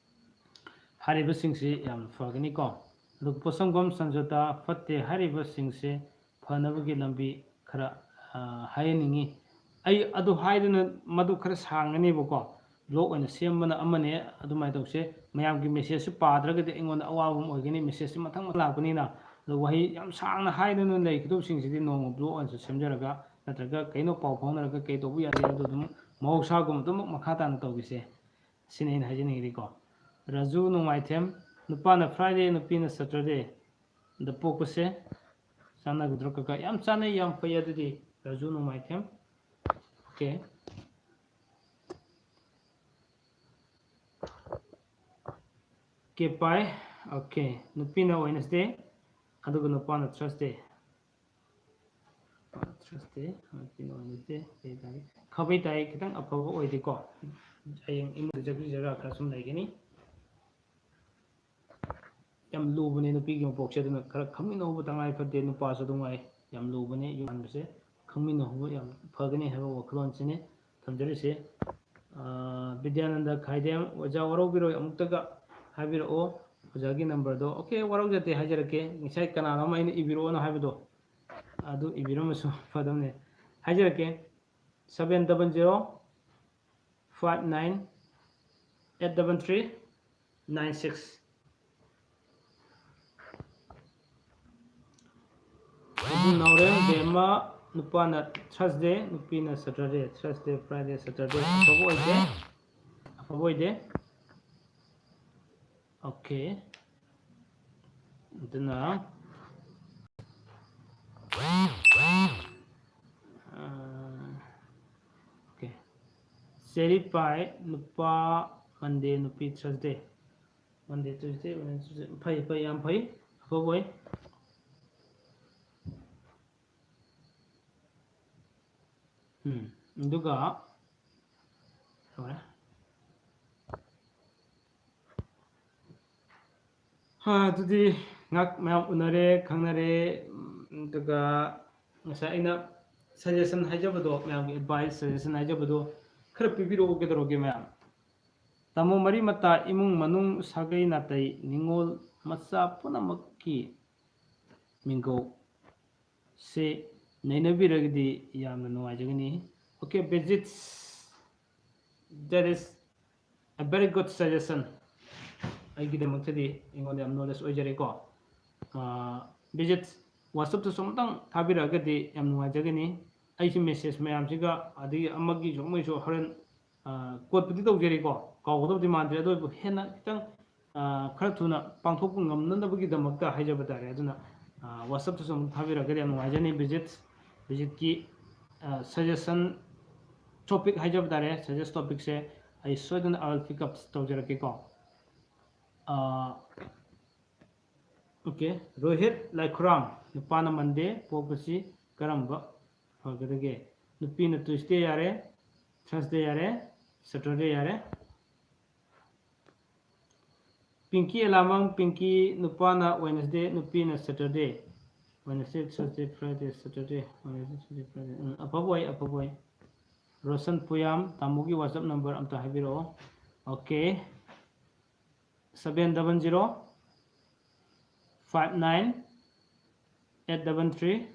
ꯍꯥꯏꯔꯤꯕꯁꯤꯡꯁꯤ ꯌꯥꯝ ꯐꯒꯅꯤꯀꯣ꯫ ꯑꯗꯨꯒ ꯄꯣꯠꯁꯪꯕꯝ ꯁꯟꯖꯣꯇꯥ, ꯐꯠꯇꯦ ꯍꯥꯏꯔꯤꯕꯁꯤꯡꯁꯦ ꯐꯅꯕꯒꯤ ꯂꯝꯕꯤ ꯈꯔ, ꯑ, ꯍꯥꯏꯍꯟꯅꯤꯡꯉꯤ꯫ ꯑꯩ ꯑꯗꯨ ꯍꯥꯏꯗꯨꯅ ꯃꯗꯨ ꯈꯔ ꯁꯥꯡꯒꯅꯦꯕꯀꯣ, vlog ꯑꯣꯏꯅ ꯁꯦꯝꯕꯅ ꯑꯃꯅꯦ, ꯑꯗꯨꯃꯥꯏꯅ ꯇꯧꯁꯦ꯫ ꯃꯌꯥꯝꯒꯤ message ꯁꯨ ꯄꯥꯗ꯭ꯔꯒꯗꯤ ꯑꯩꯉꯣꯟꯗ ꯑꯋꯥꯕ ꯑꯃ ꯑꯣꯏꯒꯅꯤ, message ꯁꯤ ꯃꯊꯪ ꯃꯊꯪ ꯂꯥꯛꯄꯅꯤꯅ꯫ ꯑꯗꯣ ꯋꯥꯍꯩ ꯌꯥꯝ ꯁꯥꯡꯅ ꯍꯥꯏꯗꯨꯅ ꯂꯩꯒꯗꯧꯕꯁꯤꯡꯁꯤꯗꯤ ꯅꯣꯡꯃ vlog ꯑꯣꯏꯅꯁꯨ ꯁꯦꯝꯖꯔꯒ, ꯅꯠꯇ꯭ꯔꯒ ꯀꯩꯅꯣ ꯄꯥꯎ ꯐꯥꯎꯅꯔꯒ ꯀꯩ ꯇꯧꯕ ꯌꯥꯒꯦ ꯍꯥꯏꯕꯗꯣ ꯑꯗꯨꯝ ꯃꯍꯧꯁꯥꯒꯨꯝ ꯑꯗꯨꯃꯛ ꯃꯈꯥ ꯇꯥꯅ ꯇꯧꯈꯤꯁꯦ꯫ ꯁꯤꯅꯤ ꯑꯩꯅ ꯍꯥꯏꯖꯅꯤꯡꯉꯤꯗꯤꯀꯣ꯫ ꯔꯥꯖꯨ ꯅꯣꯡꯃꯥꯏꯊꯦꯝ, ꯅꯨꯄꯥꯅ Friday, ꯅꯨꯄꯤꯅ Saturday ꯗ ꯄꯣꯛꯄꯁꯦ ꯆꯥꯟꯅꯒꯗ꯭ꯔꯣ ꯀꯀꯥ? ꯌꯥꯝ ꯆꯥꯟꯅꯩ, ꯌꯥꯝ ꯐꯩ꯫ ꯑꯗꯨꯗꯤ ꯔꯥꯖꯨ ꯅꯣꯡꯃꯥꯏꯊꯦꯝ꯫ Okay꯫ ꯀꯦ ꯄꯥꯏ꯫ ꯑꯣꯀꯦ, ꯅꯨꯄꯤꯅ ꯋꯦꯅꯁꯗꯦ, ꯑꯗꯨꯒ ꯅꯨꯄꯥꯅ ꯊꯔꯁꯗꯦ꯫ ꯊꯔꯁꯗꯦ, ꯅꯨꯄꯤꯅ ꯋꯦꯅꯁꯗꯦ, ꯀꯩ ꯇꯥꯔꯦ? ꯈꯥꯕꯩ ꯇꯥꯏ ꯈꯤꯇꯪ ꯑꯐꯕ ꯑꯣꯏꯗꯦꯀꯣ꯫ ꯍꯌꯦꯡ ꯏꯃꯨꯡꯗ ꯆꯠꯈꯤ ꯆꯠꯈ꯭ꯔ ꯈꯔ ꯁꯨꯝ ꯂꯩꯒꯅꯤ꯫ ꯌꯥꯝ ꯂꯨꯕꯅꯦ ꯅꯨꯄꯤꯒꯤ ꯃꯄꯣꯛꯁꯦ, ꯑꯗꯨꯅ ꯈꯔ ꯈꯪꯃꯤꯟꯅꯍꯧꯕ ꯇꯉꯥꯏ ꯐꯗꯦ꯫ ꯅꯨꯄꯥꯁꯨ ꯑꯗꯨꯝ ꯉꯥꯏ, ꯌꯥꯝ ꯂꯨꯕꯅꯦ ꯌꯨꯝ ꯄꯥꯟꯕꯁꯦ꯫ ꯈꯪꯃꯤꯟꯅꯍꯧꯕ ꯌꯥꯝ ꯐꯒꯅꯤ ꯍꯥꯏꯕ ꯋꯥꯈꯜꯂꯣꯟꯁꯤꯅꯦ ꯊꯝꯖꯔꯤꯁꯦ꯫ ꯑꯥ, ꯕꯤꯗ꯭ꯌꯥꯅꯟꯗ ꯈꯥꯏꯗꯦꯝ, ꯑꯣꯖꯥ ꯋꯥꯔꯧꯕꯤꯔꯣꯏ, ꯑꯃꯨꯛꯇꯒ ꯍꯥꯏꯕꯤꯔꯛꯑꯣ ꯑꯣꯖꯥꯒꯤ ꯅꯝꯕꯔꯗꯣ꯫ ꯑꯣꯀꯦ, ꯋꯥꯔꯧꯖꯗꯦ, ꯍꯥꯏꯖꯔꯛꯀꯦ꯫ ꯉꯁꯥꯏ ꯀꯅꯥꯅꯣ ꯑꯃ ꯑꯩꯅ ꯏꯕꯤꯔꯛꯑꯣꯅ ꯍꯥꯏꯕꯗꯣ, ꯑꯗꯨ ꯏꯕꯤꯔꯝꯃꯁꯨ ꯐꯗꯝꯅꯦ꯫ ꯍꯥꯏꯖꯔꯛꯀꯦ, seven double zero five nine eight double three nine six꯫ ꯑꯗꯨ ꯅꯥꯎꯔꯦꯝ ꯕꯦꯝꯃ, ꯅꯨꯄꯥꯅ ꯊꯔꯁꯗꯦ, ꯅꯨꯄꯤꯅ ꯁꯇꯔꯗꯦ꯫ ꯊꯔꯁꯗꯦ, ꯐ꯭ꯔꯥꯏꯗꯦ, ꯁꯇꯔꯗꯦ ꯑꯐꯕ ꯑꯣꯏꯗꯦ, ꯑꯐꯕ ꯑꯣꯏꯗꯦ꯫ ꯑꯣꯀꯦ, ꯑꯗꯨꯅ, ꯑꯥ, ꯑꯣꯀꯦ, ꯆꯦꯔꯤ ꯄꯥꯏ, ꯅꯨꯄꯥ ꯃꯟꯗꯦ, ꯅꯨꯄꯤ ꯊꯔꯁꯗꯦ꯫ ꯃꯟꯗꯦ, ꯇ꯭ꯌꯨꯁꯗꯦ, ꯋꯦꯅꯁꯗꯦ, ꯐꯩ, ꯐꯩ, ꯌꯥꯝ ꯐꯩ, ꯑꯐꯕ ꯑꯣꯏ꯫ ꯎꯝ, ꯑꯗꯨꯒ ꯂꯣꯏꯔꯦ꯫ ꯍꯥ, ꯑꯗꯨꯗꯤ ꯉꯥꯏꯍꯥꯛ ꯃꯌꯥꯝ ꯎꯅꯔꯦ, ꯈꯪꯅꯔꯦ, ꯎꯝ, ꯑꯗꯨꯒ ꯉꯁꯥꯏ ꯑꯩꯅ suggestion ꯍꯥꯏꯖꯕꯗꯣ, ꯃꯌꯥꯝꯒꯤ advice, suggestion ꯍꯥꯏꯖꯕꯗꯣ ꯈꯔ ꯄꯤꯕꯤꯔꯛꯑꯣ, ꯀꯩꯗꯧꯔꯒꯦ ꯃꯌꯥꯝ? ꯇꯥꯃꯣ, ꯃꯔꯤ ꯃꯇꯥ, ꯏꯃꯨꯡ ꯃꯅꯨꯡ, ꯁꯥꯒꯩ ꯅꯥꯇꯩ, ꯅꯤꯉꯣꯜ, ꯃꯆꯥ ꯄꯨꯝꯅꯃꯛꯀꯤ ꯃꯤꯡꯒꯧ ꯁꯤ ꯅꯩꯅꯕꯤꯔꯒꯗꯤ ꯌꯥꯝꯅ ꯅꯨꯡꯉꯥꯏꯖꯒꯅꯤ꯫ Okay, Bijit, that is a very good suggestion. ꯑꯩꯒꯤꯗꯃꯛꯇꯗꯤ ꯑꯩꯉꯣꯟꯗ ꯌꯥꯝ knowledge ꯑꯣꯏꯖꯔꯦꯀꯣ꯫ ꯑꯥ, Bijit, WhatsApp-ꯇꯁꯨ ꯑꯃꯨꯛꯇꯪ ꯊꯥꯕꯤꯔꯛꯑꯒꯗꯤ ꯌꯥꯝ ꯅꯨꯡꯉꯥꯏꯖꯒꯅꯤ꯫ ꯑꯩꯁꯨ message ꯃꯌꯥꯝꯁꯤꯒ, ꯑꯗꯒꯤ ꯑꯃꯒꯤꯁꯨ ꯑꯃꯒꯤꯁꯨ ꯍꯣꯔꯦꯟ, ꯑꯥ, quote-ꯄꯨꯗꯤ ꯇꯧꯖꯔꯤꯀꯣ, ꯀꯥꯎꯒꯗꯕꯗꯤ ꯃꯥꯟꯗ꯭ꯔꯦ꯫ ꯑꯗꯨ ꯑꯣꯏꯔꯕꯨ ꯍꯦꯟꯅ ꯈꯤꯇꯪ, ꯑꯥ, ꯈꯔ ꯊꯨꯅ ꯄꯥꯡꯊꯣꯛꯄ ꯉꯝꯅꯅꯕꯒꯤꯗꯃꯛꯇ ꯍꯥꯏꯖꯕ ꯇꯥꯔꯦ꯫ ꯑꯗꯨꯅ, ꯑꯥ, WhatsApp-ꯇꯁꯨ ꯑꯃꯨꯛ ꯊꯥꯕꯤꯔꯛꯑꯒꯗꯤ ꯌꯥꯝ ꯅꯨꯡꯉꯥꯏꯖꯅꯤ꯫ Bijit, Bijit-ꯀꯤ, ꯑꯥ, suggestion topic ꯍꯥꯏꯖꯕ ꯇꯥꯔꯦ, suggest topic-ꯁꯦ ꯑꯩ ꯁꯣꯏꯗꯅ I will pick up ꯇꯧꯖꯔꯛꯀꯦꯀꯣ꯫ ꯑꯣꯀꯦ, ꯔꯣꯍꯤꯠ ꯂꯥꯏꯈꯨꯔꯥꯝ, ꯅꯨꯄꯥꯅ ꯃꯟꯗꯦ ꯄꯣꯛꯄꯁꯤ ꯀꯔꯝꯕ ꯐꯒꯗꯒꯦ? ꯅꯨꯄꯤꯅ ꯇ꯭ꯌꯨꯁꯗꯦ ꯌꯥꯔꯦ, ꯊꯔꯁꯗꯦ ꯌꯥꯔꯦ, ꯁꯦꯇꯔꯗꯦ ꯌꯥꯔꯦ꯫ ꯄꯤꯡꯀꯤ ꯑꯦꯂꯥꯃꯪ, ꯄꯤꯡꯀꯤ, ꯅꯨꯄꯥꯅ ꯋꯦꯅꯁꯗꯦ, ꯅꯨꯄꯤꯅ ꯁꯦꯇꯔꯗꯦ꯫ ꯋꯦꯅꯁꯗꯦ, ꯊꯔꯁꯗꯦ, ꯐ꯭ꯔꯥꯏꯗꯦ, ꯁꯦꯇꯔꯗꯦ, ꯋꯦꯅꯁꯗꯦ, ꯊꯔꯁꯗꯦ, ꯐ꯭ꯔꯥꯏꯗꯦ꯫ ꯎꯝ, ꯑꯐꯕ ꯑꯣꯏ, ꯑꯐꯕ ꯑꯣꯏ꯫ ꯔꯣꯁꯟ ꯄꯨꯌꯥꯝ, ꯇꯥꯃꯣꯒꯤ WhatsApp number ꯑꯝꯇ ꯍꯥꯏꯕꯤꯔꯛꯑꯣ꯫ Okay. Seven double zero five nine eight double three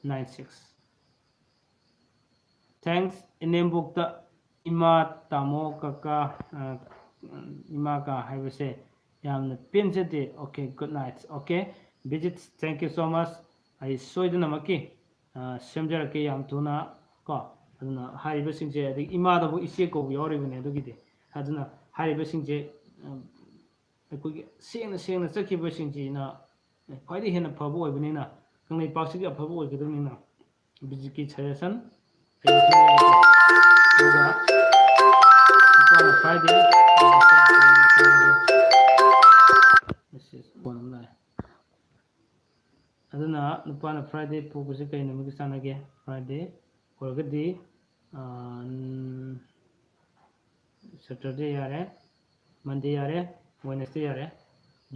nine six꯫ Thanks, ꯏꯅꯦꯝꯕꯣꯛꯇ ꯏꯃꯥ, ꯇꯥꯃꯣ, ꯀꯀꯥ, ꯑ, ꯏꯃꯥ ꯀꯥ ꯍꯥꯏꯕꯁꯦ ꯌꯥꯝꯅ ꯄꯦꯟꯖꯗꯦ꯫ Okay, good night꯫ Okay, Vijit, thank you so much꯫ ꯑꯩ ꯁꯣꯏꯗꯅꯃꯛꯀꯤ, ꯑ, ꯁꯦꯝꯖꯔꯛꯀꯦ ꯌꯥꯝ ꯊꯨꯅ ꯀꯣ꯫ ꯑꯗꯨꯅ ꯍꯥꯏꯔꯤꯕꯁꯤꯡꯁꯦ, ꯑꯗꯒꯤ ꯏꯃꯥꯗꯕꯨ ꯏꯆꯦ ꯀꯧꯕ ꯌꯥꯎꯔꯤꯕꯅꯦ꯫ ꯑꯗꯨꯒꯤꯗꯤ, ꯑꯗꯨꯅ ꯍꯥꯏꯔꯤꯕꯁꯤꯡꯁꯦ, ꯑ, ꯑꯩꯈꯣꯏꯒꯤ ꯁꯦꯡꯅ ꯁꯦꯡꯅ ꯆꯠꯈꯤꯕꯁꯤꯡꯁꯤꯅ ꯈ꯭ꯋꯥꯏꯗꯒꯤ ꯍꯦꯟꯅ ꯐꯕ ꯑꯣꯏꯕꯅꯤꯅ, ꯀꯪꯂꯩꯄꯥꯛꯁꯤꯒꯤ ꯑꯐꯕ ꯑꯣꯏꯒꯗꯕꯅꯤꯅ, Vijitꯀꯤ suggestion꯫ ꯑꯗꯨꯒ ꯅꯨꯄꯥꯅ Friday꯫ Message ꯐꯣꯟ ꯑꯃ ꯂꯥꯛꯑꯦ꯫ ꯑꯗꯨꯅ ꯅꯨꯄꯥꯅ Friday ꯄꯣꯛꯄꯁꯦ ꯀꯩ ꯅꯨꯃꯤꯠꯀ ꯆꯥꯟꯅꯒꯦ? Friday ꯑꯣꯏꯔꯒꯗꯤ, ꯑꯥ, Saturday ꯌꯥꯔꯦ, Monday ꯌꯥꯔꯦ, Wednesday ꯌꯥꯔꯦ꯫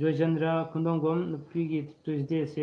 ꯖꯣꯏꯆꯟꯗ꯭ꯔ ꯈꯨꯟꯗꯣꯡꯕꯝ, ꯅꯨꯄꯤꯒꯤ Tuesdayꯁꯦ